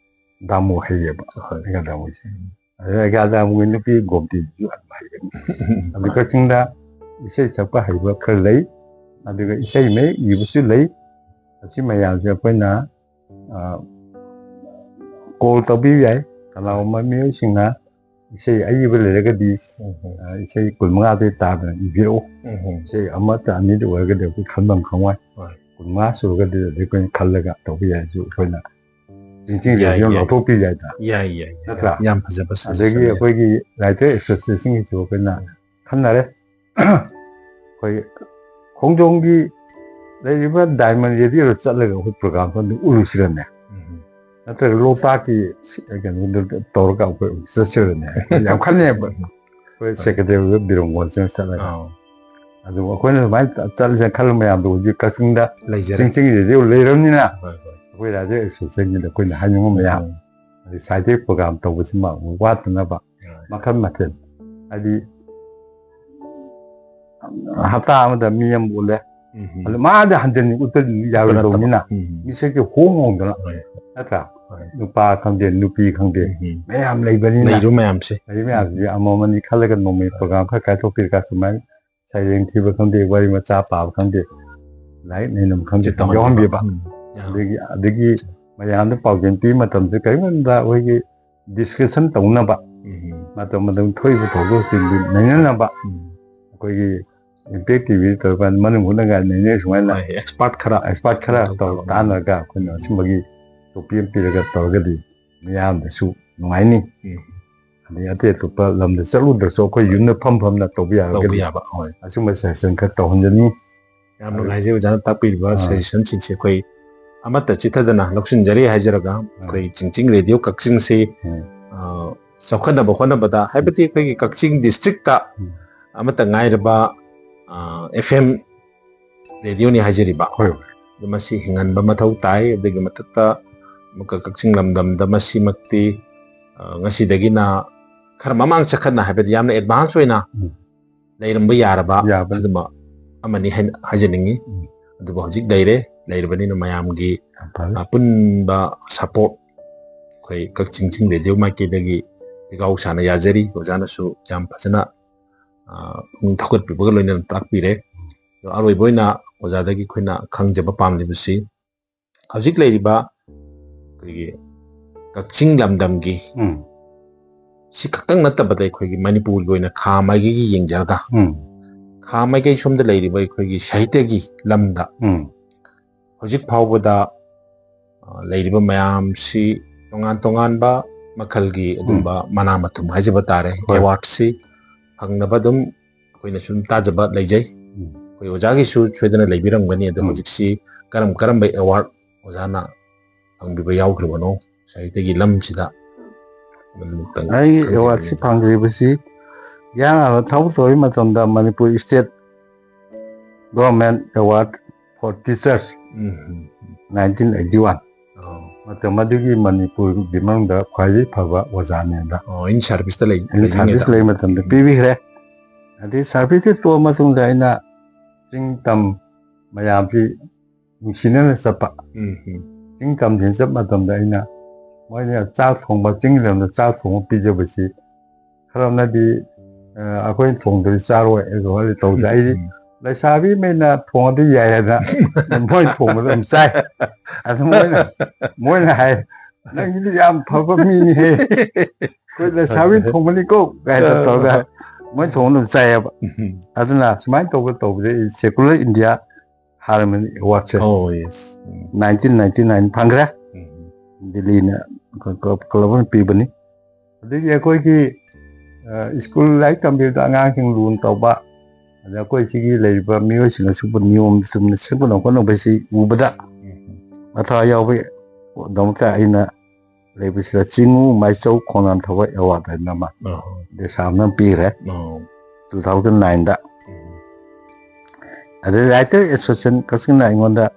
ꯗꯥꯃꯨ ꯍꯩꯌꯦꯕ, ꯑꯩꯒ ꯗꯥꯃꯨꯁꯦ꯫ ꯑꯗꯩ ꯑꯩꯒꯥꯗ ꯑꯃꯨꯛ ꯅꯨꯄꯤ ꯒꯣꯃꯇꯤꯁꯨ ꯑꯗꯨꯝ ꯍꯩꯒꯅꯤ꯫ ꯑꯗꯨ ꯀꯛꯆꯤꯡꯗ ꯏꯁꯩ ꯁꯛꯄ ꯍꯩꯕ ꯈꯔ ꯂꯩ, ꯑꯗꯨꯒ ꯏꯁꯩ ꯃꯌꯦꯛ ꯏꯕꯁꯨ ꯂꯩ꯫ ꯑꯁꯤ ꯃꯌꯥꯝꯁꯦ ꯑꯩꯈꯣꯏꯅ, ꯑ, ꯀꯣꯜ ꯇꯧꯕꯤꯕ ꯌꯥꯏ꯫ ꯀꯅꯥꯒꯨꯝꯕ ꯃꯤꯑꯣꯏꯁꯤꯡꯅ ꯏꯁꯩ ꯑꯏꯕ ꯂꯩꯔꯒꯗꯤ, ꯑ, ꯏꯁꯩ ꯀꯨꯟꯃꯉꯥꯗꯩ ꯇꯥꯗꯅ ꯏꯕꯤꯔꯛꯎ꯫ ꯎꯝ꯫ ꯏꯁꯩ ꯑꯃꯇ ꯑꯅꯤꯗ ꯑꯣꯏꯔꯒꯗꯤ ꯑꯩꯈꯣꯏ ꯈꯟꯐꯝ ꯈꯪꯉꯣꯏ꯫ ꯍꯣꯏ꯫ ꯀꯨꯟꯃꯉꯥ ꯁꯨꯔꯒꯗꯤ ꯑꯗꯩ ꯑꯩꯈꯣꯏꯅ ꯈꯜꯂꯒ ꯇꯧꯕ ꯌꯥꯏꯁꯨ ꯑꯩꯈꯣꯏꯅ ꯆꯤꯡꯆꯤꯡ ꯌꯥꯏ, ꯔꯦꯗꯤꯑꯣ ꯌꯥꯏ꯫ ꯂꯥꯎꯊꯣꯛꯄꯤ ꯌꯥꯏꯗꯅ꯫ ꯌꯥꯏ, ꯌꯥꯏ, ꯌꯥꯏ꯫ ꯅꯠꯇ꯭ꯔꯥ? ꯌꯥꯝ ꯐꯖꯕ suggestion ꯑꯗꯒꯤ ꯅꯦ꯫ ꯑꯩꯈꯣꯏꯒꯤ writer association ꯒꯤꯁꯨ ꯑꯩꯈꯣꯏꯅ ꯎꯝ꯫ ꯈꯟꯅꯔꯦ꯫ ꯑꯩꯈꯣꯏ ꯈꯣꯡꯖꯣꯝꯒꯤ ꯂꯩꯔꯤꯕ Diamond Radio ꯗ ꯆꯠꯂꯒ ꯑꯩꯈꯣꯏ program ꯗꯣ ꯑꯗꯨꯝ ꯎꯔꯨꯁꯤꯔꯅꯦ? ꯎꯝ꯫ ꯅꯠꯇ꯭ꯔꯒ ꯂꯣꯛꯇꯥꯛꯀꯤ ꯀꯩꯅꯣꯗ ꯇꯧꯔꯒ ꯑꯩꯈꯣꯏ ꯆꯠꯁꯤꯔꯅꯦ? ꯑꯩꯈꯣꯏ ꯌꯥꯝ ꯈꯟꯅꯩꯕ꯫ ꯑꯩꯈꯣꯏ ꯍꯣꯏ꯫ Secretary ꯗ ꯕꯤꯔꯣꯡꯒꯣꯟꯁꯤꯡ ꯆꯠꯂꯒ꯫ ꯑꯥꯎ꯫ ꯑꯗꯨ ꯑꯩꯈꯣꯏꯅ ꯑꯗꯨꯃꯥꯏꯅ ꯆꯠꯂꯁꯦ ꯈꯜꯂ ꯃꯌꯥꯝꯗꯣ ꯍꯧꯖꯤꯛ ꯀꯛꯆꯤꯡꯗ ꯂꯩꯖꯔꯦ꯫ ꯆꯤꯡꯆꯤꯡ ꯔꯦꯗꯤꯑꯣ ꯂꯩꯔꯕꯅꯤꯅ ꯍꯣꯏ, ꯍꯣꯏ꯫ ꯑꯩꯈꯣꯏ ꯔꯥꯏꯖ ꯑꯦꯁꯣꯁꯤꯌꯦꯁꯟꯒꯤꯗ ꯑꯩꯈꯣꯏꯅ ꯍꯥꯏꯅꯤꯡꯕ ꯃꯌꯥꯝ, ꯎꯝ꯫ ꯑꯗꯩ scientific program ꯇꯧꯕꯁꯤꯃ ꯋꯥꯠꯇꯅꯕ ꯍꯣꯏ꯫ ꯃꯈꯜ ꯃꯊꯦꯜ, ꯍꯥꯏꯗꯤ ꯍꯞꯇꯥ ꯑꯃꯗ ꯃꯤ ꯑꯃ ꯎꯠꯂꯦ, ꯎꯝ꯫ ꯑꯗꯨ ꯃꯥꯗ ꯍꯟꯖꯤꯟ ꯎꯠꯇ꯭ꯔꯗꯤ ꯌꯥꯔꯣꯏꯗꯧꯅꯤꯅ ꯎꯠꯄ ꯅꯠꯇꯕ꯫ ꯎꯝ꯫ ꯃꯤꯁꯛꯁꯦ ꯍꯣꯡ ꯍꯣꯡꯗꯅ, ꯍꯣꯏ꯫ ꯅꯠꯇ꯭ꯔꯥ? ꯍꯣꯏ꯫ ꯅꯨꯄꯥ ꯈꯪꯗꯦ, ꯅꯨꯄꯤ ꯈꯪꯗꯦ, ꯎꯝ꯫ ꯃꯌꯥꯝ ꯂꯩꯕꯅꯤꯅ꯫ ꯂꯩꯔꯤꯕ ꯃꯌꯥꯝꯁꯦ꯫ ꯂꯩꯔꯤꯕ ꯃꯌꯥꯝꯁꯦ ꯑꯃꯃꯝꯅꯤ ꯈꯜꯂꯒ ꯅꯣꯡꯃꯩ program ꯈꯔ ꯀꯥꯏꯊꯣꯛꯄꯤꯔꯒ ꯁꯨꯃꯥꯏꯅ ꯁꯩꯔꯦꯡ ꯊꯤꯕ ꯈꯪꯗꯦ, ꯋꯥꯔꯤ ꯃꯆꯥ ꯄꯥꯕ ꯈꯪꯗꯦ, ꯂꯥꯏꯔꯤꯛ ꯅꯩꯅꯕ ꯈꯪꯗꯦ, ꯁꯤ ꯇꯧꯍꯟꯕꯤꯕ꯫ ꯌꯥꯎꯍꯟꯕꯤꯕ꯫ ꯎꯝ, ꯌꯥꯎꯍꯟꯕꯤꯕ꯫ ꯑꯗꯒꯤ, ꯑꯗꯒꯤ ꯃꯌꯥꯝꯗ ꯄꯥꯎꯖꯦꯜ ꯄꯤꯕ ꯃꯇꯝꯗ ꯀꯔꯤꯒꯨꯝꯕꯗ ꯑꯩꯈꯣꯏꯒꯤ discussion ꯇꯧꯅꯕ, ꯎꯝ꯫ ꯃꯇꯝ ꯃꯇꯝ ꯊꯣꯛꯏꯕ ꯊꯧꯗꯣꯛꯁꯤꯡꯗꯨ ꯅꯩꯅꯅꯕ, ꯎꯝ꯫ ꯑꯩꯈꯣꯏꯒꯤ Impact T V ꯗ ꯇꯧꯔꯀꯥꯟꯗ ꯃꯅꯨꯡ ꯍꯨꯠꯅ ꯅꯩꯅꯩ ꯁꯨꯃꯥꯏꯅ ꯍꯣꯏ, expert ꯈꯔ꯫ Expert ꯈꯔ ꯇꯧ ꯇꯧꯔꯒ꯫ ꯇꯥꯟꯅꯔꯒ ꯑꯩꯈꯣꯏꯅ ꯎꯝ꯫ ꯑꯁꯨꯝꯕꯒꯤ topic ꯑꯃ ꯄꯤꯔꯒ ꯇꯧꯔꯒꯗꯤ ꯃꯤꯌꯥꯝꯗꯁꯨ ꯅꯨꯡꯉꯥꯏꯅꯤ꯫ ꯎꯝ꯫ ꯑꯗꯩ ꯑꯇꯩ ꯑꯇꯣꯞꯄ ꯂꯝꯗ ꯆꯠꯂꯨꯗ꯭ꯔꯁꯨ ꯑꯩꯈꯣꯏ ꯌꯨꯝꯗ ꯐꯝ ꯐꯝꯅ ꯇꯧꯕ ꯇꯧꯕ ꯌꯥꯔꯒꯗꯤ ꯌꯥꯕ, ꯍꯣꯏ꯫ ꯑꯁꯨꯝꯕ suggestion ꯈꯔ ꯇꯧꯍꯟꯖꯅꯤꯡꯉꯤ꯫ ꯌꯥꯝ ꯑꯗꯨ ꯅꯨꯡꯉꯥꯏꯖꯩ ꯑꯣꯖꯥꯅ ꯇꯥꯛꯄꯤꯔꯤꯕ ꯑꯥ꯫ Suggestion ꯁꯤꯡꯁꯦ ꯑꯩꯈꯣꯏ ꯑꯃꯠꯇ ꯆꯤꯠꯊꯗꯅ ꯂꯧꯁꯤꯟꯖꯔꯤ ꯍꯥꯏꯖꯔꯒ, ꯑꯥ꯫ ꯑꯩꯈꯣꯏ ꯆꯤꯡꯆꯤꯡ ꯔꯦꯗꯤꯑꯣ ꯀꯛꯆꯤꯡꯁꯤ, ꯎꯝ꯫ ꯑ, ꯆꯥꯎꯈꯠꯅꯕ ꯍꯣꯠꯅꯕꯗ, ꯍꯥꯏꯕꯗꯤ ꯑꯩꯈꯣꯏꯒꯤ ꯀꯛꯆꯤꯡ district ꯇ ꯎꯝ꯫ ꯑꯃꯠꯇ ꯉꯥꯏꯔꯕ, ꯑ, F M ꯔꯦꯗꯤꯑꯣꯅꯤ ꯍꯥꯏꯖꯔꯤꯕ꯫ ꯍꯣꯏ꯫ ꯑꯗꯨ ꯃꯁꯤ ꯍꯤꯡꯍꯟꯕ ꯃꯊꯧ ꯇꯥꯏ꯫ ꯑꯗꯨꯒꯤ ꯃꯊꯛꯇ ꯑꯃꯨꯛꯀ ꯀꯛꯆꯤꯡ ꯂꯝꯗꯝꯗ ꯃꯁꯤꯃꯛꯇꯤ, ꯑ, ꯉꯁꯤꯗꯒꯤꯅ ꯈꯔ ꯃꯃꯥꯡ ꯆꯈꯠꯅ, ꯍꯥꯏꯕꯗꯤ ꯌꯥꯝꯅ advance ꯑꯣꯏꯅ ꯎꯝ꯫ ꯂꯩꯔꯝꯕ ꯌꯥꯔꯕ ꯌꯥꯕꯅꯤ꯫ ꯑꯗꯨꯝꯕ ꯑꯃꯅꯤ ꯍꯥꯏꯅ ꯍꯥꯏꯖꯅꯤꯡꯉꯤ꯫ ꯎꯝ꯫ ꯑꯗꯨꯕꯨ ꯍꯧꯖꯤꯛ ꯂꯩꯔꯦ, ꯂꯩꯔꯕꯅꯤꯅ ꯃꯌꯥꯝꯒꯤ ꯌꯥꯝ ꯐꯔꯦ꯫ ꯑꯄꯨꯟꯕ support ꯑꯩꯈꯣꯏ ꯀꯛꯆꯤꯡ ꯆꯤꯡ ꯔꯦꯗꯤꯑꯣ ꯃꯥꯏꯀꯩꯗꯒꯤ ꯄꯤꯒꯥꯎ ꯁꯥꯅ ꯌꯥꯖꯔꯤ꯫ ꯑꯣꯖꯥꯅꯁꯨ ꯌꯥꯝ ꯐꯖꯅ, ꯑ, ꯄꯨꯛꯅꯤꯡ ꯊꯧꯒꯠꯄꯤꯕꯒ ꯂꯣꯏꯅꯅ ꯇꯥꯛꯄꯤꯔꯦ꯫ ꯑꯗꯣ ꯑꯔꯣꯏꯕ ꯑꯣꯏꯅ ꯑꯣꯖꯥꯗꯒꯤ ꯑꯩꯈꯣꯏꯅ ꯈꯪꯖꯕ ꯄꯥꯝꯂꯤꯕꯁꯤ, ꯍꯧꯖꯤꯛ ꯂꯩꯔꯤꯕ ꯑꯩꯈꯣꯏꯒꯤ ꯀꯛꯆꯤꯡ ꯂꯝꯗꯝꯒꯤ ꯎꯝ꯫ ꯁꯤ ꯈꯛꯇꯪ ꯅꯠꯇꯕꯗ, ꯑꯩꯈꯣꯏꯒꯤ ꯃꯅꯤꯄꯨꯔꯒꯤ ꯑꯣꯏꯅ ꯈꯥ ꯃꯥꯏꯀꯩꯒꯤ ꯌꯦꯡꯖꯔꯒ, ꯎꯝ꯫ ꯈꯥ ꯃꯥꯏꯀꯩ ꯁꯣꯝꯗ ꯂꯩꯔꯤꯕ ꯑꯩꯈꯣꯏꯒꯤ ꯁꯥꯍꯤꯇ꯭ꯌꯒꯤ ꯂꯝꯗ ꯎꯝ꯫ ꯍꯧꯖꯤꯛ ꯐꯥꯎꯕꯗ, ꯑ, ꯂꯩꯔꯤꯕ ꯃꯌꯥꯝꯁꯤ ꯇꯣꯉꯥꯟ ꯇꯣꯉꯥꯟꯕ ꯃꯈꯜꯒꯤ ꯑꯗꯨꯝꯕ ꯎꯝ꯫ ꯃꯅꯥ ꯃꯊꯨꯝ ꯍꯥꯏꯖꯕ ꯇꯥꯔꯦ, ꯍꯣꯏ꯫ Awardꯁꯤ ꯐꯪꯅꯕ ꯑꯗꯨꯝ ꯑꯩꯈꯣꯏꯅ ꯁꯨꯝ ꯇꯥꯖꯕ ꯂꯩꯖꯩ꯫ ꯎꯝ꯫ ꯑꯩꯈꯣꯏ ꯑꯣꯖꯥꯒꯤꯁꯨ ꯁꯣꯏꯗꯅ ꯂꯩꯕꯤꯔꯝꯒꯅꯤ꯫ ꯑꯗꯣ ꯎꯝ꯫ ꯍꯧꯖꯤꯛꯁꯤ ꯀꯔꯝ ꯀꯔꯝꯕ award ꯑꯣꯖꯥꯅ ꯐꯪꯕꯤꯕ ꯌꯥꯎꯈ꯭ꯔꯕꯅꯣ ꯁꯥꯍꯤꯇ꯭ꯌꯒꯤ ꯂꯝꯁꯤꯗ? ꯑꯗꯨꯃꯛꯇꯪ ꯑꯩ ꯈꯪꯖꯅꯤꯡꯉꯤ꯫ Awardꯁꯤ ꯐꯪꯈ꯭ꯔꯤꯕꯁꯤ ꯏꯍꯥꯟ ꯍꯥꯟꯕ ꯊꯕꯛ ꯇꯧꯔꯤ ꯃꯇꯝꯗ Manipur State Government Award for Teachers um, um, um. nineteen eighty one꯫ ꯑꯣ꯫ ꯃꯇꯝ ꯑꯗꯨꯒꯤ ꯃꯅꯤꯄꯨꯔꯒꯤ ꯃꯅꯨꯡꯗ ꯈ꯭ꯋꯥꯏꯗꯒꯤ ꯐꯕ ꯑꯣꯖꯥꯅꯦꯅ ꯑꯣ, in serviceꯇ ꯂꯩ-, in service ꯂꯩꯔꯤꯉꯩꯗ꯫ ꯂꯩ ꯃꯇꯝꯗ ꯎꯝ꯫ ꯄꯤꯕꯤꯈ꯭ꯔꯦ꯫ ꯑꯗꯩ serviceꯁꯤ ꯇꯣꯛꯑ ꯃꯇꯨꯡꯗ ꯑꯩꯅ ꯆꯤꯡ ꯇꯝ ꯃꯌꯥꯝꯁꯤ ꯅꯨꯡꯁꯤꯅꯅ ꯆꯠꯄ꯫ ꯎꯝ, ꯎꯝ꯫ ꯆꯤꯡ ꯇꯝꯁꯤꯅ ꯆꯠꯄ ꯃꯇꯝꯗ ꯑꯩꯅ ꯃꯣꯏꯅ ꯆꯥꯛ ꯊꯣꯡꯕ, ꯆꯤꯡꯒꯤ ꯂꯝꯗ ꯆꯥꯛ ꯊꯣꯡꯕ ꯄꯤꯖꯕꯁꯤ ꯈꯔ ꯑꯃꯅꯗꯤ, ꯑ, "ꯑꯩꯈꯣꯏꯅ ꯊꯣꯡꯗ꯭ꯔꯗꯤ ꯆꯥꯔꯣꯏ" ꯑꯗꯨ ꯍꯥꯏꯔ ꯇꯧꯗꯦ꯫ ꯑꯩꯗꯤ ꯎꯝ꯫ ꯂꯩꯁꯥꯕꯤꯉꯩꯅ ꯊꯣꯡꯉꯗꯤ ꯌꯥꯏ ꯍꯥꯏꯅ ꯃꯣꯏ ꯊꯣꯡꯕꯗ ꯑꯗꯨꯝ ꯆꯥꯏ꯫ ꯑꯗꯨ ꯃꯣꯏꯅ, ꯃꯣꯏꯅ ꯍꯥꯏ, "ꯅꯪꯒꯤꯗꯤ ꯌꯥꯝ ꯐꯕ ꯃꯤꯅꯤꯍꯦ꯫ ꯑꯩꯈꯣꯏ ꯂꯩꯁꯥꯕꯤ ꯊꯣꯡꯕꯅꯤꯀꯣ" ꯀꯥꯏꯅ ꯇꯧꯔꯒ ꯃꯣꯏ ꯊꯣꯡꯕ ꯑꯗꯨꯝ ꯆꯥꯏꯌꯦꯕ꯫ ꯎꯝ꯫ ꯑꯗꯨꯅ ꯁꯨꯃꯥꯏꯅ ꯇꯧꯕ ꯇꯧꯕꯗ ꯑꯩ Secular India Harmony Awardꯁꯦ ꯑꯣ, yes꯫ ꯎꯝ꯫ nineteen ninety nine ꯐꯪꯈ꯭ꯔꯦ꯫ ꯎꯝ꯫ ꯗꯤꯜꯂꯤꯅ ꯀ-, ꯀ-, club ꯑꯃ ꯄꯤꯕꯅꯤ꯫ ꯑꯗꯒꯤ ꯑꯩꯈꯣꯏꯒꯤ, ꯑ, school ꯂꯥꯏꯔꯤꯛ ꯇꯝꯕꯤꯕꯗ ꯑꯉꯥꯡꯁꯤꯡ ꯂꯨꯅ ꯇꯧꯕ, ꯑꯗ ꯑꯩꯈꯣꯏ ꯁꯤꯒꯤ ꯂꯩꯔꯤꯕ ꯃꯤꯑꯣꯏꯁꯤꯡ ꯑꯁꯤꯕꯨ ꯅꯤꯌꯣꯝ ꯆꯨꯝꯅ ꯁꯦꯝꯒꯠꯅ ꯍꯣꯠꯅꯕꯁꯤ ꯎꯕꯗ ꯎꯝ꯫ ꯃꯊ꯭ꯋꯥꯏ ꯌꯥꯎꯕꯒꯤꯗꯃꯛꯇ ꯑꯩꯅ ꯂꯩꯕꯁꯤꯗ ꯆꯤꯡꯉꯨ ꯃꯥꯏꯆꯧ ꯈꯣꯡꯅꯥꯡ ꯊꯧꯕ award ꯍꯥꯏꯅ ꯑꯃ ꯑꯣ꯫ ꯗꯦꯁꯥꯝꯅ ꯄꯤꯈ꯭ꯔꯦ ꯑꯣ꯫ two thousand nineꯗ꯫ ꯎꯝ꯫ ꯑꯗꯩ Writer Association ꯀꯛꯆꯤꯡꯅ ꯑꯩꯉꯣꯟꯗ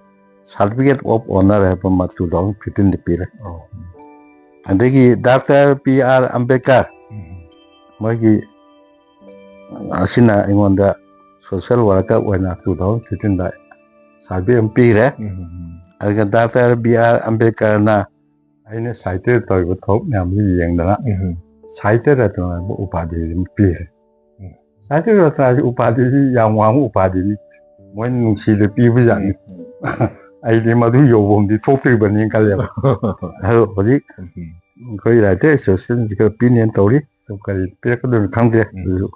Certificate of Honour ꯍꯥꯏꯕ ꯑꯃ two thousand fifteenꯗ ꯄꯤꯔꯦ꯫ ꯑꯣ꯫ ꯑꯗꯒꯤ Doctor ꯕꯤ ꯑꯥꯔ ꯑꯝꯕꯦꯗꯀꯔ ꯎꯝ꯫ ꯃꯣꯏꯒꯤ ꯑꯁꯤꯅ ꯑꯩꯉꯣꯟꯗ social worker ꯑꯣꯏꯅ two thousand fifteenꯗ certificate ꯑꯃ ꯄꯤꯈ꯭ꯔꯦ꯫ ꯎꯝ꯫ ꯑꯗꯨꯒ Doctor ꯕꯤ ꯑꯥꯔ ꯑꯝꯕꯦꯗꯀꯔꯅ ꯑꯩꯅ ꯁꯥꯍꯤꯇ꯭ꯌ ꯇꯧꯔꯤꯕ ꯊꯕꯛ ꯃꯌꯥꯝꯗꯨ ꯌꯦꯡꯗꯅ ꯎꯝ꯫ ꯁꯥꯍꯤꯇ꯭ꯌ ꯔꯠꯅ ꯍꯥꯏꯕ ꯎꯄꯥꯙꯤ ꯑꯃ ꯄꯤꯔꯦ꯫ ꯎꯝ. ꯁꯥꯍꯤꯇ꯭ꯌ ꯔꯠꯅ ꯍꯥꯏꯁꯤ ꯎꯄꯥꯙꯤꯁꯤ ꯌꯥꯝ ꯋꯥꯡꯕ ꯎꯄꯥꯙꯤꯅꯤ, ꯃꯣꯏꯅ ꯅꯨꯡꯁꯤꯗ ꯄꯤꯕꯖꯥꯠꯅꯤ꯫ ꯑꯩꯗꯤ ꯃꯗꯨ ꯌꯧꯐꯝꯗꯤ ꯊꯣꯛꯇ꯭ꯔꯤꯕꯅꯤꯅ ꯈꯜꯂꯦꯕ꯫ ꯑꯗꯣ ꯍꯧꯖꯤꯛ ꯎꯝ. ꯑꯩꯈꯣꯏ ꯔꯥꯏꯇꯔ ꯑꯦꯁꯣꯁꯤꯌꯦꯁꯟꯁꯤꯒ ꯄꯤꯅꯦꯅ ꯇꯧꯔꯤ, ꯑꯗꯨ ꯀꯔꯤ ꯄꯤꯔꯛꯀꯗꯣꯏꯅꯣ ꯈꯪꯗꯦ꯫ ꯎꯝ. ꯑꯗꯨꯁꯨ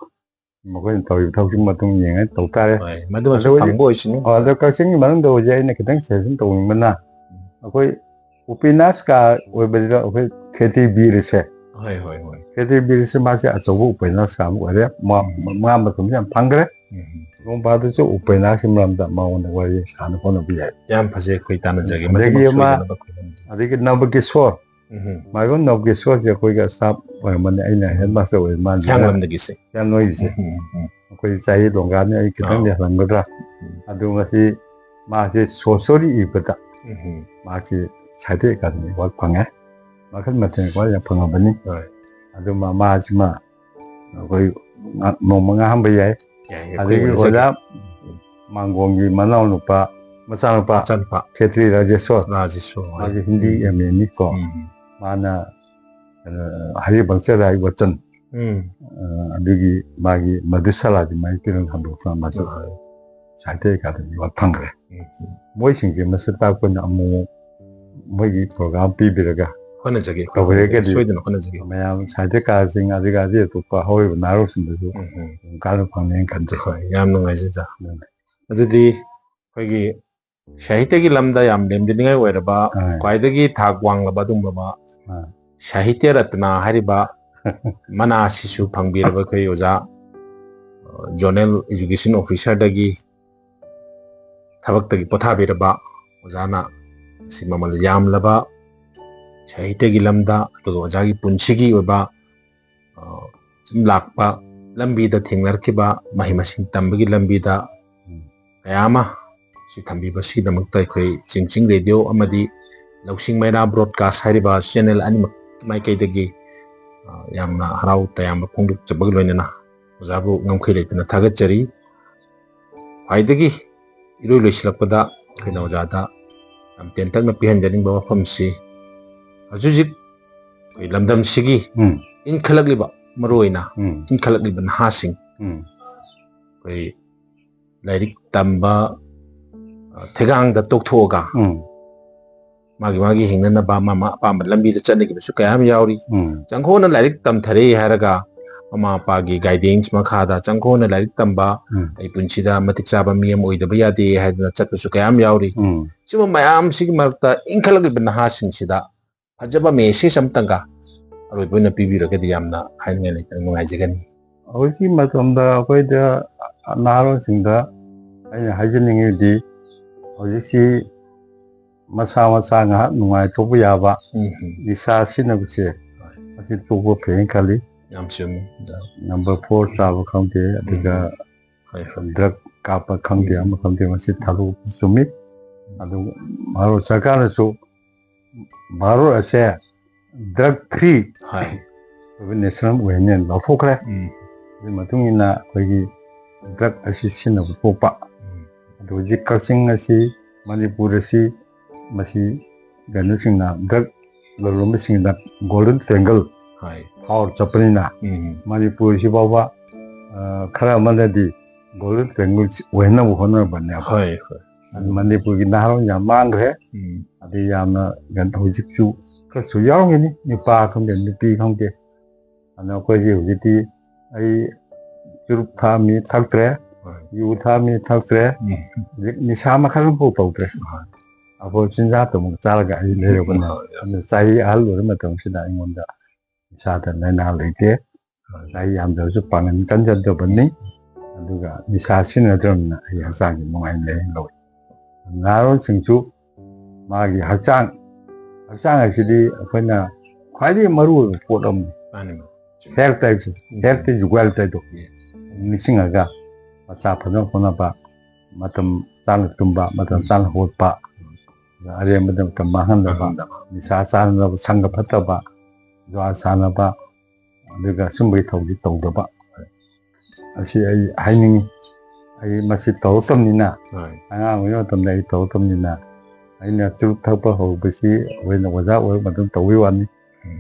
ꯃꯈꯣꯏꯅ ꯇꯧꯔꯤꯕ ꯊꯕꯛꯁꯤ ꯃꯇꯨꯡ ꯌꯦꯡꯉꯒ ꯇꯧ ꯇꯥꯔꯦ꯫ ꯍꯣꯏ, ꯃꯗꯨꯃꯁꯨ ꯑꯗꯨ ꯍꯧꯖꯤꯛ ꯐꯪꯕ ꯑꯣꯏꯁꯅꯨ꯫ ꯑꯣ, ꯑꯗꯣ ꯀꯛꯆꯤꯡꯒꯤ ꯃꯅꯨꯡꯗ ꯍꯧꯖꯤꯛ ꯑꯩꯅ ꯈꯤꯇꯪ ꯁꯖꯦꯁꯟ ꯇꯧꯅꯤꯡꯕꯅ, ꯑꯩꯈꯣꯏ ꯎꯄꯦꯅꯥꯁꯀ ꯑꯣꯏꯕꯁꯤꯗ ꯑꯩꯈꯣꯏ ꯈꯦꯇ꯭ꯔꯤ ꯕꯤꯔꯁꯦ, ꯍꯣꯏ, ꯍꯣꯏ, ꯍꯣꯏ꯫ ꯈꯦꯇ꯭ꯔꯤ ꯕꯤꯔꯁꯦ ꯃꯥꯁꯦ ꯑꯆꯧꯕ ꯎꯄꯦꯅꯥꯁ ꯑꯃ ꯑꯣꯏꯔꯦ꯫ ꯃꯥ-, ꯃꯥ ꯃꯇꯝꯁꯨ ꯌꯥꯝ ꯐꯪꯈ꯭ꯔꯦ꯫ ꯎꯝ. ꯅꯣꯡ ꯐꯥꯗꯣꯛꯁꯨ ꯎꯄꯦꯅꯥꯁꯀꯤ ꯃꯔꯝꯗ ꯃꯉꯣꯟꯗ ꯋꯥꯔꯤ ꯁꯥꯟꯅ ꯈꯣꯠꯅꯕ ꯌꯥꯏ꯫ ꯌꯥꯝ ꯐꯖꯩ, ꯑꯩꯈꯣꯏ ꯇꯥꯟꯅꯖꯒꯦ꯫ ꯑꯗꯒꯤ ꯃꯗꯨꯃꯁꯨ ꯑꯃ ꯁꯣꯏꯗꯅꯕ ꯑꯩꯈꯣꯏ ꯇꯥꯟꯅꯖꯒꯦ꯫ ꯑꯗꯒꯤ ꯅꯕꯀꯤꯁꯣꯔ, ꯎꯝ. ꯃꯥꯏꯕꯝ ꯅꯕꯀꯤꯁꯣꯔꯁꯦ ꯑꯩꯈꯣꯏꯒ ꯁ꯭ꯇꯥꯐ ꯑꯣꯏꯔꯝꯕꯅꯤ, ꯑꯩꯅ ꯍꯦꯗ ꯃꯥꯁꯇꯔ ꯑꯣꯏꯔ ꯃꯥꯜꯂꯦ꯫ ꯍꯤꯌꯥꯡꯂꯝꯗꯒꯤꯁꯦ꯫ ꯌꯥꯝ ꯅꯣꯏꯔꯤꯁꯦ꯫ ꯎꯝ, ꯎꯝ. ꯑꯩꯈꯣꯏ ꯆꯍꯤ ꯂꯣꯡꯒꯥꯅꯤ, ꯑꯩ ꯈꯤꯇꯪꯗꯤ ꯑꯥ. ꯍꯜꯂꯝꯒꯗ꯭ꯔꯥ꯫ ꯎꯝ. ꯑꯗꯨ ꯉꯁꯤ ꯃꯥꯁꯦ ꯁꯣꯁꯣꯔꯤ ꯏꯕꯗ ꯎꯝ. ꯃꯥꯁꯤ ꯁꯥꯍꯤꯇ꯭ꯌ ꯑꯦꯀꯥꯗꯃꯤ ꯑꯦꯋꯥꯔꯗ ꯐꯪꯉꯦ꯫ ꯃꯈꯜ ꯃꯊꯦꯜ ꯑꯦꯋꯥꯔꯗ ꯌꯥꯝ ꯐꯪꯉꯕꯅꯤ꯫ ꯍꯣꯏ. ꯑꯗꯨꯃ ꯃꯥꯁꯤꯃ ꯑꯩꯈꯣꯏ ꯉꯥ-, ꯅꯣꯡꯃ ꯉꯥꯡꯍꯟꯕ ꯌꯥꯏ꯫ ꯌꯥꯏ, ꯑꯗꯒꯤ ꯑꯩꯈꯣꯏ ꯑꯣꯖꯥ ꯃꯥꯡꯒꯣꯝꯒꯤ ꯃꯅꯥꯎꯅꯨꯄꯥ, ꯃꯆꯥꯅꯨꯄꯥ ꯃꯆꯥꯅꯨꯄꯥ ꯈꯦꯇ꯭ꯔꯤ ꯔꯥꯖꯦꯁꯣꯔ, ꯔꯥꯖꯦꯁꯣꯔ ꯍꯣꯏ. ꯃꯥꯁꯦ ꯍꯤꯟꯗꯤ ꯎꯝ. ꯑꯦꯝ ꯑꯦꯅꯤ ꯀꯣ꯫ ꯎꯝ. ꯃꯥꯅ, ꯀꯩꯅꯣ, ꯍꯔꯤꯕꯪꯁ ꯔꯥꯏ ꯋꯆꯟ, ꯎꯝ. ꯑ, ꯑꯗꯨꯒꯤ ꯃꯥꯒꯤ ꯃꯙꯨꯁꯥꯂꯥꯒꯤ ꯃꯥꯏꯀꯩꯔꯣꯝ ꯍꯟꯗꯣꯛꯇꯅ ꯃꯥꯁꯨ ꯍꯣꯏ. ꯁꯥꯍꯤꯇ꯭ꯌ ꯑꯦꯀꯥꯗꯃꯤ ꯑꯦꯋꯥꯔꯗ ꯐꯪꯈ꯭ꯔꯦ꯫ ꯎꯝ. ꯃꯣꯏꯁꯤꯡꯁꯦ ꯃꯁꯛ ꯇꯥꯛꯄꯅ ꯑꯃꯨꯛ ꯃꯣꯏꯒꯤ ꯄ꯭ꯔꯣꯒ꯭ꯔꯥꯝ ꯄꯤꯕꯤꯔꯒ ꯍꯣꯠꯅꯖꯒꯦ, ꯇꯧꯕꯤꯔꯒꯗꯤ ꯁꯣꯏꯗꯅ ꯍꯣꯠꯅꯖꯒꯦ꯫ ꯃꯌꯥꯝ ꯁꯥꯍꯤꯇ꯭ꯌꯀꯥꯔꯁꯤꯡ, ꯑꯗꯨꯒ ꯑꯇꯩ ꯑꯇꯣꯞꯄ ꯍꯧꯔꯤꯕ ꯅꯍꯥꯔꯣꯜꯁꯤꯡꯗꯁꯨ ꯎꯝ, ꯎꯝ. ꯀꯥꯟꯅꯕ ꯐꯪꯅꯦꯅ ꯈꯟꯖꯩ꯫ ꯍꯣꯏ, ꯌꯥꯝ ꯅꯨꯡꯉꯥꯏꯖꯩ, ꯑꯣꯖꯥ꯫ ꯎꯝ. ꯑꯗꯨꯗꯤ ꯑꯩꯈꯣꯏꯒꯤ ꯁꯥꯍꯤꯇ꯭ꯌꯒꯤ ꯂꯝꯗ ꯌꯥꯝ ꯂꯦꯝꯖꯅꯤꯡꯉꯥꯏ ꯑꯣꯏꯔꯕ, ꯑꯥ. ꯈ꯭ꯋꯥꯏꯗꯒꯤ ꯊꯥꯛ ꯋꯥꯡꯂꯕ ꯑꯗꯨꯒꯨꯝꯂꯕ ꯑꯥ. ꯁꯥꯍꯤꯇ꯭ꯌ ꯔꯠꯅ ꯍꯥꯏꯔꯤꯕ ꯃꯅꯥ ꯑꯁꯤꯁꯨ ꯐꯪꯕꯤꯔꯕ ꯑꯩꯈꯣꯏ ꯑꯣꯖꯥ, ꯑ, ꯖꯣꯅꯦꯜ ꯏꯖꯨꯀꯦꯁꯟ ꯑꯣꯐꯤꯁꯔꯗꯒꯤ ꯊꯕꯛꯇꯒꯤ ꯄꯣꯊꯥꯕꯤꯔꯕ ꯑꯣꯖꯥꯅ ꯁꯤ ꯃꯃꯜ ꯌꯥꯝꯂꯕ ꯁꯥꯍꯤꯇ꯭ꯌꯒꯤ ꯂꯝꯗ, ꯑꯗꯨꯒ ꯑꯣꯖꯥꯒꯤ ꯄꯨꯟꯁꯤꯒꯤ ꯑꯣꯏꯕ, ꯑ, ꯁꯨꯝ ꯂꯥꯛꯄ ꯂꯝꯕꯤꯗ ꯊꯦꯡꯅꯔꯛꯈꯤꯕ ꯃꯍꯩ ꯃꯁꯤꯡ ꯇꯝꯕꯒꯤ ꯂꯝꯕꯤꯗ ꯎꯝ. ꯀꯌꯥ ꯑꯃ ꯁꯤ ꯊꯝꯕꯤꯕꯁꯤꯒꯤꯗꯃꯛꯇ ꯑꯩꯈꯣꯏ ꯆꯤꯡꯆꯤꯡ ꯔꯦꯗꯤꯑꯣ ꯑꯃꯗꯤ ꯂꯧꯁꯤꯡ ꯃꯩꯔꯥ ꯕ꯭ꯔꯣꯗꯀꯥꯁ ꯍꯥꯏꯔꯤꯕ ꯆꯦꯅꯦꯜ ꯑꯅꯤꯃꯛ ꯃꯥꯏꯀꯩꯗꯒꯤ, ꯑ, ꯌꯥꯝꯅ ꯍꯔꯥꯎ ꯇꯌꯥꯝꯕ ꯐꯣꯡꯗꯣꯛꯆꯕꯒ ꯂꯣꯏꯅꯅ ꯑꯣꯖꯥꯕꯨ ꯉꯝꯈꯩ ꯂꯩꯇꯅ ꯊꯥꯒꯠꯆꯔꯤ꯫ ꯈ꯭ꯋꯥꯏꯗꯒꯤ ꯏꯔꯣꯏ ꯂꯣꯏꯁꯤꯜꯂꯛꯄꯗ ꯑꯩꯈꯣꯏꯅ ꯑꯣꯖꯥꯗ ꯌꯥꯝ ꯇꯦꯟꯇꯛꯅ ꯄꯤꯍꯟꯖꯅꯤꯡꯕ ꯋꯥꯐꯝꯁꯤ, ꯍꯧꯖꯤꯛ ꯍꯧꯖꯤꯛ ꯑꯩꯈꯣꯏ ꯂꯝꯗꯝꯁꯤꯒꯤ ꯎꯝ. ꯏꯟꯈꯠꯂꯛꯂꯤꯕ, ꯃꯔꯨꯑꯣꯏꯅ ꯎꯝ ꯏꯟꯈꯠꯂꯛꯂꯤꯕ ꯅꯍꯥꯁꯤꯡ ꯎꯝ ꯑꯩꯈꯣꯏ ꯂꯥꯏꯔꯤꯛ ꯇꯝꯕ, ꯑ, ꯊꯦꯒꯥꯡꯗ ꯇꯣꯛꯊꯣꯛꯑꯒ ꯎꯝ ꯃꯥꯒꯤ ꯃꯥꯒꯤ ꯍꯤꯡꯅꯅꯕ ꯃꯥ ꯃꯥ ꯑꯄꯥꯝꯕ ꯂꯝꯕꯤꯗ ꯆꯠꯅꯈꯤꯕꯁꯨ ꯀꯌꯥ ꯑꯃ ꯌꯥꯎꯔꯤ꯫ ꯎꯝ ꯆꯪꯈꯣꯡꯅ ꯂꯥꯏꯔꯤꯛ ꯇꯝꯊꯔꯦ ꯍꯥꯏꯔꯒ ꯃꯃꯥ ꯃꯄꯥꯒꯤ ꯒꯥꯏꯗꯦꯟꯁ ꯃꯈꯥꯗ ꯆꯪꯈꯣꯡꯅ ꯂꯥꯏꯔꯤꯛ ꯇꯝꯕ, ꯎꯝ ꯑꯩ ꯄꯨꯟꯁꯤꯗ ꯃꯇꯤꯛ ꯆꯥꯕ ꯃꯤ ꯑꯃ ꯑꯣꯏꯗꯕ ꯌꯥꯗꯦ ꯍꯥꯏꯗꯅ ꯆꯠꯄꯁꯨ ꯀꯌꯥ ꯑꯃ ꯌꯥꯎꯔꯤ꯫ ꯎꯝ ꯁꯤꯒꯨꯝꯕ ꯃꯌꯥꯝꯁꯤꯒꯤ ꯃꯔꯛꯇ ꯏꯟꯈꯠꯂꯛꯂꯤꯕ ꯅꯍꯥꯁꯤꯡꯁꯤꯗ ꯐꯖꯕ ꯃꯦꯁꯦꯖ ꯑꯃꯇꯪꯒ ꯑꯔꯣꯏꯕ ꯑꯣꯏꯅ ꯄꯤꯕꯤꯔꯒꯗꯤ ꯌꯥꯝꯅ ꯍꯥꯏꯅꯤꯡꯉꯥꯏ ꯂꯩꯇꯅ ꯅꯨꯡꯉꯥꯏꯖꯒꯅꯤ꯫ ꯍꯧꯖꯤꯛꯀꯤ ꯃꯇꯝꯗ ꯑꯩꯈꯣꯏꯗ ꯅꯍꯥꯔꯣꯜꯁꯤꯡꯗ ꯑꯩꯅ ꯍꯥꯏꯖꯅꯤꯡꯉꯤꯗꯤ, ꯍꯧꯖꯤꯛꯁꯤ ꯃꯁꯥ ꯃꯁꯥ ꯉꯥꯏꯍꯥꯛ ꯅꯨꯡꯉꯥꯏꯊꯣꯛꯄ ꯌꯥꯕ ꯎꯝ ꯍꯝ꯫ ꯅꯤꯁꯥ ꯁꯤꯖꯤꯟꯅꯕꯁꯦ ꯍꯣꯏ꯫ ꯑꯁꯤ ꯇꯣꯛꯄ ꯐꯩꯅ ꯈꯜꯂꯤ꯫ ꯌꯥꯝ ꯆꯨꯝꯃꯤ꯫ ꯅꯝꯕꯔ ꯐꯣꯔ ꯆꯥꯕ ꯈꯪꯗꯦ, ꯑꯗꯨꯒ ꯎꯝ꯫ ꯍꯣꯏ, ꯍꯣꯏ꯫ ꯗ꯭ꯔꯒ ꯀꯥꯞꯄ ꯈꯪꯗꯦ, ꯎꯝ꯫ ꯑꯃ ꯈꯪꯗꯦ, ꯃꯁꯤ ꯊꯥꯗꯣꯛꯄ ꯆꯨꯝꯃꯤ꯫ ꯑꯗꯨ ꯚꯥꯔꯠ ꯁꯔꯀꯥꯔꯅꯁꯨ ꯚꯥꯔꯠ ꯑꯁꯦ ꯗ꯭ꯔꯒ ꯐ꯭ꯔꯤ ꯍꯣꯏ꯫ ꯑꯣꯏꯕ ꯅꯦꯁꯅꯦꯜ ꯑꯣꯏꯍꯟꯅꯦꯅ ꯂꯥꯎꯊꯣꯛꯈ꯭ꯔꯦ꯫ ꯎꯝ꯫ ꯑꯗꯨꯒꯤ ꯃꯇꯨꯡ ꯏꯟꯅ ꯑꯩꯈꯣꯏꯒꯤ ꯗ꯭ꯔꯒ ꯑꯁꯤ ꯁꯤꯖꯤꯟꯅꯕ ꯊꯣꯛꯄ꯫ ꯎꯝ꯫ ꯑꯗꯨ ꯍꯧꯖꯤꯛ ꯀꯛꯆꯤꯡ ꯑꯁꯤ, ꯃꯅꯤꯄꯨꯔ ꯑꯁꯤ, ꯃꯁꯤ ꯀꯩꯅꯣꯁꯤꯡꯅ, ꯗ꯭ꯔꯒ ꯂꯂꯣꯟꯕꯁꯤꯡꯅ ꯒꯣꯜꯗꯟ ꯇ꯭ꯔꯦꯡꯒꯜ ꯍꯣꯏ꯫ ꯐꯥꯎꯔ ꯆꯠꯄꯅꯤꯅ ꯎꯝ꯫ ꯃꯅꯤꯄꯨꯔꯁꯤ ꯐꯥꯎꯕ, ꯑ, ꯈꯔ ꯑꯃꯅꯗꯤ ꯒꯣꯜꯗꯟ ꯇ꯭ꯔꯦꯡꯒꯜ ꯑꯣꯏꯍꯟꯅꯕ ꯍꯣꯠꯅꯔꯕꯅꯦꯕ꯫ ꯍꯣꯏ, ꯍꯣꯏ꯫ ꯑꯗꯨ ꯃꯅꯤꯄꯨꯔꯒꯤ ꯅꯍꯥꯔꯣꯜ ꯌꯥꯝ ꯃꯥꯡꯈ꯭ꯔꯦ꯫ ꯎꯝ꯫ ꯑꯗꯩ ꯌꯥꯝꯅ ꯀꯩꯅꯣ ꯍꯧꯖꯤꯛꯁꯨ ꯈꯔꯁꯨ ꯌꯥꯎꯔꯝꯒꯅꯤ, ꯅꯨꯄꯥ ꯈꯪꯗꯦ, ꯅꯨꯄꯤ ꯈꯪꯗꯦ꯫ ꯑꯗꯨꯅ ꯑꯩꯈꯣꯏꯒꯤ ꯍꯧꯖꯤꯛꯇꯤ ꯑꯩ ꯆꯨꯔꯨꯞ ꯊꯛꯑꯝꯃꯤ, ꯊꯛꯇ꯭ꯔꯦ꯫ ꯍꯣꯏ꯫ ꯌꯨ ꯊꯛꯑꯝꯃꯤ, ꯊꯛꯇ꯭ꯔꯦ꯫ ꯎꯝ꯫ ꯍꯧꯖꯤꯛ ꯅꯤꯁꯥ ꯃꯈꯜ ꯑꯃꯐꯥꯎ ꯇꯧꯗ꯭ꯔꯦ꯫ ꯍꯣꯏ꯫ ꯑꯐꯕ ꯆꯤꯟꯖꯥꯛꯇ ꯑꯃꯨꯛ ꯆꯥꯔꯒ ꯑꯩ ꯂꯩꯔꯕꯅꯦ꯫ ꯍꯣꯏ꯫ ꯑꯗꯨꯅ ꯆꯍꯤ ꯑꯍꯜ ꯑꯣꯏꯔ ꯃꯇꯝꯁꯤꯗ ꯑꯩꯉꯣꯟꯗ ꯏꯁꯥꯗ ꯂꯥꯏꯅꯥ ꯂꯩꯇꯦ꯫ ꯆꯍꯤ ꯌꯥꯝꯗ꯭ꯔꯁꯨ ꯄꯥꯡꯒꯜ ꯀꯟꯖꯗꯕꯅꯤ꯫ ꯑꯗꯨꯒ ꯅꯤꯁꯥ ꯁꯤꯖꯤꯟꯅꯗ꯭ꯔꯕꯅꯤꯅ ꯑꯩ ꯍꯛꯆꯥꯡꯁꯦ ꯅꯨꯡꯉꯥꯏꯅ ꯂꯩ ꯂꯧꯏ꯫ ꯅꯍꯥꯔꯣꯜꯁꯤꯡꯁꯨ ꯃꯥꯒꯤ ꯍꯛꯆꯥꯡ, ꯍꯛꯆꯥꯡ ꯍꯥꯏꯁꯤꯗꯤ ꯑꯩꯈꯣꯏꯅ ꯈ꯭ꯋꯥꯏꯗꯒꯤ ꯃꯔꯨꯑꯣꯏꯕ ꯄꯣꯠ ꯑꯃꯅꯤ꯫ ꯃꯥꯅꯤ, ꯃꯥꯅꯤ꯫ ꯆꯨꯝꯃꯤ꯫ ꯍꯦꯜꯊ ꯍꯥꯏꯕꯁꯦ, ꯎꯝ꯫ ꯍꯦꯜꯊ ꯏꯁ ꯋꯦꯜꯊ ꯍꯥꯏꯗꯣ ꯅꯤꯡꯁꯤꯡꯉꯒ ꯃꯆꯥ ꯐꯖꯅ ꯍꯣꯠꯅꯕ, ꯃꯇꯝ ꯆꯥꯅ ꯇꯨꯝꯕ, ꯃꯇꯝ ꯎꯝ꯫ ꯆꯥꯅ ꯍꯧꯒꯠꯄ, ꯎꯝ꯫ ꯑꯔꯦꯝꯕꯗ ꯃꯇꯝ ꯃꯥꯡꯍꯟꯗꯕ, ꯃꯥꯡꯍꯟꯗꯕ꯫ ꯅꯤꯁꯥ ꯆꯥꯅꯕ, ꯁꯪꯒ ꯐꯠꯇꯕ, ꯖꯨꯋꯥ ꯁꯥꯟꯅꯕ, ꯑꯗꯨꯒ ꯁꯨꯝꯕꯒꯤ ꯊꯧꯗꯤ ꯇꯧꯗꯕ꯫ ꯑꯁꯤ ꯑꯩ ꯍꯥꯏꯅꯤꯡꯉꯤ꯫ ꯑꯩ ꯃꯁꯤ ꯇꯧꯔꯛꯇꯕꯅꯤꯅ, ꯍꯣꯏ꯫ ꯑꯉꯥꯡ ꯑꯣꯏꯔꯤꯉꯩ ꯃꯇꯝꯗ ꯑꯩ ꯇꯧꯔꯛꯇꯕꯅꯤꯅ, ꯑꯩꯅ ꯆꯨꯔꯨꯞ ꯊꯛꯄ ꯍꯧꯔꯛꯄꯁꯤ ꯑꯩꯈꯣꯏꯅ ꯑꯣꯖꯥ ꯑꯣꯏꯔꯛꯄ ꯃꯇꯝꯗ ꯇꯧꯕꯒꯤ ꯋꯥꯅꯤ꯫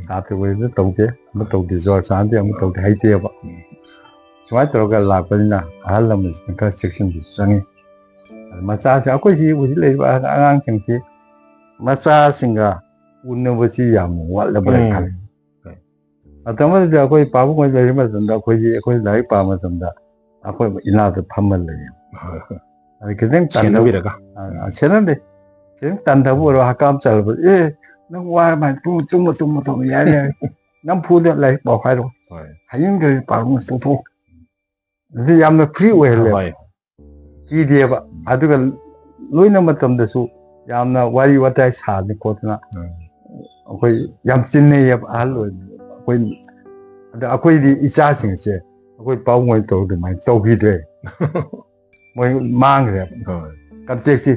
ꯁꯥꯇ꯭ꯔ ꯑꯣꯏꯕꯗ ꯇꯧꯗꯦ, ꯑꯃ ꯇꯧꯗꯦ, ꯖꯣꯔ ꯆꯥꯟꯗꯦ, ꯑꯃ ꯇꯧꯗꯦ, ꯍꯩꯇꯦꯕ꯫ ꯁꯨꯃꯥꯏꯅ ꯇꯧꯔꯒ ꯂꯥꯛꯄꯅꯤꯅ ꯑꯍꯜ ꯂꯃꯟꯁꯤꯅ ꯈꯔ ꯆꯦꯛꯁꯤꯟꯕꯁꯨ ꯆꯪꯉꯤ꯫ ꯑꯗ ꯃꯆꯥꯁꯦ ꯑꯩꯈꯣꯏꯁꯤ ꯍꯧꯖꯤꯛ ꯂꯩꯔꯤꯕ ꯑꯉꯥꯡꯁꯤꯡꯁꯤ ꯃꯆꯥꯁꯤꯡꯒ ꯎꯅꯕꯁꯤ ꯌꯥꯝ ꯋꯥꯠꯂꯕ꯭ꯔꯥ ꯎꯝ꯫ ꯈꯜꯂꯤ꯫ ꯍꯣꯏ꯫ ꯃꯇꯝ ꯑꯗꯨꯗ ꯑꯩꯈꯣꯏ ꯄꯥꯕꯨꯡ ꯍꯣꯏ ꯂꯩꯔꯤꯕ ꯃꯇꯝꯗ ꯑꯩꯈꯣꯏꯁꯤ, ꯑꯩꯈꯣꯏ ꯂꯥꯏꯔꯤꯛ ꯄꯥꯕ ꯃꯇꯝꯗ ꯑꯩꯈꯣꯏ ꯏꯅꯥꯛꯇ ꯐꯝꯃ ꯂꯩꯌꯦ꯫ ꯍꯣꯏ, ꯍꯣꯏ꯫ ꯑꯗ ꯈꯤꯇꯪ ꯇꯟꯗꯕ ꯁꯦꯟꯅꯕꯤꯔꯒ꯫ ꯑ, ꯑ, ꯁꯦꯟꯅꯗꯦ꯫ ꯈꯤꯇꯪ ꯇꯟꯗꯕ ꯑꯣꯏꯔꯣ, ꯍꯀꯥꯝ ꯆꯜꯂꯕ, "ꯑꯦ, ꯅꯪ ꯋꯥꯔ ꯃꯥꯜꯂꯦ, ꯇꯨꯝꯃꯨ, ꯇꯨꯝꯃꯨ, ꯇꯨꯝꯃꯨ, ꯇꯨꯝꯃꯨ, ꯌꯥꯔꯦ, ꯌꯥꯔꯦ꯫ ꯅꯝꯐꯨꯗ ꯂꯥꯏꯔꯤꯛ ꯄꯥꯎ ꯍꯥꯏꯔꯣ꯫ ꯍꯣꯏ꯫ ꯍꯌꯦꯡꯗꯒꯤ ꯄꯥꯕ ꯇꯣꯛꯊꯣꯛꯎ"꯫ ꯑꯗꯨ ꯌꯥꯝꯅ ꯐ꯭ꯔꯤ ꯑꯣꯏꯍꯜꯂꯦꯕ꯫ ꯍꯣꯏ꯫ ꯀꯤꯗꯦꯕ꯫ ꯎꯝ꯫ ꯑꯗꯨꯒ ꯂꯣꯏꯅ ꯃꯇꯝꯗꯁꯨ ꯌꯥꯝꯅ ꯋꯥꯔꯤ ꯋꯥꯇꯥꯏ ꯁꯥꯗꯅ ꯈꯣꯠꯇꯅ ꯎꯝ꯫ ꯑꯩꯈꯣꯏ ꯌꯥꯝ ꯆꯤꯟꯅꯩꯌꯦꯕ ꯑꯍꯜ ꯑꯣꯏꯕ꯫ ꯑꯩꯈꯣꯏ, ꯑꯗ ꯑꯩꯈꯣꯏꯗꯤ ꯏꯆꯥꯁꯤꯡꯁꯦ ꯑꯩꯈꯣꯏ ꯄꯥꯕꯨꯡ ꯍꯣꯏ ꯇꯧꯔ ꯑꯗꯨꯃꯥꯏꯅ ꯇꯧꯈꯤꯗ꯭ꯔꯦ꯫ ꯃꯣꯏ ꯃꯥꯡꯈ꯭ꯔꯦꯕ꯫ ꯍꯣꯏ꯫ ꯀꯟꯇꯦꯛꯁꯤ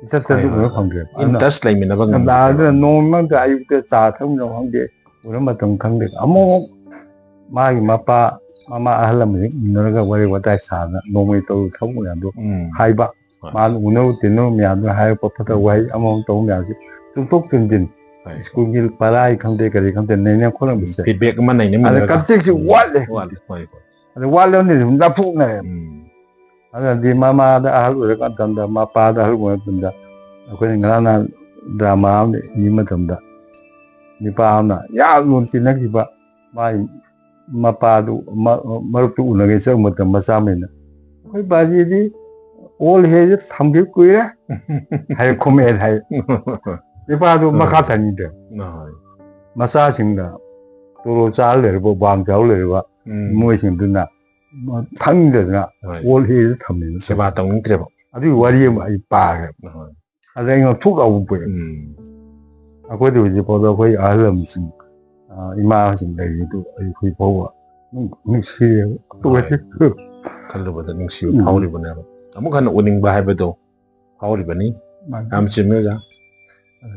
ꯏꯆꯠ ꯆꯠ ꯍꯣꯏ, ꯎꯅ ꯍꯣꯏ꯫ ꯐꯪꯗ꯭ꯔꯦꯕ꯫ In touch ꯂꯩꯃꯤꯟꯅꯕ ꯑꯗꯨꯅ ꯉꯝꯗ꯭ꯔꯦꯕ꯫ ꯑꯗꯨꯅ ꯅꯣꯡꯃ ꯑꯃꯗ ꯑꯌꯨꯛꯇ ꯆꯥ ꯊꯛꯃꯤꯟꯅꯕ ꯈꯪꯗꯦ, ꯎꯅ ꯃꯇꯝ ꯈꯪꯗꯦ꯫ ꯑꯃꯨꯛ ꯃꯥꯒꯤ ꯃꯄꯥ, ꯃꯃꯥ ꯑꯍꯜ ꯂꯃꯟꯁꯤꯡ ꯎꯅꯔꯒ ꯋꯥꯔꯤ ꯋꯥꯇꯥꯏ ꯁꯥꯗꯅ ꯅꯣꯡꯃꯒꯤ ꯇꯧꯔꯤꯕ ꯊꯕꯛ ꯃꯌꯥꯝꯗꯣ ꯎꯝ꯫ ꯍꯥꯏꯕ꯫ ꯍꯣꯏ꯫ ꯃꯥꯅ ꯎꯅꯔꯨ ꯇꯤꯟꯅꯔꯨ ꯃꯌꯥꯝꯗꯣ ꯍꯥꯏꯔꯛꯄ ꯐꯠꯇꯕ ꯎꯝ꯫ ꯋꯥꯍꯩ ꯑꯃꯃꯝ ꯇꯧꯕ ꯃꯌꯥꯝꯁꯦ ꯆꯨꯝꯊꯣꯛ ꯆꯨꯝꯁꯤꯟ ꯍꯣꯏ꯫ ꯁ꯭ꯀꯨꯜꯒꯤ ꯄꯔꯥꯏ ꯈꯪꯗꯦ ꯀꯔꯤ ꯈꯪꯗꯦ ꯅꯩꯅ ꯈꯣꯠꯅꯕꯁꯦ꯫ Feedback ꯑꯃ ꯅꯩꯅꯃꯤꯟꯅꯔꯒ꯫ ꯑꯗ ꯀꯟꯇꯦꯛꯁꯤ ꯎꯝ꯫ ꯋꯥꯠꯂꯦ꯫ ꯋꯥꯠꯂꯦ꯫ ꯍꯣꯏ, ꯍꯣꯏ꯫ ꯑꯗ ꯋꯥꯠꯂꯕꯅꯤꯅ ꯑꯗꯨꯝ ꯂꯥꯞꯊꯣꯛꯅꯔꯦꯕ꯫ ꯎꯝ꯫ ꯑꯗꯨꯅꯗꯤ ꯃꯃꯥꯗ ꯑꯍꯜ ꯑꯣꯏꯔꯛꯄ ꯃꯇꯝꯗ, ꯃꯄꯥꯗ ꯑꯍꯜ ꯑꯣꯏꯔꯛꯄ ꯃꯇꯝꯗ, ꯑꯩꯈꯣꯏꯅ ꯉꯔꯥꯡ ꯅꯍꯥꯟ ꯗ꯭ꯔꯃꯥ ꯑꯃ ꯌꯦꯡꯕ ꯃꯇꯝꯗ, ꯅꯨꯄꯥ ꯑꯃꯅ ꯌꯥꯝ ꯂꯨꯅ ꯇꯤꯟꯅꯈꯤꯕ ꯃꯥꯒꯤ ꯃꯄꯥꯗꯨ, ꯃ-, ꯃꯔꯨꯞꯇꯨ ꯎꯅꯒꯦ ꯆꯠꯄ ꯃꯇꯝꯗ ꯃꯆꯥ ꯑꯃꯅ, "ꯑꯩꯈꯣꯏ ꯕꯥꯖꯤꯗꯤ ꯑꯣꯜ ꯍꯦꯖ ꯊꯝꯈꯤꯕ ꯀꯨꯏꯔꯦ" ꯍꯥꯏ ꯈꯨꯝꯃꯛꯑꯦ ꯍꯥꯏ꯫ ꯅꯨꯄꯥꯗꯨ ꯃꯈꯥ ꯎꯝ꯫ ꯇꯥꯅꯤꯡꯗ꯭ꯔꯦ꯫ ꯍꯣꯏ꯫ ꯃꯆꯥꯁꯤꯡꯅ ꯇꯣꯂꯣꯞ ꯆꯥꯔ ꯂꯩꯔꯕ, ꯋꯥꯡ ꯆꯥꯎꯔ ꯂꯩꯔꯕ ꯎꯝ꯫ ꯃꯣꯏꯁꯤꯡꯗꯨꯅ ꯈꯪꯗꯗꯅ ꯍꯣꯏ꯫ ꯑꯣꯜ ꯍꯦꯖ ꯊꯝꯃꯤꯅ ꯁꯦꯕꯥ ꯇꯧꯅꯤꯡꯗ꯭ꯔꯦꯕ꯫ ꯑꯗꯨꯒꯤ ꯋꯥꯔꯤ ꯑꯃ ꯑꯩ ꯄꯥꯈ꯭ꯔꯦꯕ꯫ ꯍꯣꯏ꯫ ꯑꯗ ꯑꯩꯉꯣꯟꯗ ꯊꯨꯛ ꯂꯥꯎꯕ ꯄꯣꯛꯑꯦ꯫ ꯎꯝ꯫ ꯑꯩꯈꯣꯏꯗꯤ ꯍꯧꯖꯤꯛ ꯐꯥꯎꯗ ꯑꯩꯈꯣꯏ ꯑꯍꯜ ꯂꯃꯟꯁꯤꯡ, ꯑ, ꯏꯃꯥꯁꯤꯡ ꯂꯩꯔꯤꯗꯨ ꯑꯩ ꯍꯧꯖꯤꯛ ꯐꯥꯎꯕ ꯑꯗꯨꯝ ꯅꯨꯡꯁꯤꯌꯦꯕ꯫ ꯍꯣꯏ꯫ ꯈꯜꯂꯨꯕꯗ ꯅꯨꯡꯁꯤꯕ ꯎꯝ꯫ ꯐꯥꯎꯔꯤꯕꯅꯦꯕ꯫ ꯑꯃꯨꯛ ꯍꯟꯅ ꯎꯅꯤꯡꯕ ꯍꯥꯏꯕꯗꯣ ꯐꯥꯎꯔꯤꯕꯅꯤ꯫ ꯃꯥꯅꯤ꯫ ꯌꯥꯝ ꯆꯨꯝꯃꯦ ꯑꯣꯖꯥ꯫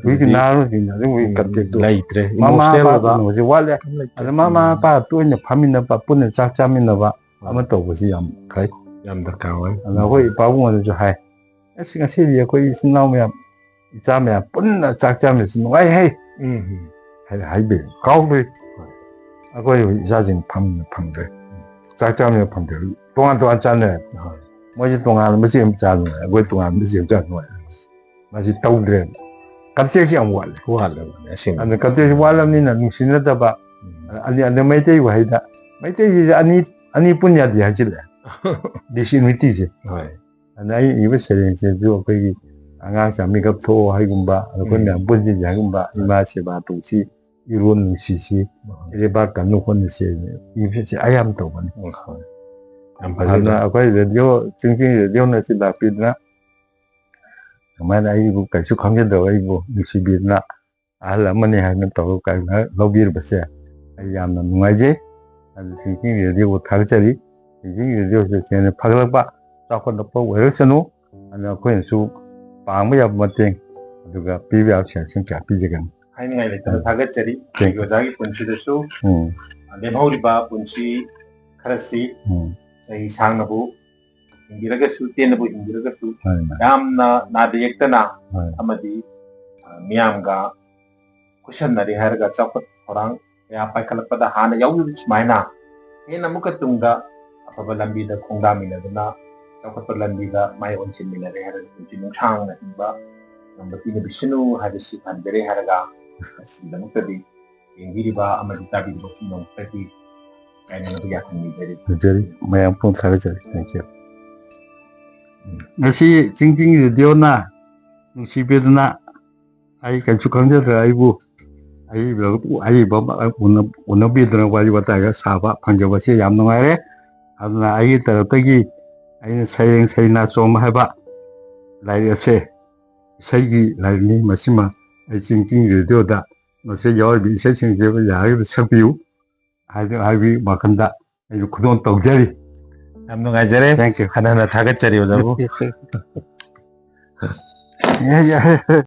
ꯍꯧꯖꯤꯛꯀꯤ ꯑꯗꯨꯗꯤ ꯅꯍꯥꯔꯣꯜꯁꯤꯡꯅ ꯑꯗꯨꯝ ꯎꯝ, ꯀꯟꯇꯦꯛꯇꯣ ꯂꯩꯇ꯭ꯔꯦ꯫ ꯃꯃꯥ ꯏꯃꯣꯁꯅꯦꯜ ꯃꯄꯥ ꯑꯣꯏꯕ ꯎꯅꯕꯁꯦ ꯋꯥꯠꯂꯦ꯫ ꯀꯩꯝ ꯂꯩꯇ꯭ꯔꯦ꯫ ꯑꯗ ꯃꯃꯥ ꯎꯝ꯫ ꯃꯄꯥ ꯇꯣꯏꯅ ꯐꯝꯃꯤꯟꯅꯕ, ꯄꯨꯟꯅ ꯆꯥꯛ ꯆꯥꯃꯤꯟꯅꯕ ꯍꯣꯏ꯫ ꯑꯃ ꯇꯧꯕꯁꯤ ꯌꯥꯝ ꯐꯩ꯫ ꯌꯥꯝ ꯗꯔꯀꯥꯔ ꯑꯣꯏ꯫ ꯑꯗ ꯑꯩꯈꯣꯏ ꯄꯥꯕꯨꯡ ꯑꯗꯨꯁꯨ ꯍꯥꯏ, "ꯑꯁ, ꯉꯁꯤꯗꯤ ꯑꯩꯈꯣꯏ ꯏꯆꯤꯟ ꯏꯅꯥꯎ ꯃꯌꯥꯝ, ꯏꯆꯥ ꯃꯌꯥꯝ ꯄꯨꯟꯅ ꯆꯥꯛ ꯆꯥꯃꯤꯟꯅꯕꯁꯤ ꯅꯨꯡꯉꯥꯏꯍꯦ꯫ ꯎꯝ, ꯎꯝ꯫ ꯍꯥꯏ- ꯍꯥꯏꯕꯤꯔꯦ, ꯀꯥꯎꯗ꯭ꯔꯤ꯫ ꯑꯩꯈꯣꯏ ꯍꯧꯖꯤꯛ ꯏꯆꯥꯁꯤꯡ ꯐꯝ ꯐꯪꯗ꯭ꯔꯦ, ꯆꯥꯛ ꯆꯥꯃꯤꯟꯅ ꯐꯪꯗ꯭ꯔꯦ, ꯇꯣꯉꯥꯟ ꯇꯣꯉꯥꯟ ꯆꯥꯅꯔꯦ꯫ ꯍꯣꯏ꯫ ꯃꯣꯏꯁꯦ ꯇꯣꯉꯥꯟꯕ ꯃꯆꯦ ꯑꯃ ꯆꯥꯗꯅ ꯑꯩꯈꯣꯏ ꯇꯣꯉꯥꯟꯕ ꯃꯆꯦ ꯑꯃ ꯆꯥꯗꯅ ꯃꯁꯤ ꯇꯧꯗ꯭ꯔꯦꯕ꯫ ꯀꯟꯇꯦꯛꯁꯤ ꯌꯥꯝ ꯋꯥꯠꯂꯦ꯫ ꯋꯥꯠꯂꯕꯅꯦ ꯑꯁꯦꯡꯕ꯫ ꯑꯗꯨꯅ ꯀꯟꯇꯦꯛꯁꯤ ꯋꯥꯠꯂꯕꯅꯤꯅ ꯅꯨꯡꯁꯤꯅꯗꯕ꯫ ꯎꯝ꯫ ꯑꯗ ꯑꯗ ꯃꯩꯇꯩ ꯋꯥꯍꯩꯗ ꯃꯩꯇꯩꯁꯤꯗꯤ ꯑꯅꯤ ꯑꯅꯤ ꯄꯨꯟ ꯌꯥꯗꯦ ꯍꯥꯏꯖꯤꯜꯂꯦ꯫ ꯗꯤꯁꯌꯨꯅꯤꯇꯤꯁꯦ꯫ ꯍꯣꯏ꯫ ꯑꯗ ꯑꯩ ꯏꯕ ꯁꯩꯔꯦꯡꯁꯤꯁꯨ ꯑꯩꯈꯣꯏꯒꯤ ꯑꯉꯥꯡꯁꯥ ꯃꯤꯀꯞ ꯊꯣꯛꯑꯣ ꯍꯥꯏꯒꯨꯝꯕ, ꯑꯩꯈꯣꯏ ꯎꯝ꯫ ꯃꯌꯥꯝ ꯄꯨꯟꯁꯤꯁꯦ ꯍꯥꯏꯒꯨꯝꯕ, ꯍꯣꯏ꯫ ꯏꯃꯥ ꯁꯦꯕꯥ ꯇꯧꯁꯤ, ꯏꯔꯣꯟ ꯅꯨꯡꯁꯤꯁꯤ, ꯍꯣꯏ꯫ ꯏꯔꯩꯕꯥꯛ ꯀꯟꯅ ꯍꯣꯠꯅꯁꯤ, ꯏꯕꯁꯤ ꯑꯌꯥꯝꯕ ꯇꯧꯕꯅꯤ꯫ ꯍꯣꯏ, ꯍꯣꯏ꯫ ꯌꯥꯝ ꯐꯖꯩ꯫ ꯑꯗꯨꯅ ꯑꯩꯈꯣꯏ ꯔꯦꯗꯤꯑꯣ, ꯆꯤꯡꯆꯤꯡ ꯔꯦꯗꯤꯑꯣꯅ ꯁꯤ ꯂꯥꯛꯄꯤꯗꯅ ꯁꯨꯃꯥꯏꯅ ꯑꯩꯕꯨ ꯀꯩꯁꯨ ꯈꯪꯖꯗꯕ ꯑꯩꯕꯨ ꯅꯨꯡꯁꯤꯕꯤꯗꯅ ꯑꯍꯜ ꯑꯃꯅꯤ ꯍꯥꯏꯅ ꯇꯧꯔꯒ ꯀꯥꯏꯅ ꯂꯧꯕꯤꯔꯕꯁꯦ ꯑꯩ ꯌꯥꯝꯅ ꯅꯨꯡꯉꯥꯏꯖꯩ꯫ ꯑꯗꯨ ꯁꯤꯡꯁꯤꯡ ꯔꯦꯗꯤꯑꯣꯕꯨ ꯊꯥꯒꯠꯆꯔꯤ꯫ ꯁꯤꯡꯁꯤꯡ ꯔꯦꯗꯤꯑꯣꯁꯦ ꯍꯦꯟꯅ ꯐꯒꯠꯂꯛꯄ, ꯆꯥꯎꯈꯠꯂꯛꯄ ꯑꯣꯏꯔꯁꯅꯨ꯫ ꯑꯗꯨꯅ ꯑꯩꯈꯣꯏꯅꯁꯨ ꯄꯥꯡꯕ ꯌꯥꯕ ꯃꯇꯦꯡ ꯑꯗꯨꯒ ꯄꯤꯕ ꯌꯥꯕ ꯁꯦꯜꯁꯤꯡ ꯀꯌꯥ ꯄꯤꯖꯒꯅꯤ꯫ ꯍꯥꯏꯅꯤꯡꯉꯥꯏ ꯂꯩꯇꯅ ꯎꯝ꯫ ꯊꯥꯒꯠꯆꯔꯤ꯫ Thank you꯫ ꯑꯩꯒꯤ ꯑꯣꯖꯥꯒꯤ ꯄꯨꯟꯁꯤꯗꯁꯨ ꯎꯝ꯫ ꯂꯦꯝꯍꯧꯔꯤꯕ ꯄꯨꯟꯁꯤ ꯈꯔꯁꯤ ꯎꯝ꯫ ꯆꯍꯤ ꯁꯥꯡꯅꯕꯨ ꯍꯤꯡꯕꯤꯔꯒꯁꯨ, ꯇꯦꯟꯅꯕꯨ ꯍꯤꯡꯕꯤꯔꯒꯁꯨ, ꯃꯥꯅꯤ, ꯃꯥꯅꯤ꯫ ꯌꯥꯝꯅ ꯅꯥꯗ ꯌꯦꯛꯇꯅ ꯃꯥꯅꯤ꯫ ꯑꯃꯗꯤ, ꯑ, ꯃꯤꯌꯥꯝꯒ ꯈꯨꯠꯁꯝꯅꯔꯦ ꯍꯥꯏꯔꯒ ꯆꯥꯎꯈꯠ ꯊꯧꯔꯥꯡ ꯀꯌꯥ ꯄꯥꯏꯈꯠꯂꯛꯄꯗ ꯍꯥꯟꯅ ꯌꯥꯎꯈꯤꯕ ꯁꯨꯃꯥꯏꯅ ꯍꯦꯟꯅ ꯑꯃꯨꯛꯀ ꯇꯨꯡꯗ ꯑꯐꯕ ꯂꯝꯕꯤꯗ ꯈꯣꯡꯗꯥꯃꯤꯟꯅꯗꯨꯅ ꯆꯥꯎꯈꯠꯄ ꯂꯝꯕꯤꯗ ꯃꯥꯏ ꯑꯣꯟꯁꯤꯟꯃꯤꯟꯅꯔꯦ ꯍꯥꯏꯔꯒ ꯄꯨꯟꯁꯤ ꯅꯨꯡꯁꯥꯡꯅ ꯍꯤꯡꯕ ꯉꯝꯕ ꯄꯤꯅꯕꯤꯁꯅꯨ ꯍꯥꯏꯕꯁꯤ ꯊꯝꯖꯔꯦ ꯍꯥꯏꯔꯒ ꯉꯁꯤꯒꯤꯗꯃꯛꯇꯗꯤ ꯌꯦꯡꯕꯤꯔꯤꯕ ꯑꯃꯗꯤ ꯇꯥꯕꯤꯔꯤꯕ ꯄꯨꯝꯅꯃꯛꯇꯒꯤ ꯀꯥꯏꯅꯅꯕ ꯌꯥꯊꯪ ꯅꯤꯖꯔꯤ꯫ ꯅꯤꯖꯔꯤ꯫ ꯃꯌꯥꯝ ꯄꯨꯝꯅꯃꯛ ꯊꯥꯒꯠꯆꯔꯤ꯫ Thank you꯫ ꯎꯝ꯫ ꯉꯁꯤ ꯆꯤꯡꯆꯤꯡ ꯔꯦꯗꯤꯑꯣꯅ ꯅꯨꯡꯁꯤꯕꯤꯗꯨꯅ ꯑꯩ ꯀꯩꯁꯨ ꯈꯪꯖꯗ꯭ꯔꯦ꯫ ꯑꯩꯕꯨ ꯑꯏꯕ, ꯑꯏꯕ ꯑꯃ ꯎꯅ-, ꯎꯅꯕꯤꯗꯨꯅ ꯋꯥꯔꯤ ꯋꯥꯇꯥꯏꯒ ꯁꯥꯕ ꯐꯪꯖꯕꯁꯦ ꯌꯥꯝ ꯅꯨꯡꯉꯥꯏꯔꯦ꯫ ꯑꯗꯨꯅ ꯑꯩꯒꯤ ꯇꯔꯞꯇꯒꯤ ꯑꯩꯅ ꯁꯩꯔꯦꯡ ꯁꯩꯅꯥꯆꯣꯝ ꯍꯥꯏꯕ ꯂꯥꯏꯔꯤꯛ ꯑꯁꯦ ꯏꯁꯩꯒꯤ ꯂꯥꯏꯔꯤꯛꯅꯤ꯫ ꯃꯁꯤꯃ ꯑꯩ ꯆꯤꯡꯆꯤꯡ ꯔꯦꯗꯤꯑꯣꯗ ꯃꯁꯤ ꯌꯥꯎꯔꯤꯕ ꯏꯁꯩꯁꯤꯡꯁꯦ ꯌꯥꯔꯒꯗꯤ ꯁꯛꯄꯤꯌꯨ ꯍꯥꯏꯗꯨ, ꯍꯥꯏꯕꯒꯤ ꯋꯥꯈꯜꯗ ꯑꯩꯁꯨ ꯈꯨꯗꯣꯜ ꯇꯧꯖꯔꯤ꯫ ꯌꯥꯝ ꯅꯨꯡꯉꯥꯏꯖꯔꯦ꯫ Thank you꯫ ꯍꯟꯅ ꯍꯟꯅ ꯊꯥꯒꯠꯆꯔꯤ ꯑꯣꯖꯥꯕꯨ꯫ ꯌꯥꯏ, ꯌꯥꯏ꯫